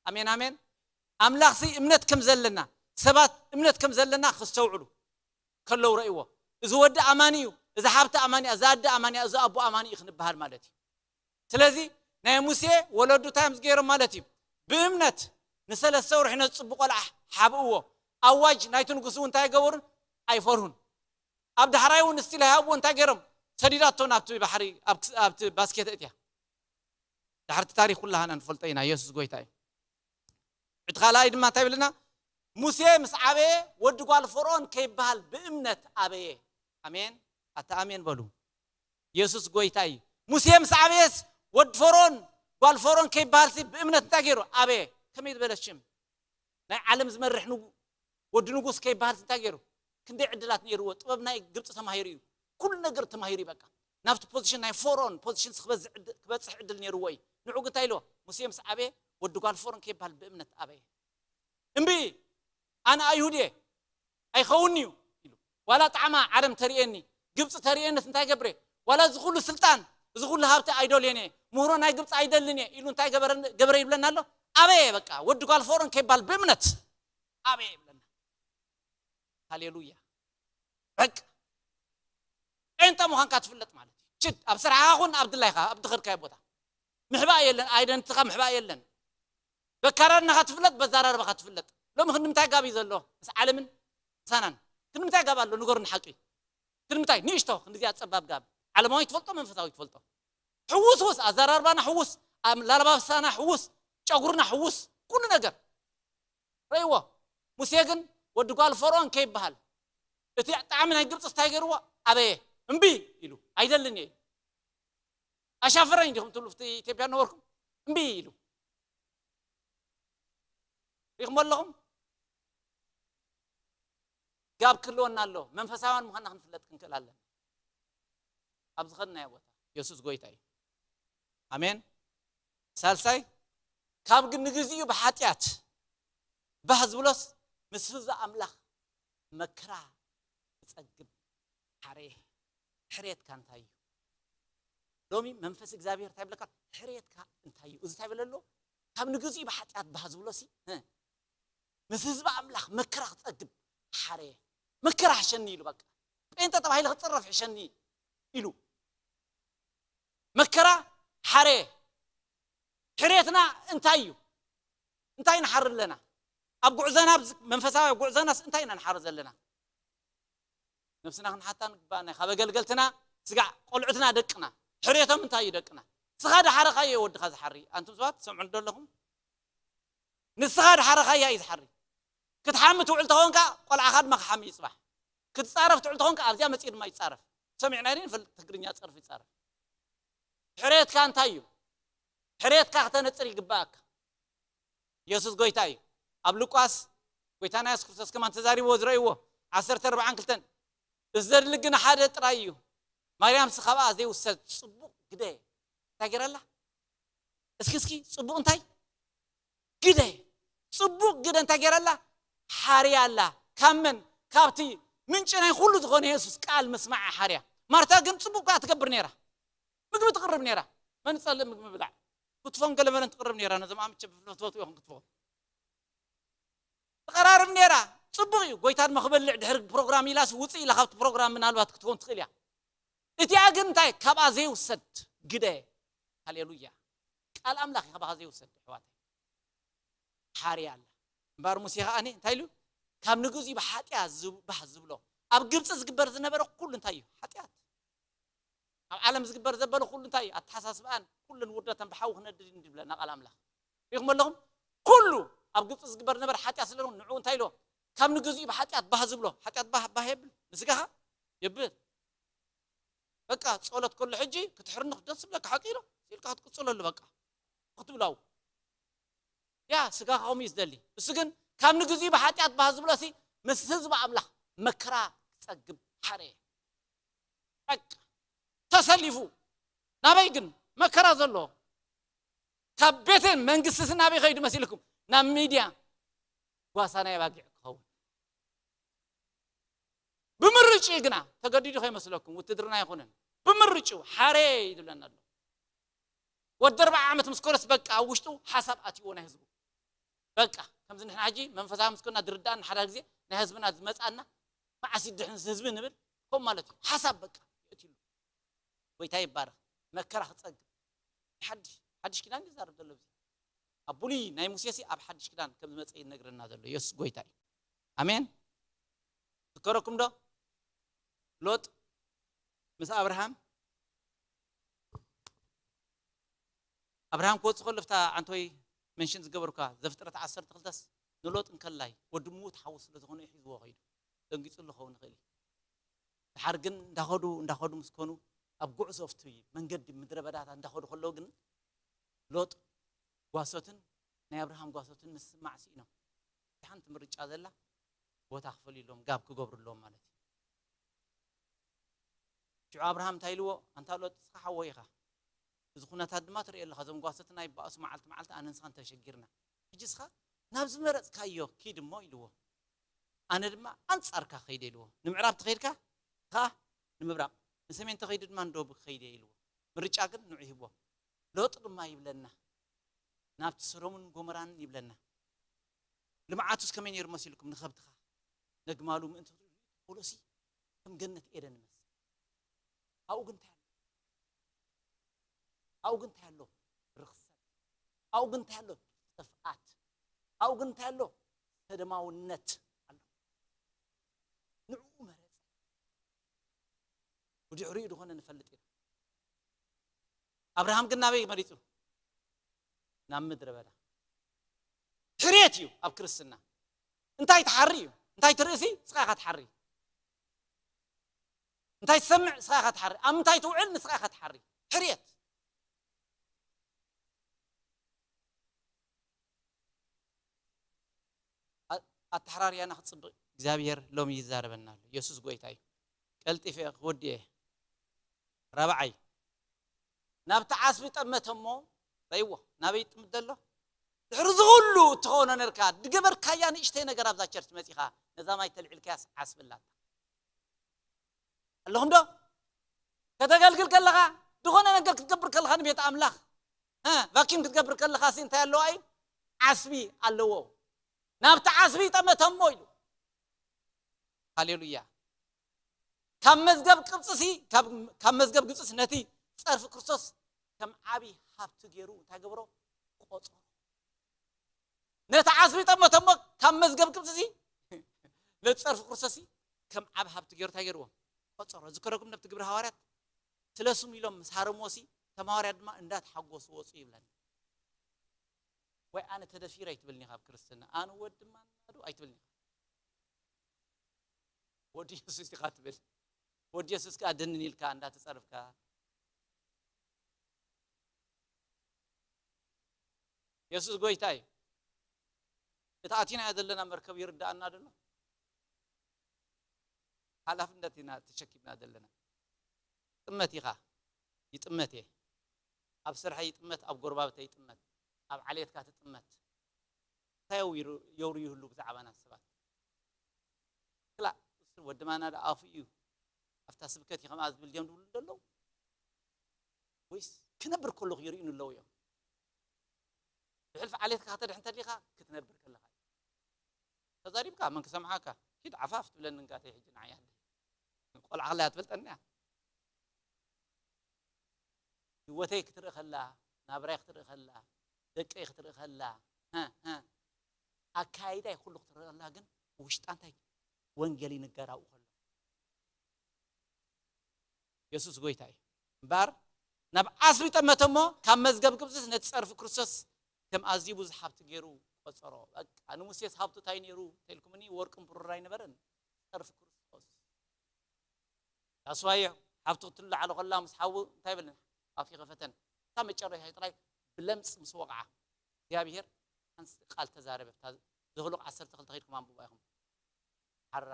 ኣሜን ኣሜን። ኣምላኽሲ እምነት ከም ዘለና ሰባት እምነት ከም ዘለና ክስተውዕሉ ከለዉ ረእይዎ። እዚ ወዲ ኣማኒ እዩ፣ እዚ ሓብቲ ኣማኒ እያ፣ እዚ ኣደ ኣማኒ እያ፣ እዚ ኣቦ ኣማኒ እዩ ክንበሃል ማለት እዩ። ስለዚ ናይ ሙሴ ወለዱ እንታይ እዮም ዝገይሮም ማለት እዩ? ብእምነት ንሰለስተ ወርሒ ነዚ ፅቡቅ ቆልዓ ሓብእዎ። ኣዋጅ ናይቲ ንጉስ እውን እንታይ ገበሩን ኣይፈርሁን። ኣብ ዳሕራይ እውን እስቲል ኣይሃብዎ እንታይ ገይሮም? ሰዲዳቶ ናብቲ ባሕሪ ኣብቲ ባስኬት እትያ። ዳሕርቲ ታሪክ ኩላሃና ንፈልጦ ኢና። የሱስ ጎይታ እዩ። እቲ ካልኣይ ድማ እንታይ ይብልና? ሙሴ ምስ ዓበየ ወዲ ጓል ፈርኦን ከይበሃል ብእምነት ኣበየ። ኣሜን። ኣታ ኣሜን በሉ። የሱስ ጎይታ እዩ። ሙሴ ምስ ዓበየስ ወዲ ፈርኦን ጓል ፈርኦን ከይበሃልሲ ብእምነት እንታይ ገይሩ ኣበየ? ከመይ ዝበለ ሽም ናይ ዓለም ዝመርሕ ንጉ- ወዲ ንጉስ ከይበሃልሲ እንታይ ገይሩ? ክንደይ ዕድላት ነይርዎ። ጥበብ ናይ ግብፂ ተማሂሩ እዩ። ኩሉ ነገር ተማሂሩ እዩ። በቃ ናብቲ ፖዚሽን ናይ ፈርኦን ፖዚሽን ክበዝሕ ዕድ- ክበፅሕ ዕድል ነይርዎ እዩ። ንዑ ግን እንታይ ኢልዎ? ሙሴ ምስ ዓበየ ወዲ ጓል ፈርኦን ከይበሃል ብእምነት ኣበየ። እምቢ ኣነ ኣይሁድ እየ ኣይኸውን እዩ ኢሉ። ዋላ ጣዕማ ዓለም ተርእየኒ ግብፂ ተርእየንስ እንታይ ገብረ? ዋላ እዚ ኩሉ ስልጣን እዚ ኩሉ ሃብቲ ኣይደልዮን እየ ምህሮ ናይ ግብፂ ኣይደልን እየ ኢሉ እንታይ ገበረ ይብለና ኣሎ? ኣበየ በቃ ወዲ ጓል ፈርኦን ከይባል ብእምነት ኣበየ ይብለና። ሃሌሉያ። በቃ ጴንጠ ምዃንካ ትፍለጥ ማለት እዩ። ችድ ኣብ ስራሕኻ ኹን ኣብ ድላይካ ኣብ ድኸድካዮ ቦታ ምሕባእ የለን። ኣይደንትኻ ምሕባእ የለን። በካራርናኻ ትፍለጥ በዛራርባኻ ትፍለጥ። ሎሚ ክንዲ ምንታይ ጋብ እዩ ዘሎ ምስ ዓለምን ምሳናን? ክንዲ ምንታይ ጋብ ኣሎ ንገሩኒ ሓቂ። ክንዲ ምንታይ ንእሽቶ ክንዲዚኣ ጸባብ ጋብ ዓለማዊ ትፈልጦ መንፈሳዊ ትፈልጦ። ሕውስ ውስ ኣዘራርባና ሕውስ ኣላልባብሳና ሕውስ ጨጉርና ሕውስ ኩሉ ነገር ረይዎ። ሙሴ ግን ወዲ ጓል ፈርኦን ከይበሃል እቲ ጣዕሚ ናይ ግብፂ እንታይ ገይርዎ? ኣበየ እምቢ ኢሉ ኣይደልን እየ ኢሉ። ኣሻፈረኝ ዲኹም ትብሉ ፍቲ ኢትዮጵያ ነበርኩም እምቢ ኢሉ። ሪኹም ኣለኹም። ጋብ ክህልወና ኣሎ መንፈሳውያን ምዃንና ክንፍለጥ ክንክእል ኣለና። ኣብ ዝኸድናዮ ቦታ የሱስ ጎይታ እዩ። ኣሜን። ሳልሳይ ካብ ግን ንግዚኡ ብሓጢኣት ባህ ዝብሎስ ምስ ህዝቢ ኣምላኽ መከራ ክጸግብ ሓረየ። ሕርየትካ እንታይ እዩ? ሎሚ መንፈስ እግዚኣብሔር እንታይ ይብለካ? ሕርየትካ እንታይ እዩ? እዚ እንታይ ይብለ ኣሎ? ካብ ንግዜኡ ብሓጢኣት ባህ ዝብሎ ሲ፣ እ፣ ምስ ህዝቢ ኣምላኽ መከራ ክጸግብ ሓረየ። መከራ ሕሸኒ ኢሉ፣ በቃ፣ ጴንጠ ተባሂለ ክጽረፍ ሕሸኒ ኢሉ መከራ ሓረየ። ሕርየትና እንታይ እዩ? እንታይ ንሓሪ ኣለና? ኣብ ጉዕዞና፣ ኣብዚ መንፈሳዊ ጉዕዞናስ እንታይ ኢና ንሓሪ ዘለና? ነብስና ክንሓታ ንግባኣና። ካብ ኣገልገልትና ስጋዕ ቆልዑትና ደቅና ሕርየቶም እንታይ እዩ? ደቅና። ንስኻ ድሓረኻዮ ወድኻ ዝሓሪ። ኣንቱም ሰባት ትሰምዑ ዶ ኣለኹም? ንስኻ ድሓረኻያ እዩ ዝሓሪ። ክትሓሚ ትውዕል ተኾንካ፣ ቆልዓኻ ድማ ክሓሚ እዩ ጽባሕ። ክትጻረፍ ትውዕል ተኾንካ፣ ኣብዚኣ መጺኡ ድማ ይጻረፍ። ሰሚዕና ዲን ፈልጥ ትግርኛ ጸርፊ ይጻረፍ። ሕርየትካ እንታይ እዩ? ሕርየትካ ክተነጽር ይግባኣካ። የሱስ ጎይታ እዩ። ኣብ ሉቃስ ጎይታና የሱስ ክርስቶስ ከማን ተዛሪብዎ ዝረእይዎ ዓሰርተ ኣርባዓን ክልተን፣ እዚ ዘድሊ ግን ሓደ ጥራይ እዩ። ማርያምሲ ካብኣ ዘይውሰድ ጽቡቕ ግደ እንታይ ገይራላ? እስኪ፣ እስኪ፣ ጽቡቕ እንታይ? ግደ። ጽቡቕ ግደ እንታይ ገይራላ? ሓርያ ኣላ። ካብ መን? ካብቲ ምንጪ ናይ ኩሉ ዝኾነ የሱስ ቃል ምስማዕ ሓርያ። ማርታ ግን ጽቡቕ ከኣ ትገብር ነይራ። ምግቢ ትቕርብ ነይራ። መን ጸልእ ምግቢ ብላዕ? ክትፎን ገለ መለን ትቕርብ ነይራ። ነዞም ኣምቸ ብፍትወት ይኹን ክትፎ ትቐራርብ ነይራ። ጽቡቕ እዩ። ጎይታ ድማ ክበልዕ ድሕሪ ፕሮግራም ኢላስ ውጽእ ኢላ ካብቲ ፕሮግራም ምናልባት ክትኮን ትኽእል እያ። እቲኣ ግን እንታይ? ካብኣ ዘይውሰድ ግደ። ሃሌሉያ። ቃል ኣምላኽ እዩ ካብኣ ዘይውሰድ፣ ኣሕዋተይ። ሓርያ ኣላ። እምበኣር ሙሴ ከኣ እንታይ ኢሉ? ካብ ንግዜኡ ብሓጢኣት ዝብ-፣ ባህ ዝብሎ። ኣብ ግብጺ ዝግበር ዝነበረ ኩሉ እንታይ እዩ? ሓጢኣት። ኣብ ዓለም ዝግበር ዘበለ ኩሉ እንታይ እዩ? ኣተሓሳስባን ኩሉን ውርደተን ብሓዊ ክነድድ እዩ እንዲብለና ቃል ኣምላኽ። ሪኢኹም ኣለኹም? ኩሉ ኣብ ግብጺ ዝግበር ዝነበረ ሓጢኣት ስለ ዝኾነ ንዕኡ እንታይ ኢልዎ? ካብ ንግዜኡ ብሓጢኣት ባህ ዝብሎ። ሓጢኣት ባህ፣ ባህ የብል። ንስጋኻ የብል። በቃ ጸሎት ከሎ ሕጂ ክትሕርንኽ ደስ ዝብለካ ሓቂ ኢሎ ኢልካ ክትቅጽለሉ በቃ። ክትብላው። ያ ስጋ ከምኡ እዩ ዝደሊ። እሱ ግን ካብ ንግዜኡ ብሓጢኣት ባህ ዝብሎ ሲ ምስ ህዝቢ ኣምላኽ መከራ ክጸግብ ሓረየ። በቃ ተሰሊፉ። ናበይ ግን መከራ ዘሎ? ካብ ቤተ መንግስቲ ናበይ ከይዱ መሲልኩም? ናብ ሚድያ ጓሳ ናይ ኣባጊዕ ክኸውን። ብምርጭኡ ግና ተገዲዱ ከይመስለኩም፣ ውትድርና ኣይኮነን። ብምርጭኡ ሓረየ እዩ ዝብለና ኣሎ። ወዲ ኣርብዓ ዓመት ምስ ኮነስ በቃ ኣብ ውሽጡ ሓሳብ ኣትይዎ ናይ ህዝቡ። በቃ ከምዚ ንሕና ሕጂ መንፈሳዊ ምስ ኮና ዝርዳእና ሓደ ግዜ ናይ ህዝብና ዝመጻና መዓስ ይድሕን ህዝቢ ንብል ከም ማለት እዩ። ሓሳብ በቃ የእትሉ። ጎይታ ይባረኽ። መከራ ክጸግብ። ሓድሽ፣ ሓድሽ ኪዳን ይዛረብ ዘሎ እዚ። ኣብ ብሉይ ናይ ሙሴ ሲ ኣብ ሓድሽ ኪዳን ከም ዝመጸ ይነግረና ዘሎ የሱስ ጎይታ እዩ። ኣሜን። ዝከረኩም ዶ? ሎጥ ምስ ኣብርሃም፣ ኣብርሃም ክወጽእ ከሎ፣ ፍታ ዓንቶይ መንሽን ዝገበርካ ዘፍጥረት ዓሰርተ ክልተስ ንሎጥ እንከላይ ወዲ ምዉት ሓዉ ስለ ዝኾነ እዩ ሒዝዎ ከይዱ። ደንጊጹሉ ክኸውን ይኽእል እዩ። ድሓር ግን እንዳኸዱ፣ እንዳኸዱ ምስ ኮኑ፣ ኣብ ጉዕዞ ኣብቲ መንገዲ ምድረ በዳታት እንዳኸዱ ከለዉ ግን ሎጥ ጓሶትን ናይ ኣብርሃም ጓሶትን ምስማዕ ስኢኖም። ሓንቲ ምርጫ ዘላ ቦታ ክፈልዩሎም፣ ጋብ ክገብሩሎም ማለት እዩ። ሽዑ ኣብርሃም እንታይ ኢልዎ? ኣንታ ሎጥ፣ ንስኻ ሓወይ ኢኻ። እዚ ኩነታት ድማ ትርእዮ ኣለኻ። እዞም ጓሶትና ይባእሱ መዓልቲ መዓልቲ፣ ኣነ ንስኻን ተሸጊርና። ሕጂ ንስኻ ናብ ዝመረጽካዮ ኪድ እሞ ኢልዎ። ኣነ ድማ ኣንጻርካ ከይደ ኢልዎ። ንምዕራብ ተኸይድካ ከኣ ንምብራቕ፣ ንሰሜን ተኸይዱ ድማ ንደቡብ ክኸይድ እየ ኢልዎ። ምርጫ ግን ንዑ ይህቦ። ሎጥ ድማ ይብለና፣ ናብቲ ሰዶምን ጎሞራን ይብለና። ልምዓቱስ ከመይ ነይሩ መሲልኩም? ንኸብትኻ ነግማሉ ምእንቲ ክትርእዩ ትብሉሲ፣ ከም ገነት ኤደን ይመስል። ኣብኡ ግን እንታይ ኣሎ? ኣብኡ ግን እንታይ ኣሎ? ርኽሰት። ኣብኡ ግን እንታይ ኣሎ? ጥፍኣት። ኣብኡ ግን እንታይ ኣሎ? ሰደማውነት ኣሎ። ንዕኡ መረጸ። ብድሕሪኡ ዝኾነ ንፈልጥ ኢና። ኣብርሃም ግን ናበይ መሪጹ? ናብ ምድረ በዳ። ሕርየት እዩ ኣብ ክርስትና። እንታይ ትሓሪ እዩ? እንታይ ትርእሲ? ንስኻ ኢኻ ትሓሪ። እንታይ ትሰምዕ? ንስኻ ኢኻ ትሓሪ። ኣብ ምንታይ ትውዕል? ንስኻ ኢኻ ትሓሪ። ሕርየት። ኣ-፣ ኣተሓራርያና ክጽብቕ እግዚኣብሔር ሎሚ ይዛረበና ኣሎ። የሱስ ጎይታ እዩ። ቀልጢፈ ክወዲ እየ። ራብዓይ፣ ናብቲ ዓስቢ ጠመተ እሞ፣ ረእይዎ፣ ናበይ ይጥምት ዘሎ? ድሕሪ እዚ ኩሉ እትኾኖ ነርካ፣ ዝገበርካያ ንእሽተይ ነገር ኣብዛ ቸርች መጺኻ፣ ነዛ ማይ ተልዒልካያስ ዓስቢ ኣላታ። ኣለኹም ዶ? ከተገልግል ከለኻ፣ ዝኾነ ነገር ክት-፣ ቤት ኣምላኽ እ፣ ቫኪም ክትገብር ከለኻ ሲ እንታይ ኣለዋ እዩ? ዓስቢ ኣለዎ። ናብቲ ዓስቢ ይጠመተሞ ኢሉ። ሃሌሉያ። ካብ መዝገብ ቅብጽሲ፣ ካብ፣ ካብ መዝገብ ግብጽስ ነቲ ጸርፊ ክርስቶስ ከም ዓቢ ሃብቲ ገይሩ እንታይ ገብሮ? ቆጽሮ። ነቲ ዓስቢ ጠመተሞ ካብ መዝገብ ቅብጽሲ ነቲ ጸርፊ ክርስቶስ ከም ዓቢ ሃብቲ ገይሩ እንታይ ገይርዎ? ቆጽሮ። ዝከረኩም ነብቲ ግብሪ ሃዋርያት ስለ ስሙ ኢሎም ምስ ሃረምዎ ሲ፣ እቶም ሃዋርያት ድማ እንዳተሓጎሱ ወጹ ይብለና። ወይ ኣነ ተደፊረ ኣይትብልኒ ካብ ክርስትና። ኣነ ወዲ ማናዱ ኣይትብልኒ። ወዲ የሱስ ኢኻ ትብል። ወዲ የሱስ ከኣ ደንን ኢልካ እንዳተጸርፍካ። የሱስ ጎይታ እዩ። እቲ ኣቲናዮ ዘለና መርከብ ይርድኣና ዶ ኣሎ? ሓላፍነት ኢና ተሸኪምና ዘለና። ጥመት ኢኻ። ይጥመት እየ። ኣብ ስርሐይ ይጥመት፣ ኣብ ጎረባብተይ ይጥመት፣ ኣብ ዓሌትካ ትጥመት። እንታይ የውሪ-፣ የውሪ ይህሉ ብዛዕባና ሰባት? ክላእ፣ እሱ ወዲ ማና ዶ ኣፉ እዩ። ኣብታ ስብከት እዩ ከምኣ ዝብል ድዮም ዝብሉ ዘለዉ? ወይስ ክነብር ከለኹ ይርእዩኒ ኣለዉ እዮም? ብሕልፊ ዓሌትካ ከተድሕን እንተሊኻ ክትነብር ከለኻ እዩ። ተዛሪብካ መን ክሰምዓካ? ኪድ ዓፋፍ ትብለኒ ንጋተይ ሕጂ ንዓይ ኣደ። ቆልዓ ከላ እያ ትፈልጠኒ እያ። ህይወተይ ክትርኢ ከላ፣ ናብራይ ክትርኢ ከላ፣ ደቀይ ክትርኢ ከላ፣ ሀ፣ ሀ፣ ኣካያይዳይ ኩሉ ክትርኢ ከላ ግን ውሽጣ እንታይ ወንጌል ይንገር ኣብኡ ከሎ። የሱስ ጎይታ እዩ። እምበኣር ናብ ዓስቢ ጠመተ እሞ ካብ መዝገብ ግብጽስ ነቲ ጸርፊ ክርስቶስ ከም ኣዝዩ ብዙሕ ሃብቲ ገይሩ ቆጸሮ። በቃ ንሙሴስ ሃብቱ እንታይ ነይሩ ተልኩምኒ? ወርቅን ብሩር ኣይነበረን፣ ጸርፊ ክርስቶስ። ዳስዋየ ሓብቱ ክትለዓሎ ከላ ምስ ሓዉ እንታይ በለን? ኣፍ ይኸፈተን። እታ መጨረሻ ጥራይ ብለምጽ ምስ ወቕዓ እግዚኣብሔር ሓንስ ቃል ተዛረበ። እታ ዘህሉቕ ዓሰርተ ክልተ ከይድኩም ኣንብባ ኢኹም። ሓራ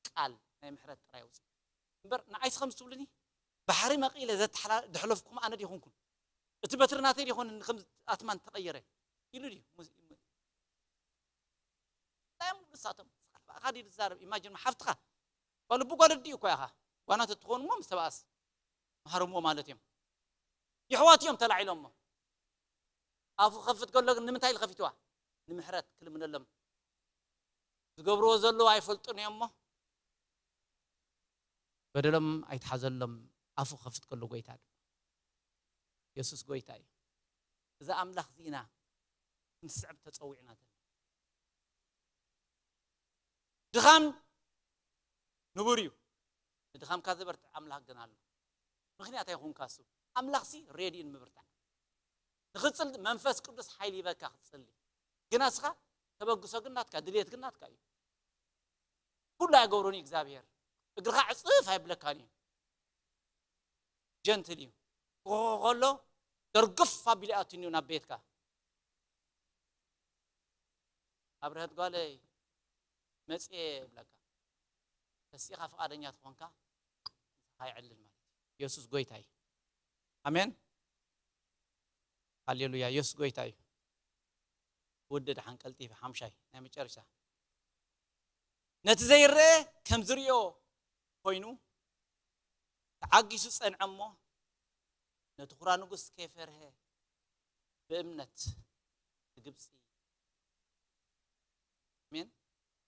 ቃል ናይ ምሕረት ጥራይ ኣውፅእ እምበር ንዓይስ ከም ዝትብሉኒ ባሕሪ መቒለ ዘተሓላ-፣ ዘሕለፍኩም ኣነ ዲኹንኩን? እቲ በትሪ ናተይ ዲኾን ከም ኣትማን ተቐየረ ኢሉ ድዩ? ሙስ-፣ እንታይ እዮም ንሳቶም? ንስኻ ድዩ ዝዛረብ? ኢማጂን ሓፍትኻ ጓል ኣቦ ጓል ኣዲኡ እኮ ኢኻ። ጓናት እትኾኑ እሞ ምስ ተባኣስ መሃርምዎ ማለት እዮም። የሕዋት እዮም ተላዒሎሞ። ኣፉ ክኸፍት ከሎ ግን ንምንታይ ኢሉ ከፊትዋ? ንምሕረት ክልምነሎም። ዝገብርዎ ዘለዉ ኣይፈልጡን እዮም እሞ በደሎም ኣይትሓዘሎም። ኣፉ ክኸፍት ከሎ ጎይታ ድማ የሱስ ጎይታ እዩ። እዚ ኣምላኽ እዚ ኢና ክንስዕብ ተጸዊዕና ዘለና። ድኻም ንቡር እዩ። ንድኻምካ ዘበርትዕ ኣምላኽ ግን ኣሎ። ምኽንያት ኣይኹንካ እሱ። ኣምላኽሲ ሬዲ እዩ ንምብርታዕ። ንኽትጽሊ መንፈስ ቅዱስ ሓይሊ ይበካ ክትጽሊ። ግና እስኻ ተበግሶ ግን ናትካ፣ ድልየት ግን ናትካ እዩ። ኩሉ ኣይገብሮን እዩ እግዚኣብሔር። እግርኻ ዕጽፍ ኣይብለካን እዩ። ጀንትል እዩ። ክኾኾ ከሎ ደርግፍ ኣቢሉ ይኣቱኒ እዩ ናብ ቤትካ። ኣብርሀት ጓለይ መጽየ ይብለካ። ተሲኻ ፍቓደኛ ትኾንካ ንስኻ ይዕልል ማለት እዩ። የሱስ ጎይታ እዩ። ኣሜን። ሃሌሉያ። የሱስ ጎይታ እዩ። ውዲ ደሓን ቀልጢፊ ሓምሻይ ናይ መጨረሻ። ነቲ ዘይረአ ከም ዝርእዮ ኮይኑ ተዓጊሱ ጸንዐ እሞ ነቲ ኹራ ንጉስ ከይፈርሀ ብእምነት ንግብጺ። ኣሜን።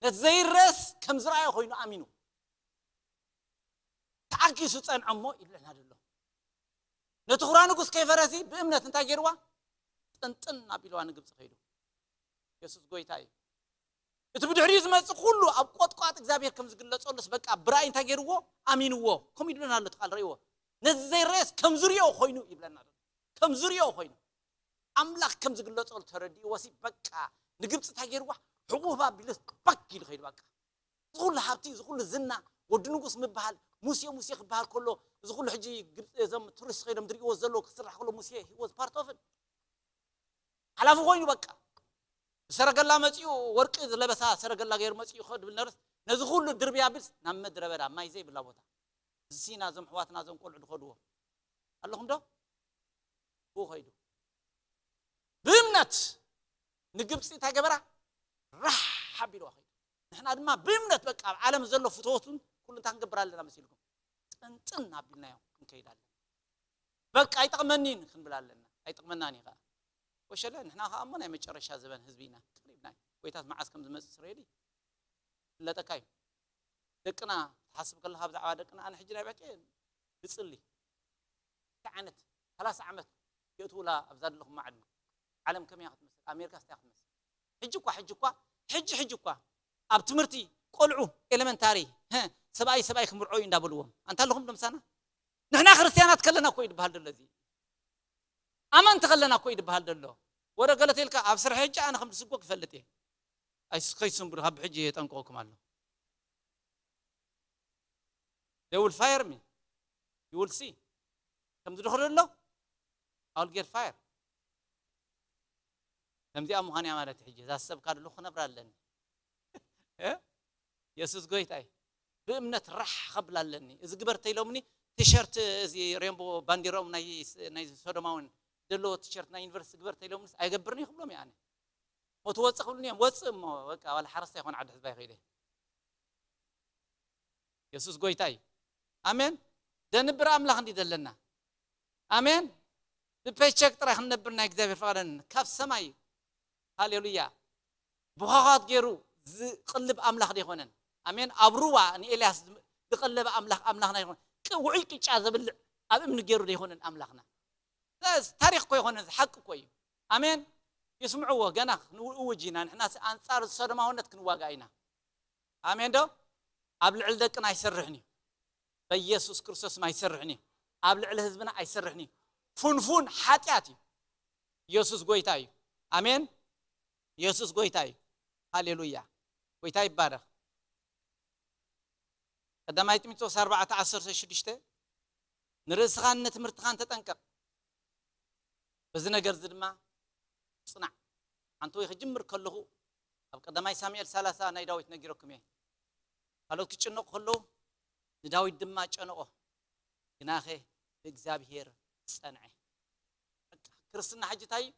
ነቲ ዘይረአስ ከም ዝረኣዮ ኮይኑ ኣሚኑ ተዓጊሱ ጸንዐ እሞ ይብለና ዘሎ። ነቲ ኹራ ንጉስ ከይፈረሲ ብእምነት እንታይ ገይርዋ? ጥንጥን ኣቢልዋ ንግብጺ ከይዱ። የሱስ ጎይታ እዩ። እቲ ብድሕሪኡ ዝመጽእ ኩሉ ኣብ ቆጥቋጥ እግዚኣብሔር ከም ዝግለጸሉስ በቃ ብራእይ እንታይ ገይርዎ? ኣሚንዎ። ከምኡ ይብለና ኣሎ እቲ ቃል ርእይዎ። ነዚ ዘይረአስ ከም ዝርእዮ ኮይኑ ይብለና ኣሎ። ከም ዝርእዮ ኮይኑ ኣምላኽ ከም ዝግለጸሉ ተረዲእዎ ሲ በቃ ንግብጺ እንታይ ገይርዋ? ሕቑፍ ኣቢሉስ ባክ ኢሉ ከይዱ በቃ። እዚ ኩሉ ሃብቲ፣ እዚ ኩሉ ዝና፣ ወዲ ንጉስ ምበሃል፣ ሙሴ ሙሴ ክበሃል ከሎ፣ እዚ ኩሉ ሕጂ ግብጺ እዞም ቱሪስት ከይዶም ዝርእይዎ ዘለዉ ክስራሕ ከሎ ሙሴ he was part of it። ሓላፊ ኮይኑ በቃ ብሰረገላ መጺኡ ወርቂ ዝለበሳ ሰረገላ ገይሩ መጺኡ ከ ድብል ነርስ ነዚ ኩሉ ድርብያ ቢልስ ናብ ምድረ በዳ ማይ ዘይብላ ቦታ እዚ ሲና እዞም ኣሕዋትና እዞም ቆልዑ ዝኸድዎ ኣለኹም ዶ? ብኡ ከይዱ ብእምነት ንግብጺ እንታይ ገበራ? ራሕ ኣቢልዋ ከይዱ። ንሕና ድማ ብእምነት በቃ ኣብ ዓለም ዘሎ ፍትወቱን ኩሉ እንታይ ክንገብር ኣለና መሲልኩም? ጥንጥን ኣቢልናዮ ክንከይድ ኣለና። በቃ ኣይጠቕመኒን ክንብል ኣለና። ኣይጠቕመናን እዩ ከዓ። ወሸለ ንሕና ከዓ እሞ ናይ መጨረሻ ዘበን ህዝቢ ኢና። ቀሪብና እዩ። ጎይታስ መዓስ ከም ዝመፅእ ስሬዲ ፍለጠካ እዩ። ደቅና ትሓስብ ከለካ ብዛዕባ ደቅና ኣነ ሕጂ ናይ በቂ ብፅሊ እንታይ ዓይነት ሰላሳ ዓመት የእትውላ ኣብዛ ዘለኹም ማዕድና ዓለም ከመይ እያ ክትመስል? ኣሜሪካ ስታይ ክትመስል? ሕጂ እኳ ሕጂ እኳ ሕጂ ሕጂ እኳ ኣብ ትምህርቲ ቆልዑ ኤሌመንታሪ ሰብኣይ ሰብኣይ ክምርዖ እዩ እንዳበልዎም ኣንታ ኣለኹም ደምሳና ንሕና ክርስትያናት ከለና እኮ እዩ ዝበሃል ዘሎ እዚ ኣመንቲ ከለና እኮ እዩ ዝበሃል ዘሎ ወረ ገለተ ኢልካ ኣብ ስራሕ ሕጂ ኣነ ከም ዝስጎ ክፈልጥ እየ ኣይስከይስም ብድኻ ብሕጂ የጠንቀቁኩም ኣሎ they will fire me you will see ከም ዝድኽሪ ኣሎ I will get fire ከምዚኣ ምዃን እያ ማለት ሕጂ እዛ ዝሰብካ ዘለኹ ክነብራ ኣለኒ የሱስ ጎይታ እዩ ብእምነት ራሕ ከብል ኣለኒ እዚ ግበር ተይሎምኒ ቲሸርት እዚ ሬንቦ ባንዲራኦም ናይ ሶዶማውን ዘለዎ ቲሸርት ናይ ዩኒቨርሲቲ ግበር ተይሎምኒስ ኣይገብርን ይክብሎም እየ ኣነ ሞ ትወፅእ ክብሉኒ እዮም ወፅእ እሞ በቃ ዋላ ሓረስታ ይኮን ዓዲ ሕዝባ ይኽእል የሱስ ጎይታ እዩ ኣሜን ደንብር ኣምላኽ እንዲ ዘለና ኣሜን ብፔቸክ ጥራይ ክንነብር ናይ እግዚኣብሔር ፍቃደን ካብ ሰማይ ሃሌሉያ ብዃኻት ገይሩ ዝቅልብ ኣምላኽ ዘይኮነን ኣሜን ኣብ ሩባ ንኤልያስ ዝቀለበ ኣምላኽ ኣምላኽና ይኮነ ውዑይ ቅጫ ዘብልዕ ኣብ እምኒ ገይሩ ዘይኮነን ኣምላኽና ታሪክ ኮ ይኮነ ሓቂ ኮ እዩ ኣሜን ይስምዕዎ ገና ክንውእውጅ ኢና ንሕና ኣንፃር ዝሰዶማውነት ክንዋጋ ኢና ኣሜን ዶ ኣብ ልዕሊ ደቅና ኣይሰርሕን እዩ በኢየሱስ ክርስቶስም ኣይሰርሕን እዩ ኣብ ልዕሊ ህዝብና ኣይሰርሕን እዩ ፉንፉን ሓጢኣት እዩ ኢየሱስ ጎይታ እዩ ኣሜን ኢየሱስ ጎይታ እዩ ሃሌሉያ ጎይታ ይባረክ ቀዳማይ ጢሞቴዎስ ኣርባዕተ ዓሰርተ ሽዱሽተ ንርእስኻን ንትምህርትኻን ተጠንቀቕ በዚ ነገር እዚ ድማ ፅናዕ ሓንቲ ወይ ክጅምር ከለኹ ኣብ ቀዳማይ ሳሙኤል ሰላሳ ናይ ዳዊት ነጊረኩም እየ ካልኦት ክጭነቁ ከለዉ ንዳዊት ድማ ጨነቆ ግናኸ ብእግዚኣብሔር ጸንዐ በቃ ክርስትና ሕጂ እንታይ እዩ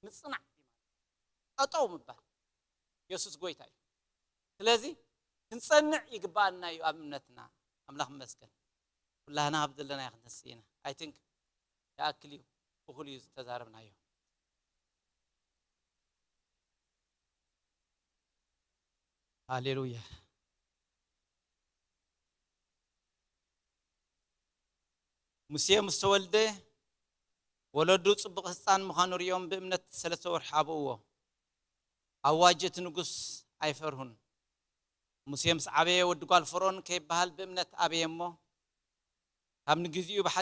ምጽናዕ እዩ ማለት ጠጠው ምባል የሱስ ጎይታ እዩ ስለዚ ክንጸንዕ ይግባኣና እዩ ኣብ እምነትና ኣምላኽ መስገን ኩላህና ኣብ ዘለና ክንተስእ ኢና I think ይኣክል እዩ እኹል እዩ ዝተዛረብናዮ ሃሌሉያ ሙሴ ምስ ተወልደ ወለዱ ጽቡቕ ህጻን ምዃኑ ርእዮም ብእምነት ሰለስተ ወርሒ ኣብእዎ ኣዋጅ እቲ ንጉስ ኣይፈርሁን ሙሴ ምስ ዓበየ ወዲ ጓል ፈርኦን ከይበሃል ብእምነት ኣበየ እሞ ካብ ንግዚኡ ብሓ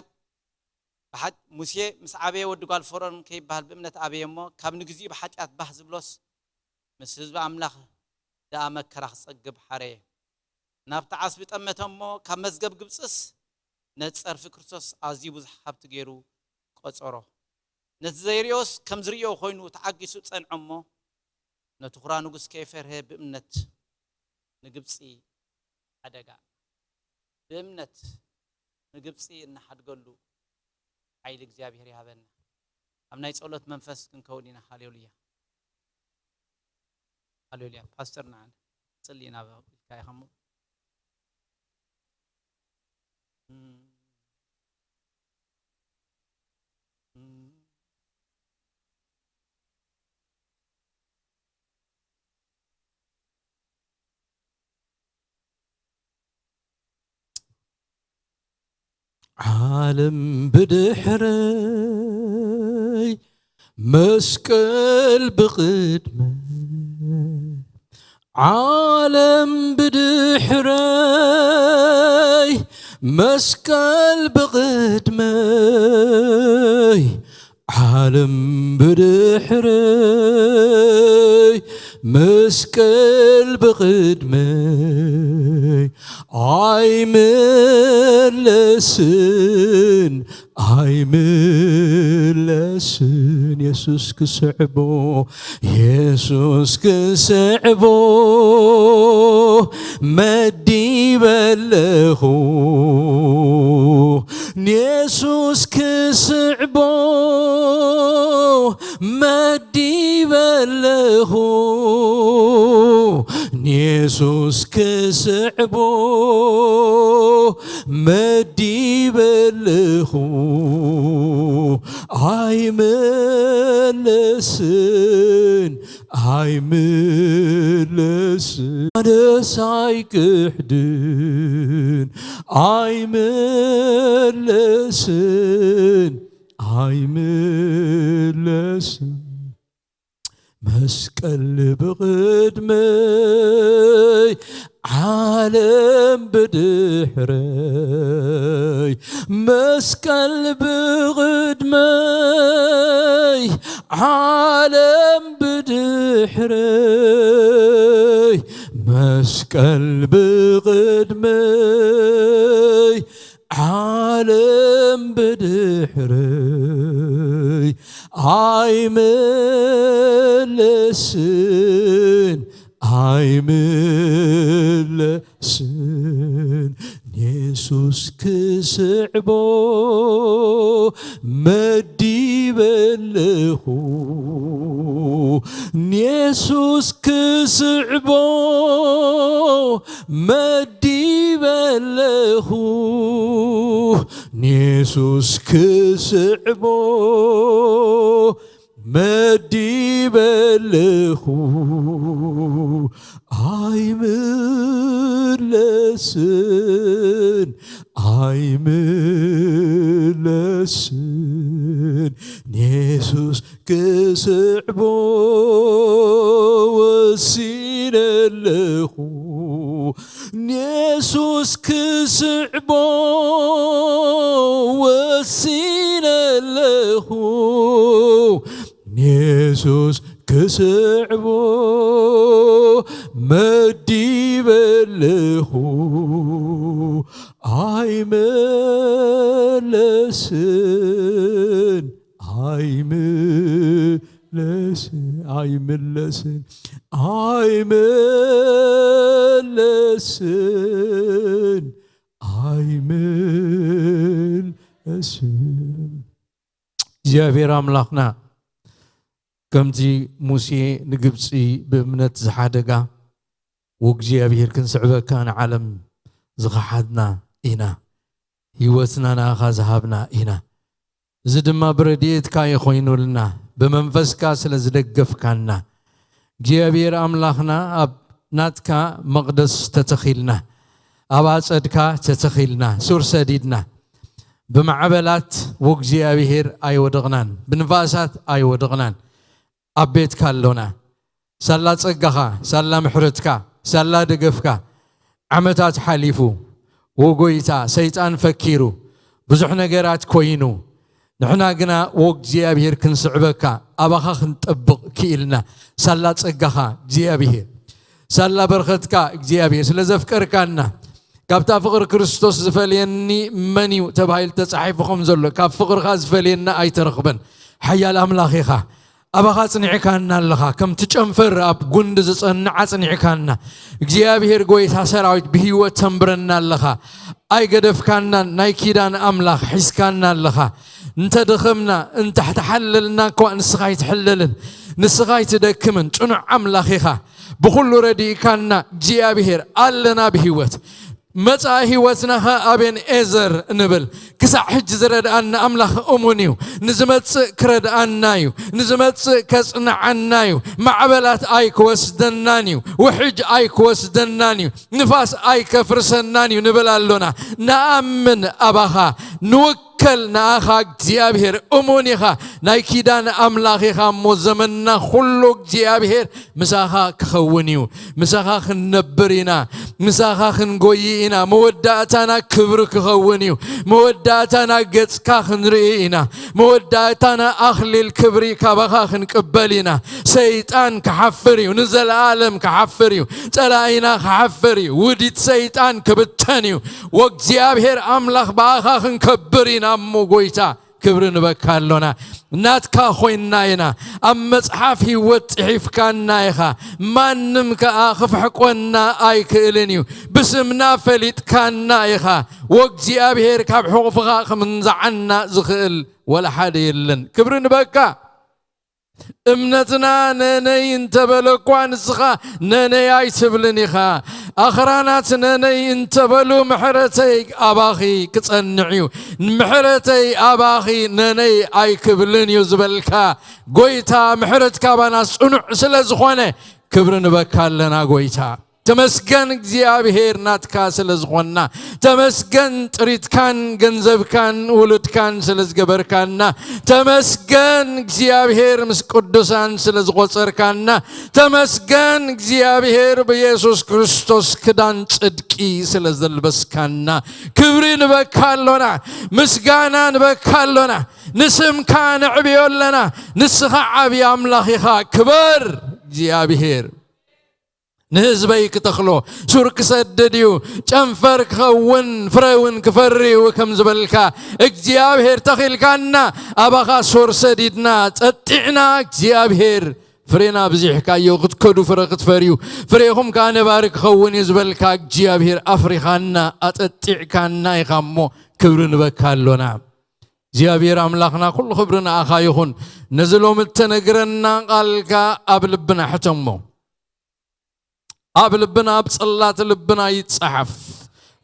ብሓ ሙሴ ምስ ዓበየ ወዲ ጓል ፈርኦን ከይበሃል ብእምነት ኣበየ እሞ ካብ ንግዚኡ ብሓጢኣት ባህ ዝብሎስ ምስ ህዝቢ ኣምላኽ ደኣ መከራ ክጸግብ ሓረየ ናብቲ ዓስቢ ጠመተ እሞ ካብ መዝገብ ግብጽስ ነቲ ጸርፊ ክርስቶስ ኣዝዩ ብዙሕ ሃብቲ ገይሩ ቆጸሮ ነቲ ዘይርእዮስ ከም ዝርእዮ ኮይኑ ተዓጊሱ ጸንዖ እሞ ነቲ ኹራ ንጉስ ከይፈርሀ ብእምነት ንግብጺ ሓደጋ ብእምነት ንግብጺ እንሓድገሉ ሓይሊ እግዚኣብሔር ይሃበና ኣብ ናይ ጸሎት መንፈስ ክንከውን ኢና ሃሌሉያ ሃሌሉያ ፓስተር ንዓን ጽሊ ኢና ኢልካ ኢኻ እሞ ዓለም ብድሕረይ መስቀል ብቕድመይ ዓለም ብድሕረይ መስቀል ብቕድመይ ዓለም ብድሕረይ መስቀል ብቕድመይ ኣይምለስን ኣይምለስን የሱስ ክስዕቦ የሱስ ክስዕቦ መዲበለኹ ንየሱስ ክስዕቦ መዲበለኹ ንየሱስ ክስዕቦ መዲበልኹ ኣይምለስን፣ ኣይምለስን። ኣነስ ኣይክሕድን፣ ኣይምለስን፣ ኣይምለስን። መስቀል ብቕድመይ፣ ዓለም ብድሕረይ። መስቀል ብቕድመይ፣ ዓለም ብድሕረይ። መስቀል ብቕድመይ፣ ዓለም ብድሕረይ። ኣይምለስን፣ ኣይምለስን። ንየሱስ ክስዕቦ መዲበልኹ፣ ንየሱስ ክስዕቦ መዲበልኹ፣ ንየሱስ ክስዕቦ መዲበልኹ። ኣይምለስን፣ ኣይምለስን። ንየሱስ ክስዕቦ ወሲነለኹ፣ ንየሱስ ክስዕቦ ወሲነለኹ፣ ንየሱስ ክስዕቦ መዲበለኹ። ኣይመለስን፣ ኣይመለስን፣ ኣይመለስን፣ ኣይመለስን፣ ኣይመለስን። እግዚኣብሔር ኣምላኽና ከምቲ ሙሴ ንግብፂ ብእምነት ዝሓደጋ፣ ወእግዚኣብሔር ክንስዕበካ ንዓለም ዝኸሓድና ኢና። ህይወትና ንኣኻ ዝሃብና ኢና። እዚ ድማ ብረድኤትካ እዩ ኮይኑልና፣ ብመንፈስካ ስለ ዝደገፍካና። እግዚኣብሔር ኣምላኽና፣ ኣብ ናትካ መቕደስ ተተኺልና፣ ኣብ ኣጸድካ ተተኺልና፣ ሱር ሰዲድና፣ ብማዕበላት ወእግዚኣብሔር ኣይወደቕናን፣ ብንፋሳት ኣይወደቕናን። ኣብ ቤትካ ኣሎና። ሳላ ጸጋኻ፣ ሳላ ምሕረትካ፣ ሳላ ደገፍካ። ዓመታት ሓሊፉ፣ ወጎይታ ሰይጣን ፈኪሩ፣ ብዙሕ ነገራት ኮይኑ፣ ንሕና ግና ወእግዚኣብሔር ክንስዕበካ፣ ኣባኻ ክንጠብቕ ክኢልና። ሳላ ጸጋኻ እግዚኣብሔር፣ ሳላ በረኸትካ እግዚኣብሔር ስለ ዘፍቀርካና፣ ካብታ ፍቕሪ ክርስቶስ ዝፈልየኒ መን እዩ ተባሂሉ ተጻሒፉ ከም ዘሎ፣ ካብ ፍቕርኻ ዝፈልየና ኣይተረኽበን። ሓያል ኣምላኽ ኢኻ። ኣባኻ ጽኒዕካና ኣለኻ። ከምቲ ጨንፈር ኣብ ጉንዲ ዝጸንዕ ኣጽኒዕካና። እግዚኣብሔር ጎይታ ሰራዊት ብህይወት ተንብረና ኣለኻ። ኣይገደፍካናን። ናይ ኪዳን ኣምላኽ ሒዝካና ኣለኻ። እንተ ደኸምና፣ እንተ ተሓለልና እኳ ንስኻ ኣይትሕለልን። ንስኻ ኣይትደክምን። ጽኑዕ ኣምላኽ ኢኻ። ብኹሉ ረዲእካና እግዚኣብሔር ኣለና ብህይወት። መጻኢ ህይወትና ኸኣ ኣቤን ኤዘር ንብል። ክሳዕ ሕጂ ዝረድኣና ኣምላኽ እሙን እዩ። ንዝመጽእ ክረድኣና እዩ። ንዝመጽእ ከጽንዓና እዩ። ማዕበላት ኣይክወስደናን እዩ። ውሕጅ ኣይክወስደናን እዩ። ንፋስ ኣይከፍርሰናን እዩ ንብል ኣሎና። ንኣምን ኣባኻ። ንውከል ንኣኻ እግዚኣብሔር። እሙን ኢኻ። ናይ ኪዳን ኣምላኽ ኢኻ እሞ ዘመንና ኩሉ እግዚኣብሔር ምሳኻ ክኸውን እዩ። ምሳኻ ክንነብር ኢና። ምሳኻ ክንጎይ ኢና። መወዳእታና ክብሪ ክኸውን እዩ። መወዳእታና ገጽካ ክንርኢ ኢና። መወዳእታና ኣኽሊል ክብሪ ካባኻ ክንቅበል ኢና። ሰይጣን ክሓፍር እዩ። ንዘለኣለም ክሓፍር እዩ። ጸላኢና ክሓፍር እዩ። ውዲት ሰይጣን ክብተን እዩ። ወእግዚኣብሔር ኣምላኽ ብኣኻ ክንከብር ኢና እሞ ጎይታ። ክብሪ ንበካ ኣሎና። ናትካ ኮይንና ኢና። ኣብ መጽሓፍ ህይወት ጽሒፍካና ኢኻ። ማንም ከኣ ክፍሕቆና ኣይክእልን እዩ። ብስምና ፈሊጥካና ኢኻ። ወእግዚኣብሔር ካብ ሕቑፍኻ ክምንዝዓና ዝኽእል ወላ ሓደ የለን። ክብሪ ንበካ። እምነትና ነነይ እንተበለ እኳ ንስኻ ነነይ ኣይትብልን ኢኻ። ኣኽራናት ነነይ እንተበሉ ምሕረተይ ኣባኺ ክጸንዕ እዩ። ምሕረተይ ኣባኺ ነነይ ኣይክብልን እዩ ዝበልካ ጎይታ፣ ምሕረት ካባና ጽኑዕ ስለ ዝኾነ ክብሪ ንበካ ኣለና ጎይታ። ተመስገን እግዚኣብሔር ናትካ ስለ ዝኾንና። ተመስገን ጥሪትካን ገንዘብካን ውሉድካን ስለ ዝገበርካና። ተመስገን እግዚኣብሔር ምስ ቅዱሳን ስለ ዝቖጸርካና። ተመስገን እግዚኣብሔር ብየሱስ ክርስቶስ ክዳን ጽድቂ ስለ ዘልበስካና። ክብሪ ንበካ ኣሎና፣ ምስጋና ንበካ ኣሎና፣ ንስምካ ነዕብዮ ኣለና። ንስኻ ዓብዪ ኣምላኽ ኢኻ። ክበር እግዚኣብሔር። ንህዝበይ ክተኽሎ ሱር ክሰድድ እዩ፣ ጨንፈር ክኸውን ፍረ እውን ክፈሪ እዩ ከም ዝበልካ እግዚኣብሔር ተኺልካና። ኣባኻ ሱር ሰዲድና ጠጢዕና እግዚኣብሔር ፍሬና ብዚሕካዮ ክትከዱ ፍረ ክትፈርዩ ፍሬኹም ከዓ ነባሪ ክኸውን እዩ ዝበልካ እግዚኣብሔር ኣፍሪኻና ኣጠጢዕካና ኢኻ እሞ ክብሪ ንበካ ኣሎና። እግዚኣብሔር ኣምላኽና ኩሉ ክብሪ ንኣኻ ይኹን። ነዚ ሎሚ እተነግረና ቃልካ ኣብ ልብና ሕተሞ። ኣብ ልብና ኣብ ጽላት ልብና ይጸሓፍ።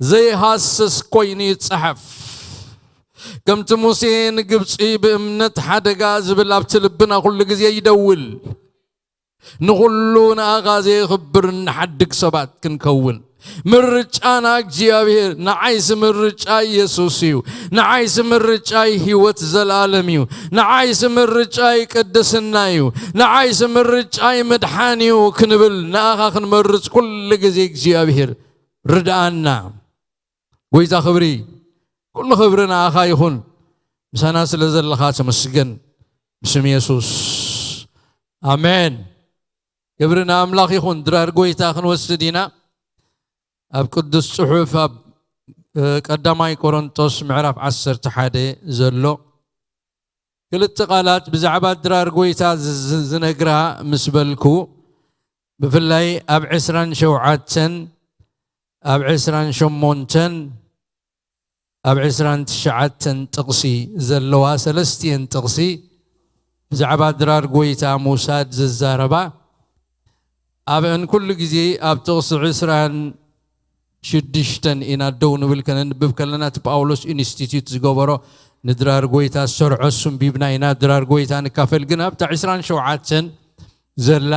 ዘይሃስስ ኮይኑ ይጸሓፍ። ከምቲ ሙሴ ንግብጺ ብእምነት ሓደጋ ዝብል ኣብቲ ልብና ኩሉ ግዜ ይደውል። ንኹሉ ንኣኻ ዘየኽብር ንሓድግ ሰባት ክንከውን ምርጫና እግዚኣብሔር ንዓይሲ ምርጫ ኢየሱስ እዩ። ንዓይሲ ምርጫይ ህይወት ዘለኣለም እዩ። ንዓይሲ ምርጫይ ቅድስና እዩ። ንዓይሲ ምርጫይ ምድሓን እዩ ክንብል ንኣኻ ክንመርጽ ኩሉ ግዜ እግዚኣብሔር ርድኣና። ጎይታ ክብሪ፣ ኩሉ ክብሪ ንኣኻ ይኹን። ምሳና ስለ ዘለኻ ተመስገን። ብስም የሱስ ኣሜን። ክብሪ ንኣምላኽ ይኹን። ድራር ጎይታ ክንወስድ ኢና። ኣብ ቅዱስ ጽሑፍ ኣብ ቀዳማይ ቆሮንጦስ ምዕራፍ ዓሰርተ ሓደ ዘሎ ክልተ ቃላት ብዛዕባ ድራር ጎይታ ዝነግራ ምስ በልኩ፣ ብፍላይ ኣብ ዕስራን ሸውዓተን ኣብ ዕስራን ሸሞንተን ኣብ ዕስራን ትሽዓተን ጥቕሲ ዘለዋ ሰለስቲኤን ጥቕሲ ብዛዕባ ድራር ጎይታ ምውሳድ ዝዛረባ፣ ኣብአን ኩሉ ግዜ ኣብ ጥቕሲ ዕስራን ሽዱሽተን ኢና ደው ንብል። ከነንብብ ከለና እቲ ጳውሎስ ኢንስቲትዩት ዝገበሮ ንድራር ጎይታ ዝሰርዖ እሱ ኣንቢብና ኢና ድራር ጎይታ ንካፈል። ግን ኣብታ ዕስራን ሸውዓተን ዘላ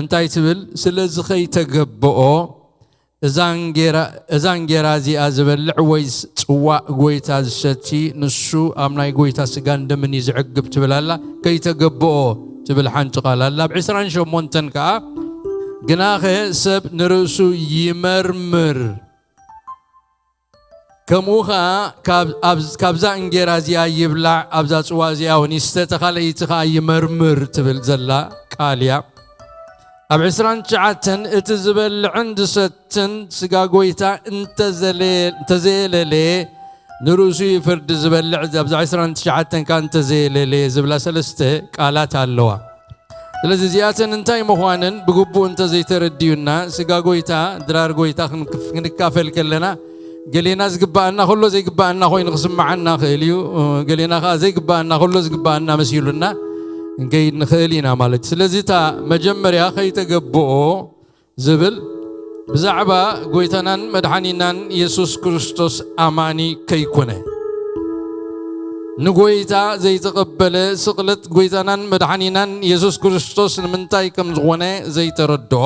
እንታይ ትብል? ስለዚ ከይተገብኦ እዛ እንጌራ እዚኣ ዝበልዕ ወይ ጽዋእ ጎይታ ዝሰቲ ንሱ ኣብ ናይ ጎይታ ስጋን ደምን እዩ ዝዕግብ ትብል ኣላ። ከይተገብኦ ትብል ሓንቲ ቃል ኣላ። ኣብ ዕስራን ሸሞንተን ከኣ ግናኸ ሰብ ንርእሱ ይመርምር፣ ከምኡ ኸኣ ካብዛ እንጌራ እዚኣ ይብላዕ፣ ኣብዛ ጽዋ እዚኣ እውን ይስተ፣ ተኻለይቲ ኸኣ ይመርምር ትብል ዘላ ቃል እያ። ኣብ ዕስራን ትሽዓተን እቲ ዝበልዕን ዝሰትን ስጋ ጎይታ እንተዘየለለ ንርእሱ ፍርዲ ዝበልዕ፣ ኣብዛ ዕስራን ትሽዓተን ከኣ እንተዘየለለ ዝብላ ሰለስተ ቃላት ኣለዋ። ስለዚ እዚኣተን እንታይ ምዃነን ብግቡእ እንተዘይተረድዩና፣ ስጋ ጎይታ፣ ድራር ጎይታ ክንካፈል ከለና፣ ገሌና ዝግባኣና ከሎ ዘይግባኣና ኮይኑ ክስምዓና ይኽእል እዩ። ገሌና ከኣ ዘይግባኣና ከሎ ዝግባኣና መሲሉና ክንከይድ ንኽእል ኢና ማለት እዩ። ስለዚ እታ መጀመርያ ከይተገብኦ ዝብል ብዛዕባ ጎይታናን መድሓኒናን የሱስ ክርስቶስ ኣማኒ ከይኮነ፣ ንጎይታ ዘይተቐበለ፣ ስቕለት ጎይታናን መድሓኒናን የሱስ ክርስቶስ ንምንታይ ከም ዝኾነ ዘይተረድኦ፣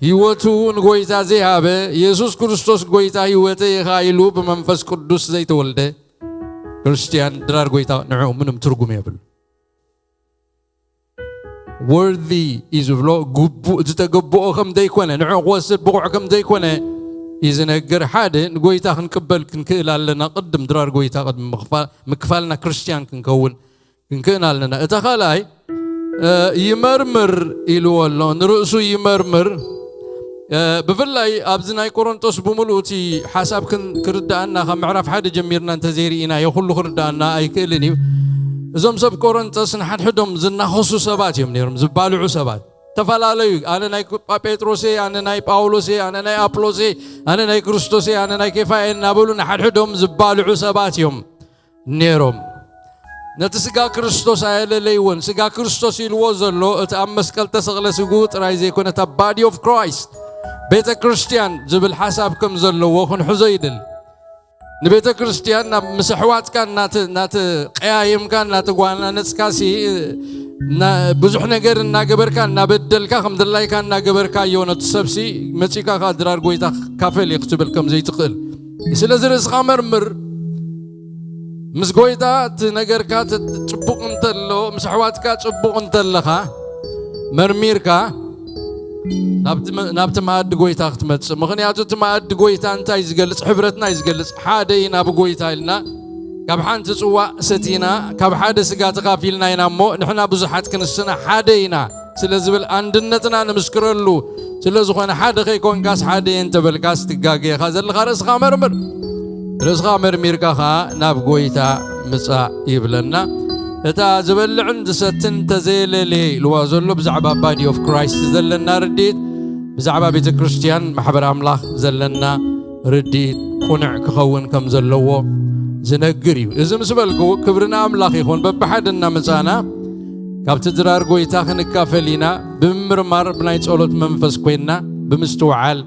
ህይወቱ ንጎይታ ዘይሃበ፣ የሱስ ክርስቶስ ጎይታ ህይወተይ ኢኻ ኢሉ ብመንፈስ ቅዱስ ዘይተወልደ ክርስትያን ድራር ጎይታ ንዕኡ ምንም ትርጉም የብሉ። ወርዚ እዩ ዝብሎ፣ ግቡእ፣ ዝተገብኦ ከም ዘይኮነ፣ ንዕኡ ክወስድ ብቑዕ ከም ዘይኮነ እዩ ዝነግር። ሓደ ንጎይታ ክንቅበል ክንክእል ኣለና። ቅድም ድራር ጎይታ ቅድሚ ምኽፋልና ክርስትያን ክንከውን ክንክእል ኣለና። እታ ካልኣይ ይመርምር ኢልዎ ኣሎ፣ ንርእሱ ይመርምር። ብፍላይ ኣብዚ ናይ ቆሮንጦስ ብምሉኡ እቲ ሓሳብ ክርዳኣና ካብ ምዕራፍ ሓደ ጀሚርና እንተዘይርኢናዮ ኩሉ ክርዳኣና ኣይክእልን እዩ። እዞም ሰብ ቆሮንጦስ ንሓድሕዶም ዝናኸሱ ሰባት እዮም ነይሮም፣ ዝባልዑ ሰባት። ተፈላለዩ፣ ኣነ ናይ ጴጥሮስ እየ፣ ኣነ ናይ ጳውሎስ እየ፣ ኣነ ናይ ኣጵሎስ እየ፣ ኣነ ናይ ክርስቶስ እየ፣ ኣነ ናይ ኬፋ እየ እናበሉ ንሓድሕዶም ዝባልዑ ሰባት እዮም ነይሮም። ነቲ ስጋ ክርስቶስ ኣየለለይዎን። ስጋ ክርስቶስ ኢልዎ ዘሎ እቲ ኣብ መስቀል ተሰቕለ ስግኡ ጥራይ ዘይኮነ፣ እታ body of Christ፣ ቤተ ክርስቲያን ዝብል ሓሳብ ከም ዘለዎ ክንሕዞ ይደሊ። ንቤተ ክርስቲያን ናብ ምስ ኣሕዋትካ እናተ-፣ እናተቀያየምካ እናተጓናነጽካ ሲ-፣ እና-፣ ብዙሕ ነገር እናገበርካ እናበደልካ ከም ድላይካ እናገበርካዮ ነቲ ሰብሲ መጺእካ ከኣ ድራር ጎይታ ክካፈል እየ ክትብል ከም ዘይትኽእል። ስለዚ ርእስኻ መርምር። ምስ ጎይታ እቲ ነገርካ ተ-፣ ጽቡቕ እንተሎ፣ ምስ ኣሕዋትካ ጽቡቕ እንተለኻ መርሚርካ ናብቲ መ-፣ ናብቲ መኣዲ ጎይታ ክትመጽእ። ምኽንያቱ እቲ መኣዲ ጎይታ እንታይ እዩ ዝገልጽ? ሕብረትና እዩ ዝገልጽ። ሓደ ኢና ብጎይታ ኢልና ካብ ሓንቲ ጽዋእ ሰቲና፣ ካብ ሓደ ስጋ ተኻፊልና ኢና እሞ ንሕና ብዙሓት ክንስና ሓደ ኢና ስለ ዝብል ኣንድነትና ንምስክረሉ ስለ ዝኾነ፣ ሓደ ከይኮንካስ ሓደ እየ እንተበልካስ ትጋገ ኢኻ ዘለኻ። ርእስኻ መርምር። ርእስኻ መርሚርካ ኸኣ ናብ ጎይታ ምጻእ ይብለና። እታ ዝበልዕን ዝሰትን እንተዘየለለየ ኢልዋ ዘሎ ብዛዕባ body of Christ ዘለና ርድኢት፣ ብዛዕባ ቤተ ክርስቲያን ማሕበር ኣምላኽ ዘለና ርድኢት ቁኑዕ ክኸውን ከም ዘለዎ ዝነግር እዩ። እዚ ምስ በልኩ ክብሪ ንኣምላኽ ይኹን። በብሓደ እናመጻና ካብቲ ድራር ጎይታ ክንካፈል ኢና። ብምምርማር ብናይ ጸሎት መንፈስ ኮይንና ብምስትውዓል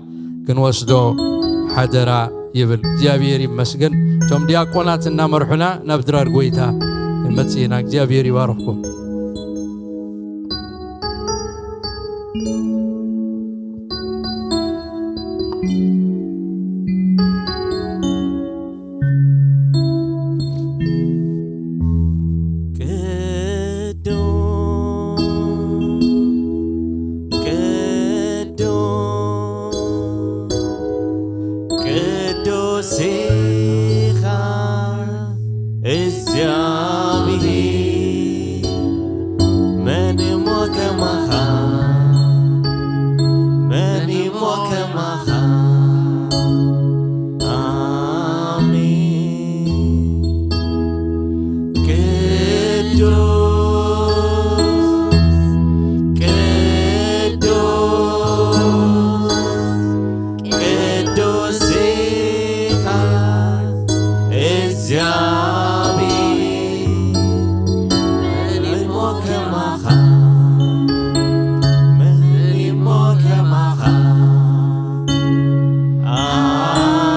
ክንወስዶ ሓደራ ይብል። እግዚኣብሔር ይመስገን። እቶም ዲያቆናት እናመርሑና ናብ ድራር ጎይታ መጺእና። እግዚኣብሔር ይባርኽኩም። ቅዱስ፣ ቅዱስ፣ ቅዱስ ኢኻ እግዚኣብሔር። መን እሞ ከማኻ፣ መን እሞ ከማኻ። ኣሜን። ቅዱስ፣ ቅዱስ፣ ቅዱስ ኢኻ እግዚኣብሔር። መን እሞ ከማኻ፣ መን እሞ ከማኻ።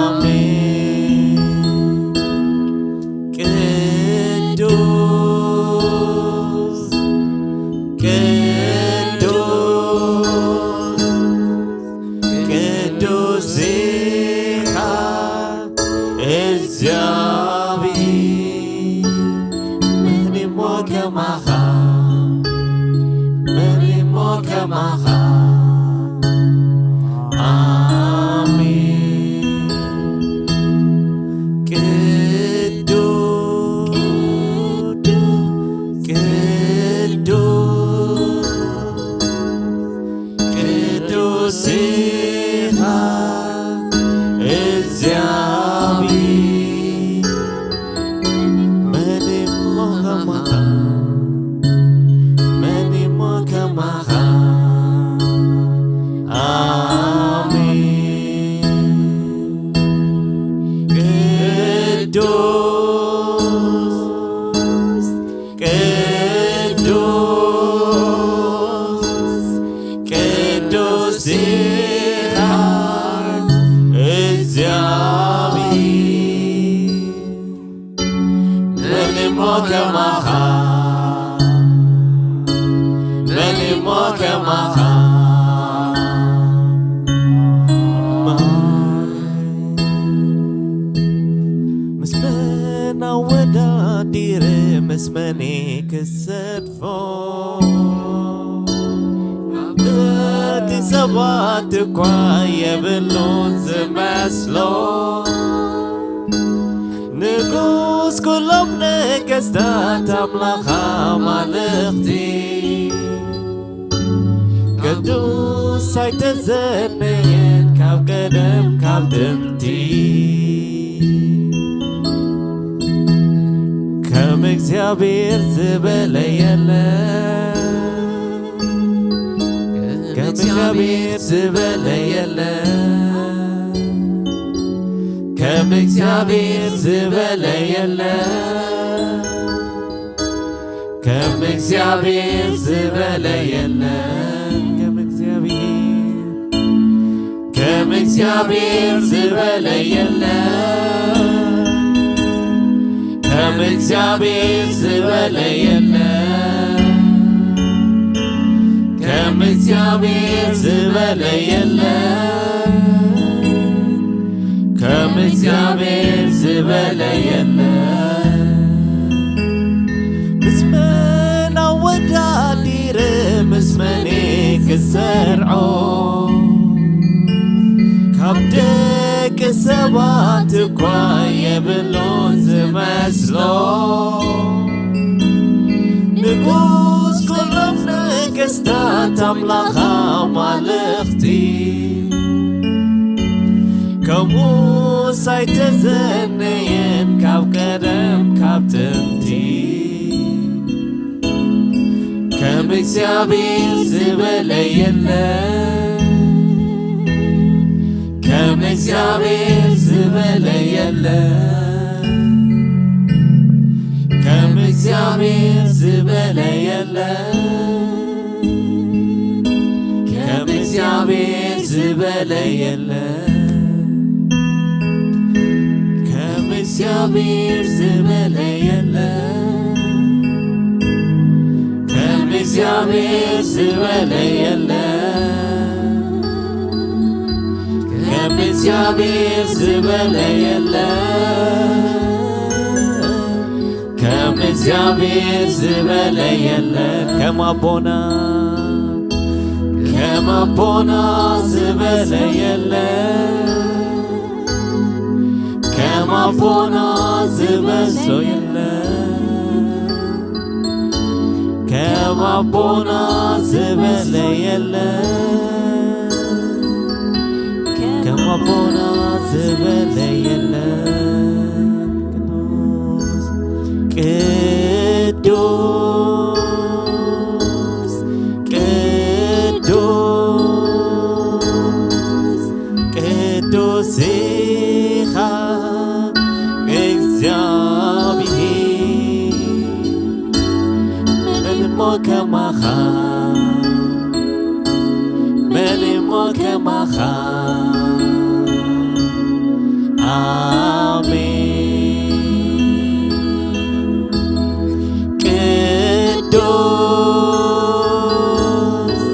ኣሜን። ቅዱስ፣ ቅዱስ፣ ቅዱስ ኢኻ እግዚኣብሔር። መን እሞ ከማኻ፣ መን እሞ ከማኻ። ኣሜን። ቅዱስ፣ ቅዱስ፣ ቅዱስ ኢኻ እግዚኣብሔር። መን እሞ ከማኻ፣ መን እሞ ከማኻ። ኣሜን። ቅዱስ፣ ቅዱስ፣ ቅዱስ ኢኻ እግዚኣብሔር። መን እሞ ከማኻ፣ መን እሞ ከማኻ። ምስ መን ኣወዳዲረ፣ ምስ መን ክሰድፎ? እቲ ሰባት እኳ የብሉን ዝመስሎ፣ ንጉስ ኩሎም ነገስታት፣ ኣምላኽ ኣማልኽቲ። ቅዱስ ኣይተዘነየን ካብ ቀደም ካብ ጥንቲ። ከም እግዚኣብሔር ዝበለ የለ፣ ከም እግዚኣብሔር ዝበለ የለ፣ ከም እግዚኣብሔር ዝበለ የለ። እግዚኣብሔር ዝበለ የለን። ከም እግዚኣብሔር ከም እግዚኣብሔር ዝበለ የለን። ከም እግዚኣብሔር ዝበለ የለን። ከም እግዚኣብሔር ዝበለ የለን። ከም እግዚኣብሔር ዝበለ የለን። ምስ መን ኣወዳዲረ ምስ መን ክሰርዖ? ካብ ደቂ ሰባት እኳ የብሉን ዝመስሎ። ንጉስ ኩሎም ነገስታት ኣምላኽ ኣማልኽቲ። ከምኡስ ኣይተዘነየን ካብ ቀደም ካብ ጥንቲ። ከም እግዚኣብሔር ዝበለ የለን። ከም እግዚኣብሔር ዝበለ የለን። ከም እግዚኣብሔር ዝበለ የለን። ከም እግዚኣብሔር ዝበለ የለን። ከም እግዚኣብሔር ዝበለ የለን። ከም እግዚኣብሔር ዝበለ የለን። ከም እግዚኣብሔር ዝበለ የለን። ከም እግዚኣብሔር ዝበለ የለን። ከም ኣቦና ከም ኣቦና ዝበለ የለን። ከም ኣቦና ዝበለ የለን። ከም ኣቦና ዝበለ የለን። ከም ኣቦና ዝበለ የለን። ቅዱስ ቅዱስ ቅዱስ ቅዱስ ኢኻ እግዚኣብሔር። መን እሞ ከማኻ? መን እሞ ከማኻ? ኣሜን። ቅዱስ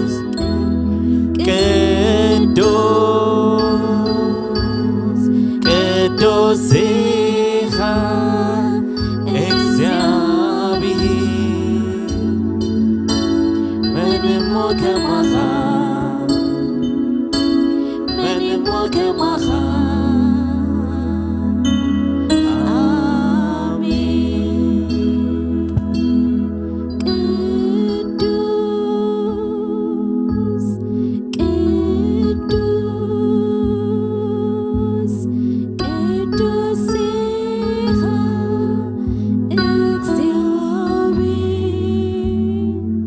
ቅዱስ ቅዱስ ኢኻ እግዚኣብሔር። መን እሞ ከማኻ? መን እሞ ከማኻ? ኣሜን። ቅዱስ ቅዱስ ቅዱስ ኢኻ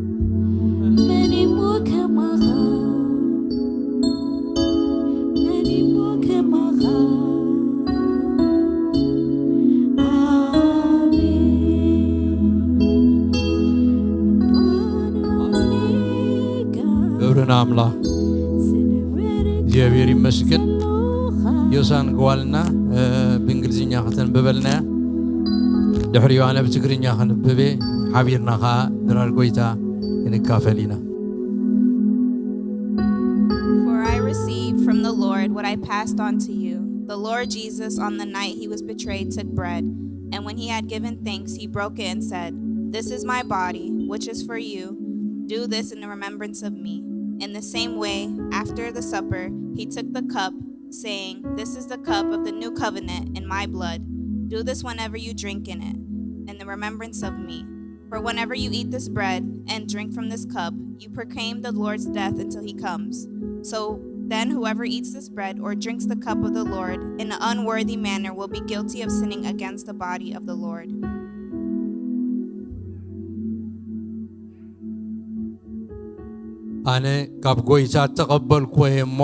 እግዚኣብሔር። መን እሞ ከማኻ? መን እሞ ከማኻ? ኣሜን። ክብሪ ንኣምላኽ። እግዚኣብሔር ይመስገን። ዮሳን ጓልና፣ እ፣ ብእንግሊዝኛ ከተንብበልና እያ። ድሕሪኡ ኣነ ብትግርኛ ከንብብ እየ። ሓቢርና ኸዓ ድራር ጎይታ ክንካፈል ኢና። For I received from the Lord what I passed on to you. The Lord Jesus, on the night he was betrayed, took bread, and when he had given thanks, he broke it and said, "This is my body, which is for you. Do this in the remembrance of me." In the same way, after the supper, he took the cup, saying, "This is the cup of the new covenant in my blood. Do this whenever you drink in it, in the remembrance of me." For whenever you eat this bread and drink from this cup, you proclaim the Lord's death until he comes. So then, whoever eats this bread or drinks the cup of the Lord in an unworthy manner will be guilty of sinning against the body of the Lord. ኣነ ካብ ጎይታ እተቐበልኩዎ እየ እሞ፣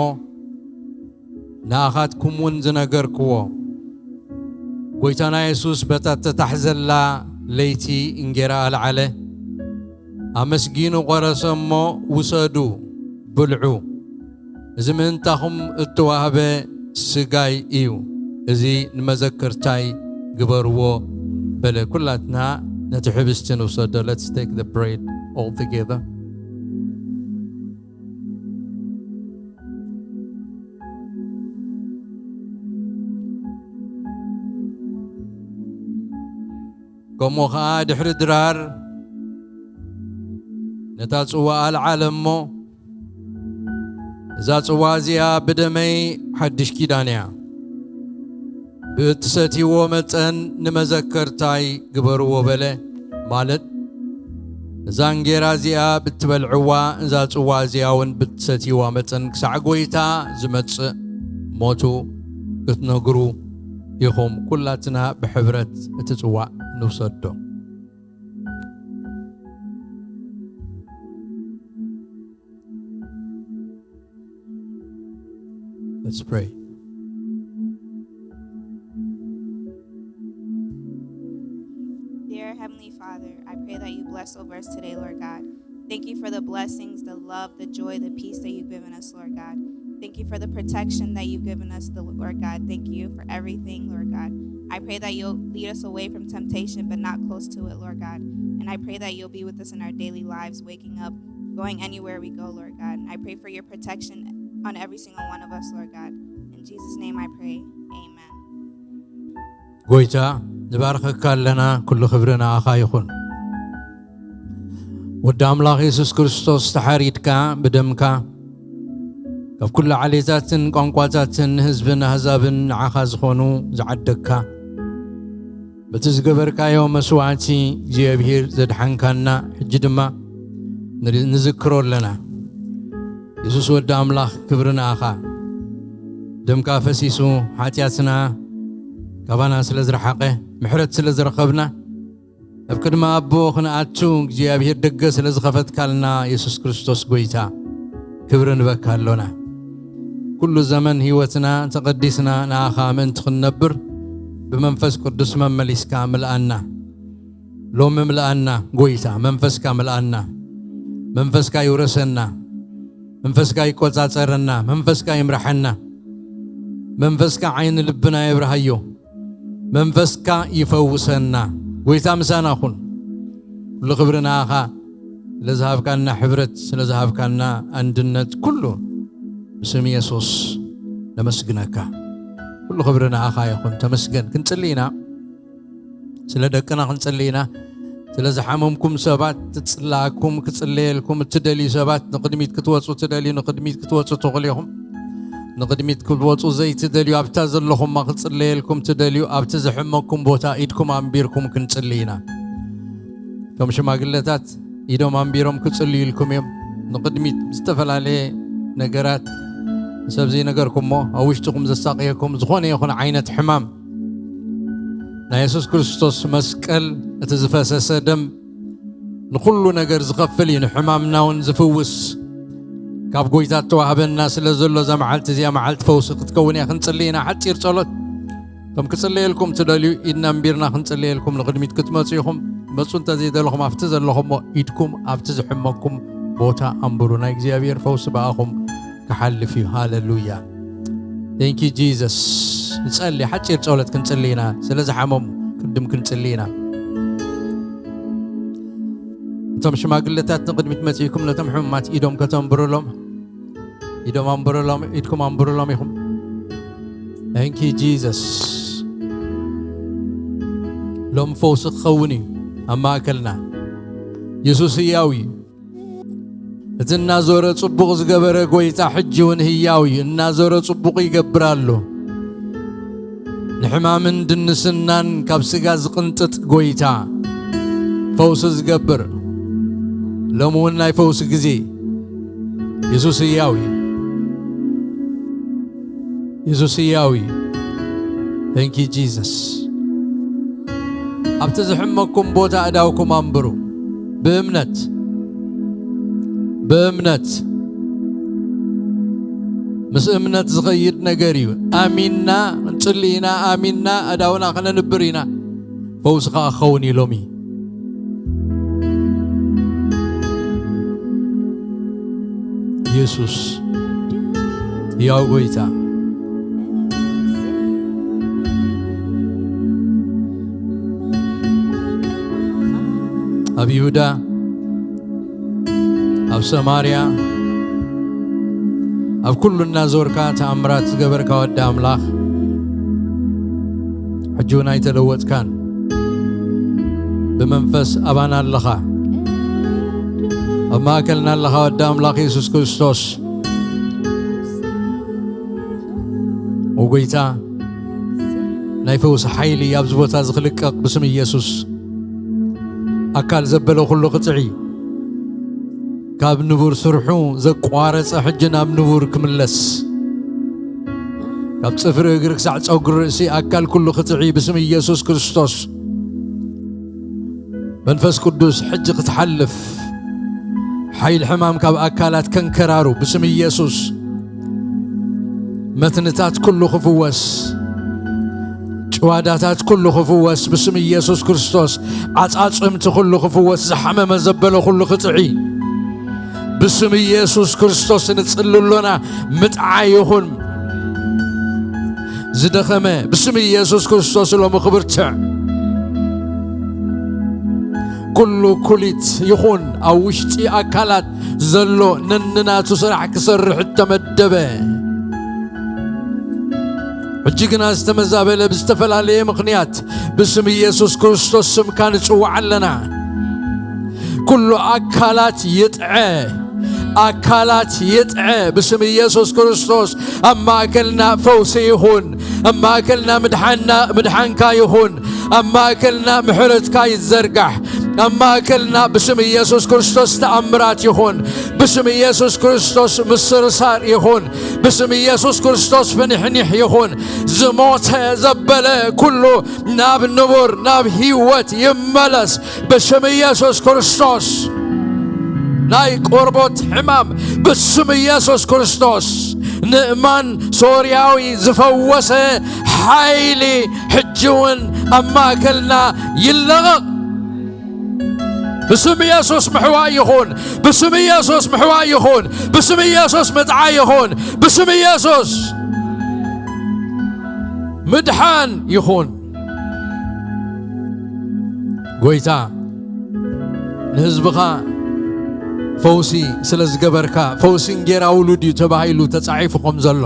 ንኣኻትኩም እውን ዝነገርክዎ። ጎይታና የሱስ በታ እተታሕዘላ ለይቲ እንጌራ ኣልዓለ፣ ኣመስጊኑ ቖረሰ እሞ፣ "ውሰዱ፣ ብልዑ፣ እዚ ምእንታኹም እተዋህበ ስጋይ እዩ፣ እዚ ንመዘከርታይ ግበርዎ" በለ። ኩላትና ነቲ ሕብስቲ ንውሰዶ። Let's take the bread all together። ከምኡ ኸኣ ድሕሪ ድራር ነታ ጽዋ ኣልዓለ እሞ፣ "እዛ ጽዋ እዚኣ ብደመይ ሓድሽ ኪዳን እያ፣ ብእትሰትይዎ መጠን ንመዘከርታይ ግበርዎ" በለ። ማለት፣ "እዛ እንጌራ እዚኣ ብትበልዕዋ፣ እዛ ጽዋ እዚኣ እውን ብትሰትይዋ መጠን፣ ክሳዕ ጐይታ ዝመጽእ ሞቱ ክትነግሩ ኢኹም።" ኩላትና ብሕብረት እቲ ጽዋእ ንውሰዶ። Let's pray. Dear Heavenly Father, I pray that you bless over us today, Lord God. Thank you for the blessings, the love, the joy, the peace that you've given us, Lord God. Thank you for the protection that you've given us, the Lord God. Thank you for everything, Lord God. I pray that you'll lead us away from temptation, but not close to it, Lord God. And I pray that you'll be with us in our daily lives, waking up, going anywhere we go, Lord God. And I pray for your protection on every single one of us, Lord God. In Jesus' name I pray. Amen. ጎይታ፣ ንባርኸካ ኣለና፣ ኩሉ ክብሪ ንኣኻ ይኹን። ወዲ ኣምላኽ የሱስ ክርስቶስ፣ ተሓሪድካ ብደምካ፣ ካብ ኩሉ ዓሌታትን ቋንቋታትን ህዝብን ኣህዛብን ንዓኻ ዝኾኑ ዝዓደግካ፣ በቲ ዝገበርካዮ መስዋዕቲ እግዚኣብሔር ዘድሓንካና፣ ሕጂ ድማ ንር-፣ ንዝክሮ ኣለና። የሱስ ወዲ ኣምላኽ፣ ክብሪ ንኣኻ። ደምካ ፈሲሱ ሓጢኣትና ካባና ስለ ዝረሓቐ፣ ምሕረት ስለ ዝረኸብና፣ ኣብ ቅድሚ ኣቦ ክንኣቱ እግዚኣብሔር ደገ ስለ ዝኸፈትካልና፣ የሱስ ክርስቶስ ጐይታ፣ ክብሪ ንበካ ኣሎና። ኩሉ ዘመን ህይወትና ተቐዲስና ንኣኻ ምእንቲ ክንነብር፣ ብመንፈስ ቅዱስ መመሊስካ ምልኣና። ሎሚ ምልኣና ጐይታ፣ መንፈስካ ምልኣና። መንፈስካ ይውረሰና። መንፈስካ ይቆጻጸረና። መንፈስካ ይምርሓና። መንፈስካ ዓይኒ ልብና የብርሃዮ። መንፈስካ ይፈውሰና። ጐይታ ምሳና ኩን። ኩሉ ክብሪ ንኣኻ፣ ስለ ዝሃብካና ሕብረት፣ ስለ ዝሃብካና ኣንድነት፣ ኩሉ ብስም የሱስ ነመስግነካ። ኩሉ ክብሪ ንኣኻ ይኹን። ተመስገን። ክንጽሊ ኢና። ስለ ደቅና ክንጽሊ ኢና። ስለ ዝሓመምኩም ሰባት፣ ትጽለኣኩም፣ ክጽለየልኩም እትደልዩ ሰባት፣ ንቕድሚት ክትወጹ ትደልዩ፣ ንቕድሚት ክትወጹ ትኽእሉ ኢኹም። ንቕድሚት ክትወጹ ዘይትደልዩ፣ ኣብታ ዘለኹማ ክጽለየልኩም ትደልዩ፣ ኣብቲ ዝሕመኩም ቦታ ኢድኩም ኣንቢርኩም ክንጽሊ ኢና። እቶም ሽማግለታት ኢዶም ኣንቢሮም ክጽልዩ ኢልኩም እዮም። ንቕድሚት ዝተፈላለየ ነገራት ሰብ ዘይነገርኩሞ፣ ኣብ ውሽጥኹም ዘሳቕየኩም ዝኾነ ይኹን ዓይነት ሕማም፣ ናይ የሱስ ክርስቶስ መስቀል፣ እቲ ዝፈሰሰ ደም፣ ንኹሉ ነገር ዝኸፍል እዩ፣ ንሕማምና እውን ዝፍውስ። ካብ ጐይታ እተዋህበና ስለ ዘሎ፣ እዛ መዓልቲ እዚኣ መዓልቲ ፈውሲ ክትከውን እያ። ክንጽሊ ኢና፣ ሓጺር ጸሎት። እቶም ክጽለየልኩም ትደልዩ፣ ኢድና ኣንቢርና ክንጽለየልኩም ንቕድሚት ክትመጹ ኢኹም። መጹ እንተ ዘይደለኹም፣ ኣብቲ ዘለኹሞ ኢድኩም ኣብቲ ዝሕመኩም ቦታ ኣንብሩ። ናይ እግዚኣብሔር ፈውሲ ብኣኹም ክሓልፍ እዩ። ሃለሉያ። Thank you Jesus። ንጸሊ፣ ሓጺር ጸሎት ክንጽሊ ኢና። ስለ ዝሓመሙ ቅድም ክንጽሊ ኢና። እቶም ሽማግለታት ንቕድሚት መጺእኩም ነቶም ሕሙማት ኢዶም ከተንብሩሎም፣ ኢዶም ኣንብሩሎም፣ ኢድኩም ኣንብሩሎም ኢኹም። Thank you Jesus። ሎም ፈውሲ ክኸውን እዩ ኣብ ማእከልና። የሱስ ህያው እዩ። እቲ እናዞረ ጽቡቕ ዝገበረ ጐይታ ሕጂ እውን ህያው እዩ። እናዞረ ጽቡቕ ይገብር ኣሎ። ንሕማምን ድንስናን ካብ ስጋ ዝቕንጥጥ ጐይታ፣ ፈውሲ ዝገብር፣ ሎሚ እውን ናይ ፈውሲ ግዜ። የሱስ ህያው እዩ። የሱስ ህያው እዩ። Thank you Jesus። ኣብቲ ዝሕመኩም ቦታ ኣእዳውኩም ኣንብሩ። ብእምነት፣ ብእምነት፣ ምስ እምነት ዝኸይድ ነገር እዩ። ኣሚንና ክንጽሊ ኢና፣ ኣሚንና ኣእዳውና ከነንብር ኢና። ፈውሲ ከኣ ክኸውን እዩ ሎሚ። ኢየሱስ ሕያው ጎይታ። ኣብ ይሁዳ፣ ኣብ ሰማርያ፣ ኣብ ኩሉ እናዞርካ ተኣምራት ዝገበርካ ወዲ ኣምላኽ፣ ሕጂ እውን ኣይተለወጥካን። ብመንፈስ ኣባና ኣለኻ። ኣብ ማእከልና ኣለኻ ወዲ ኣምላኽ የሱስ ክርስቶስ። ኦ ጎይታ፣ ናይ ፈውሲ ሓይሊ ኣብዚ ቦታ እዚ ክልቀቕ ብስም ኢየሱስ። ኣካል ዘበለ ኩሉ ክጥዒ፣ ካብ ንቡር ስርሑ ዘቋረጸ ሕጂ ናብ ንቡር ክምለስ፣ ካብ ጽፍሪ እግሪ ክሳዕ ጸጉሪ ርእሲ ኣካል ኩሉ ክጥዒ ብስም ኢየሱስ ክርስቶስ። መንፈስ ቅዱስ ሕጂ ክትሓልፍ፣ ሓይል ሕማም ካብ ኣካላት ከንከራሩ ብስም ኢየሱስ። መትንታት ኩሉ ክፍወስ፣ ጭዋዳታት ኩሉ ክፍወስ ብስም ኢየሱስ ክርስቶስ። ዓጻጽምቲ ኩሉ ክፍወስ፣ ዝሓመመ ዘበለ ኩሉ ክጥዒ ብስም ኢየሱስ ክርስቶስ ንጽሊ ኣሎና። ምጥዓይ ይኹን፣ ዝደኸመ ብስም ኢየሱስ ክርስቶስ ሎሚ ክብርትዕ። ኩሉ ኩሊት ይኹን ኣብ ውሽጢ ኣካላት ዘሎ ነንናቱ ስራሕ ክሰርሕ እተመደበ፣ ሕጂ ግና ዝተመዛበለ ብዝተፈላለየ ምኽንያት ብስም ኢየሱስ ክርስቶስ ስምካ ንጽውዕ ኣለና። ኩሉ ኣካላት ይጥዐ፣ ኣካላት ይጥዐ ብስም ኢየሱስ ክርስቶስ። ኣብ ማእከልና ፈውሲ ይኹን፣ ኣብ ማእከልና ምድሓንካ ይኹን፣ ኣብ ማእከልና ምሕረትካ ይዘርጋሕ። ኣብ ማእከልና ብስም ኢየሱስ ክርስቶስ ተኣምራት ይኹን። ብስም ኢየሱስ ክርስቶስ ምስርሳር ይኹን። ብስም ኢየሱስ ክርስቶስ ፍንሕኒሕ ይኹን። ዝሞተ ዘበለ ኩሉ ናብ ንቡር፣ ናብ ህይወት ይመለስ ብስም ኢየሱስ ክርስቶስ። ናይ ቆርቦት ሕማም ብስም ኢየሱስ ክርስቶስ። ንእማን ሶርያዊ ዝፈወሰ ሓይሊ ሕጂ እውን ኣብ ማእከልና ይለቐቕ። ብስም ኢየሱስ ምሕዋይ ይኹን። ብስም ኢየሱስ ምሕዋይ ይኹን። ብስም ኢየሱስ ምጥዓይ ይኹን። ብስም ኢየሱስ ምድሓን ይኹን። ጎይታ፣ ንህዝብኻ ፈውሲ ስለ ዝገበርካ፣ ፈውሲ እንጌራ ውሉድ እዩ ተባሂሉ ተጻሒፉ ከም ዘሎ፣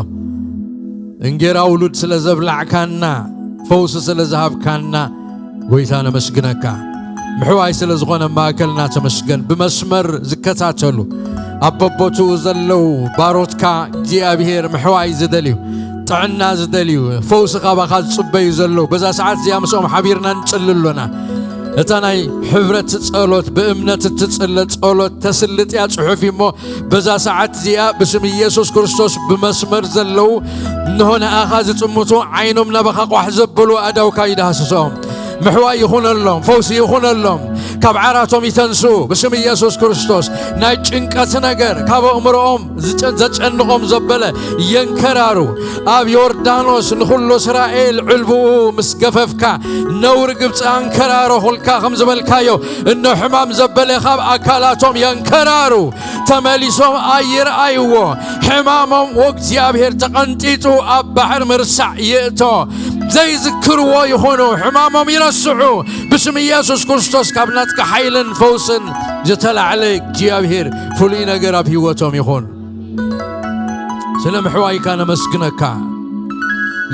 እንጌራ ውሉድ ስለ ዘብላዕካና፣ ፈውሲ ስለ ዝሃብካና፣ ጎይታ ነመስግነካ። ምሕዋይ ስለ ዝኾነ ማእከልና ተመስገን። ብመስመር ዝከታተሉ ኣብ በቦትኡ ዘለዉ ባሮትካ እግዚኣብሔር ምሕዋይ ዝደልዩ፣ ጥዕና ዝደልዩ፣ ፈውሲ ካባኻ ዝጽበዩ ዘለዉ፣ በዛ ሰዓት እዚኣ ምስኦም ሓቢርና ንጽሊ ኣሎና። እታ ናይ ሕብረት ጸሎት፣ ብእምነት እትጽለ ጸሎት ተስልጥ እያ፣ ጽሑፍ እዩ እሞ፣ በዛ ሰዓት እዚኣ ብስም ኢየሱስ ክርስቶስ ብመስመር ዘለዉ፣ እንሆ ንኣኻ ዝጽምቱ፣ ዓይኖም ናባኻ ቋሕ ዘበሉ ኣእዳውካ ይዳህስሶም። ምሕዋይ ይኹነሎም፣ ፈውሲ ይኹነሎም። ካብ ዓራቶም ይተንሱ ብስም ኢየሱስ ክርስቶስ። ናይ ጭንቀት ነገር ካብ ኣእምሮኦም ዝጨ-፣ ዘጨንቖም ዘበለ የንከራሩ። ኣብ ዮርዳኖስ ንኹሉ እስራኤል ዕልብኡ ምስ ገፈፍካ፣ ነውሪ ግብጺ ኣንከራረኹልካ ከም ዝበልካዮ፣ እኖ ሕማም ዘበለ ካብ ኣካላቶም የንከራሩ። ተመሊሶም ኣይርኣይዎ። ሕማሞም ወእግዚኣብሔር ተቐንጢጡ ኣብ ባሕሪ ምርሳዕ ይእቶ። ዘይዝክርዎ ይኹኑ፣ ሕማሞም ይረስዑ። ብስም ኢየሱስ ክርስቶስ ካብ ናትካ ሓይልን ፈውስን ዝተላዕለ እግዚኣብሔር ፍሉይ ነገር ኣብ ህይወቶም ይኹን። ስለ ምሕዋይካ ነመስግነካ።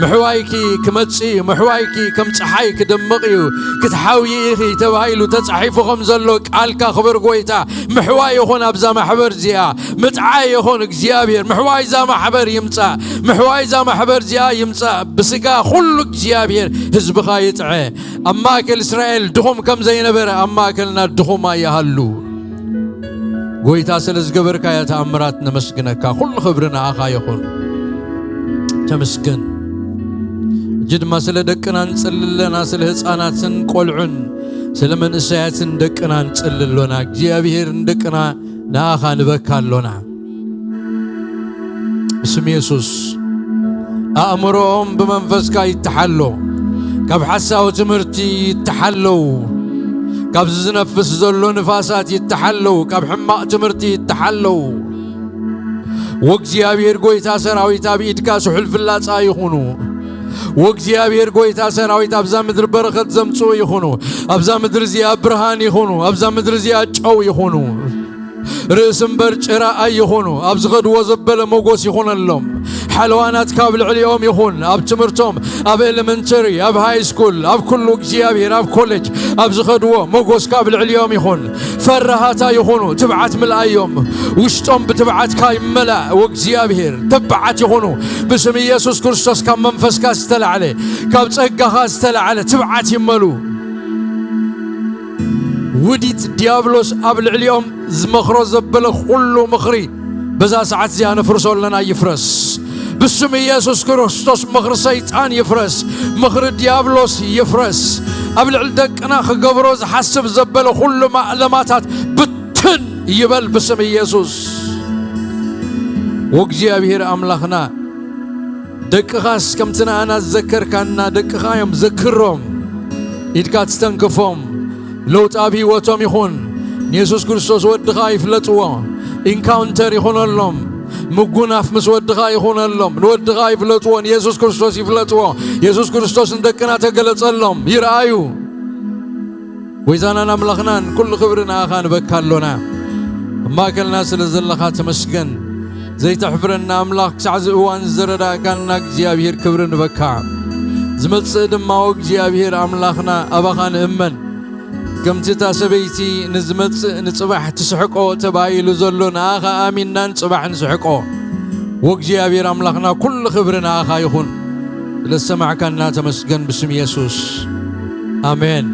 ምሕዋይኪ ክመጽእ እዩ፣ ምሕዋይኪ ከም ጸሓይ ክደምቕ እዩ፣ ክትሓውዪ ኢኺ ተባሂሉ ተጻሒፉ ከም ዘሎ ቃልካ ክብር ጎይታ። ምሕዋይ ይኹን ኣብዛ ማሕበር እዚኣ፣ ምጥዓይ ይኹን እግዚኣብሔር። ምሕዋይ እዛ ማሕበር ይምጻእ፣ ምሕዋይ እዛ ማሕበር እዚኣ ይምጻእ። ብስጋ ኩሉ እግዚኣብሔር ህዝብኻ ይጥዐ። ኣብ ማእከል እስራኤል ድኹም ከም ዘይነበረ ኣብ ማእከልና ድኹም ኣይሃሉ። ጎይታ ስለ ዝገበርካዮ ተኣምራት ነመስግነካ። ኩሉ ክብሪ ንኣኻ ይኹን። ተመስገን። ሕጂ ድማ ስለ ደቅና ንጽሊ ኣለና፣ ስለ ህጻናትን ቆልዑን፣ ስለ መንእሰያትን ደቅና ንጽሊ ኣሎና። እግዚኣብሔር ንደቅና ንኣኻ ንበካ ኣሎና። ብስም የሱስ ኣእምሮኦም ብመንፈስካ ይተሓሎ። ካብ ሓሳዊ ትምህርቲ ይተሓለው። ካብ ዝነፍስ ዘሎ ንፋሳት ይተሓለው። ካብ ሕማቕ ትምህርቲ ይተሓለው። ወእግዚኣብሔር ጐይታ ሰራዊት ኣብ ኢድካ ስሑል ፍላጻ ይኹኑ። ወእግዚኣብሔር ጐይታ ሰራዊት ኣብዛ ምድሪ በረኸት ዘምጽኡ ይኹኑ። ኣብዛ ምድሪ እዚኣ ብርሃን ይኹኑ። ኣብዛ ምድሪ እዚኣ ጨው ይኹኑ። ርእሲ እምበር ጭራ ኣይኹኑ። ኣብ ዝኸድዎ ዘበለ ሞጎስ ይኹነሎም። ሓለዋ ናትካ ኣብ ልዕሊኦም ይኹን። ኣብ ትምህርቶም፣ ኣብ ኤሌመንተሪ፣ ኣብ ሃይ ስኩል፣ ኣብ ኩሉ እግዚኣብሔር፣ ኣብ ኮሌጅ፣ ኣብ ዝኸድዎ ሞጎስካ ኣብ ልዕሊኦም ይኹን። ፈራሃት ኣይኹኑ። ትብዓት ምልኣዮም። ውሽጦም ብትብዓትካ ይመላእ። ወእግዚኣብሔር ተብዓት ይኹኑ። ብስም ኢየሱስ ክርስቶስ ካብ መንፈስካ ዝተላዕለ፣ ካብ ጸጋኻ ዝተላዕለ ትብዓት ይመሉ። ውዲት ዲያብሎስ ኣብ ልዕሊኦም ዝመኽሮ ዘበለ ኩሉ ምኽሪ በዛ ሰዓት እዚኣ ነፍርሶ ኣለና። ይፍረስ። ብስም ኢየሱስ ክርስቶስ ምኽሪ ሰይጣን ይፍረስ። ምኽሪ ዲያብሎስ ይፍረስ። ኣብ ልዕሊ ደቅና ክገብሮ ዝሓስብ ዘበለ ኩሉ ማእለማታት ብትን ይበል ብስም ኢየሱስ። ወእግዚኣብሔር ኣምላኽና፣ ደቅኻስ ከምቲ ንኣና ዝዘከርካና ደቅኻ እዮም። ዘክሮም፣ ኢድካ ትስተንክፎም። ለውጢ ኣብ ህይወቶም ይኹን። ንየሱስ ክርስቶስ ወድኻ ይፍለጥዎ። ኢንካውንተር ይኹነሎም። ምጉናፍ ምስ ወድኻ ይኹነሎም። ንወድኻ ይፍለጥዎ። ንየሱስ ክርስቶስ ይፍለጥዎ። የሱስ ክርስቶስ ንደቅና ተገለጸሎም። ይርኣዩ። ጐይታናን ኣምላኽናን፣ ኩሉ ክብሪ ንኣኻ ንበካ ኣሎና። ኣብ ማእከልና ስለ ዘለኻ ተመስገን። ዘይተሕፍረና ኣምላኽ፣ ክሳዕ እዚ እዋን ዝረዳእካና እግዚኣብሔር ክብሪ ንበካ። ዝመጽእ ድማ፣ ኦ እግዚኣብሔር ኣምላኽና፣ ኣባኻ ንእመን። ከምቲ እታ ሰበይቲ ንዝመጽእ ንጽባሕ ትስሕቆ ተባሂሉ ዘሎ፣ ንኣኻ ኣሚንና ንጽባሕ ንስሕቆ። ኦ እግዚኣብሔር ኣምላኽና፣ ኩሉ ክብሪ ንኣኻ ይኹን። ስለ ዝሰማዕካና ተመስገን፣ ብስም የሱስ። ኣሜን።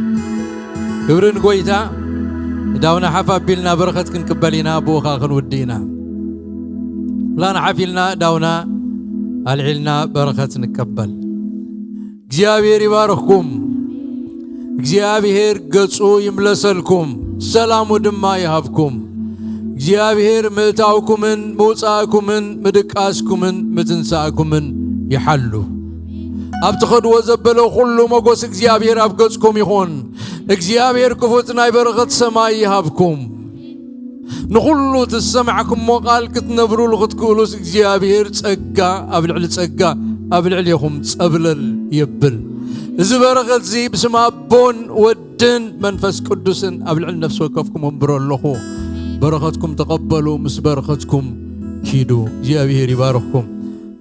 ክብሪ ንጎይታ። ዳውና ሓፍ ኣቢልና በረኸት ክንቅበል ኢና፣ ብኡኻ ክንውዲ ኢና። ኩላና ሓፍ ኢልና ዳውና ኣልዒልና በረኸት ንቀበል። እግዚኣብሔር ይባርኽኩም። እግዚኣብሔር ገጹ ይምለሰልኩም፣ ሰላሙ ድማ ይሃብኩም። እግዚኣብሔር ምእታውኩምን ምውጻእኩምን ምድቃስኩምን ምትንሳእኩምን ይሓሉ። ኣብ ትኸድዎ ዘበለ ኩሉ ሞጎስ እግዚኣብሔር ኣብ ገጽኩም ይኹን። እግዚኣብሔር ክፉት ናይ በረኸት ሰማይ ይሃብኩም። ንኹሉ እቲ ዝሰማዕኩሞ ቃል ክትነብሩሉ ክትክእሉስ እግዚኣብሔር ጸጋ ኣብ ልዕሊ ጸጋ ኣብ ልዕሌኹም ጸብለል የብል። እዚ በረኸት እዚ ብስም ኣቦን ወድን መንፈስ ቅዱስን ኣብ ልዕሊ ነፍሲ ወከፍኩም ኣንብሮ ኣለኹ። በረኸትኩም ተቐበሉ፣ ምስ በረኸትኩም ኪዱ። እግዚኣብሔር ይባርኽኩም።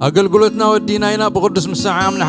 ኣገልግሎትና ወዲና ኢና። ብቅዱስ ምሳዓምና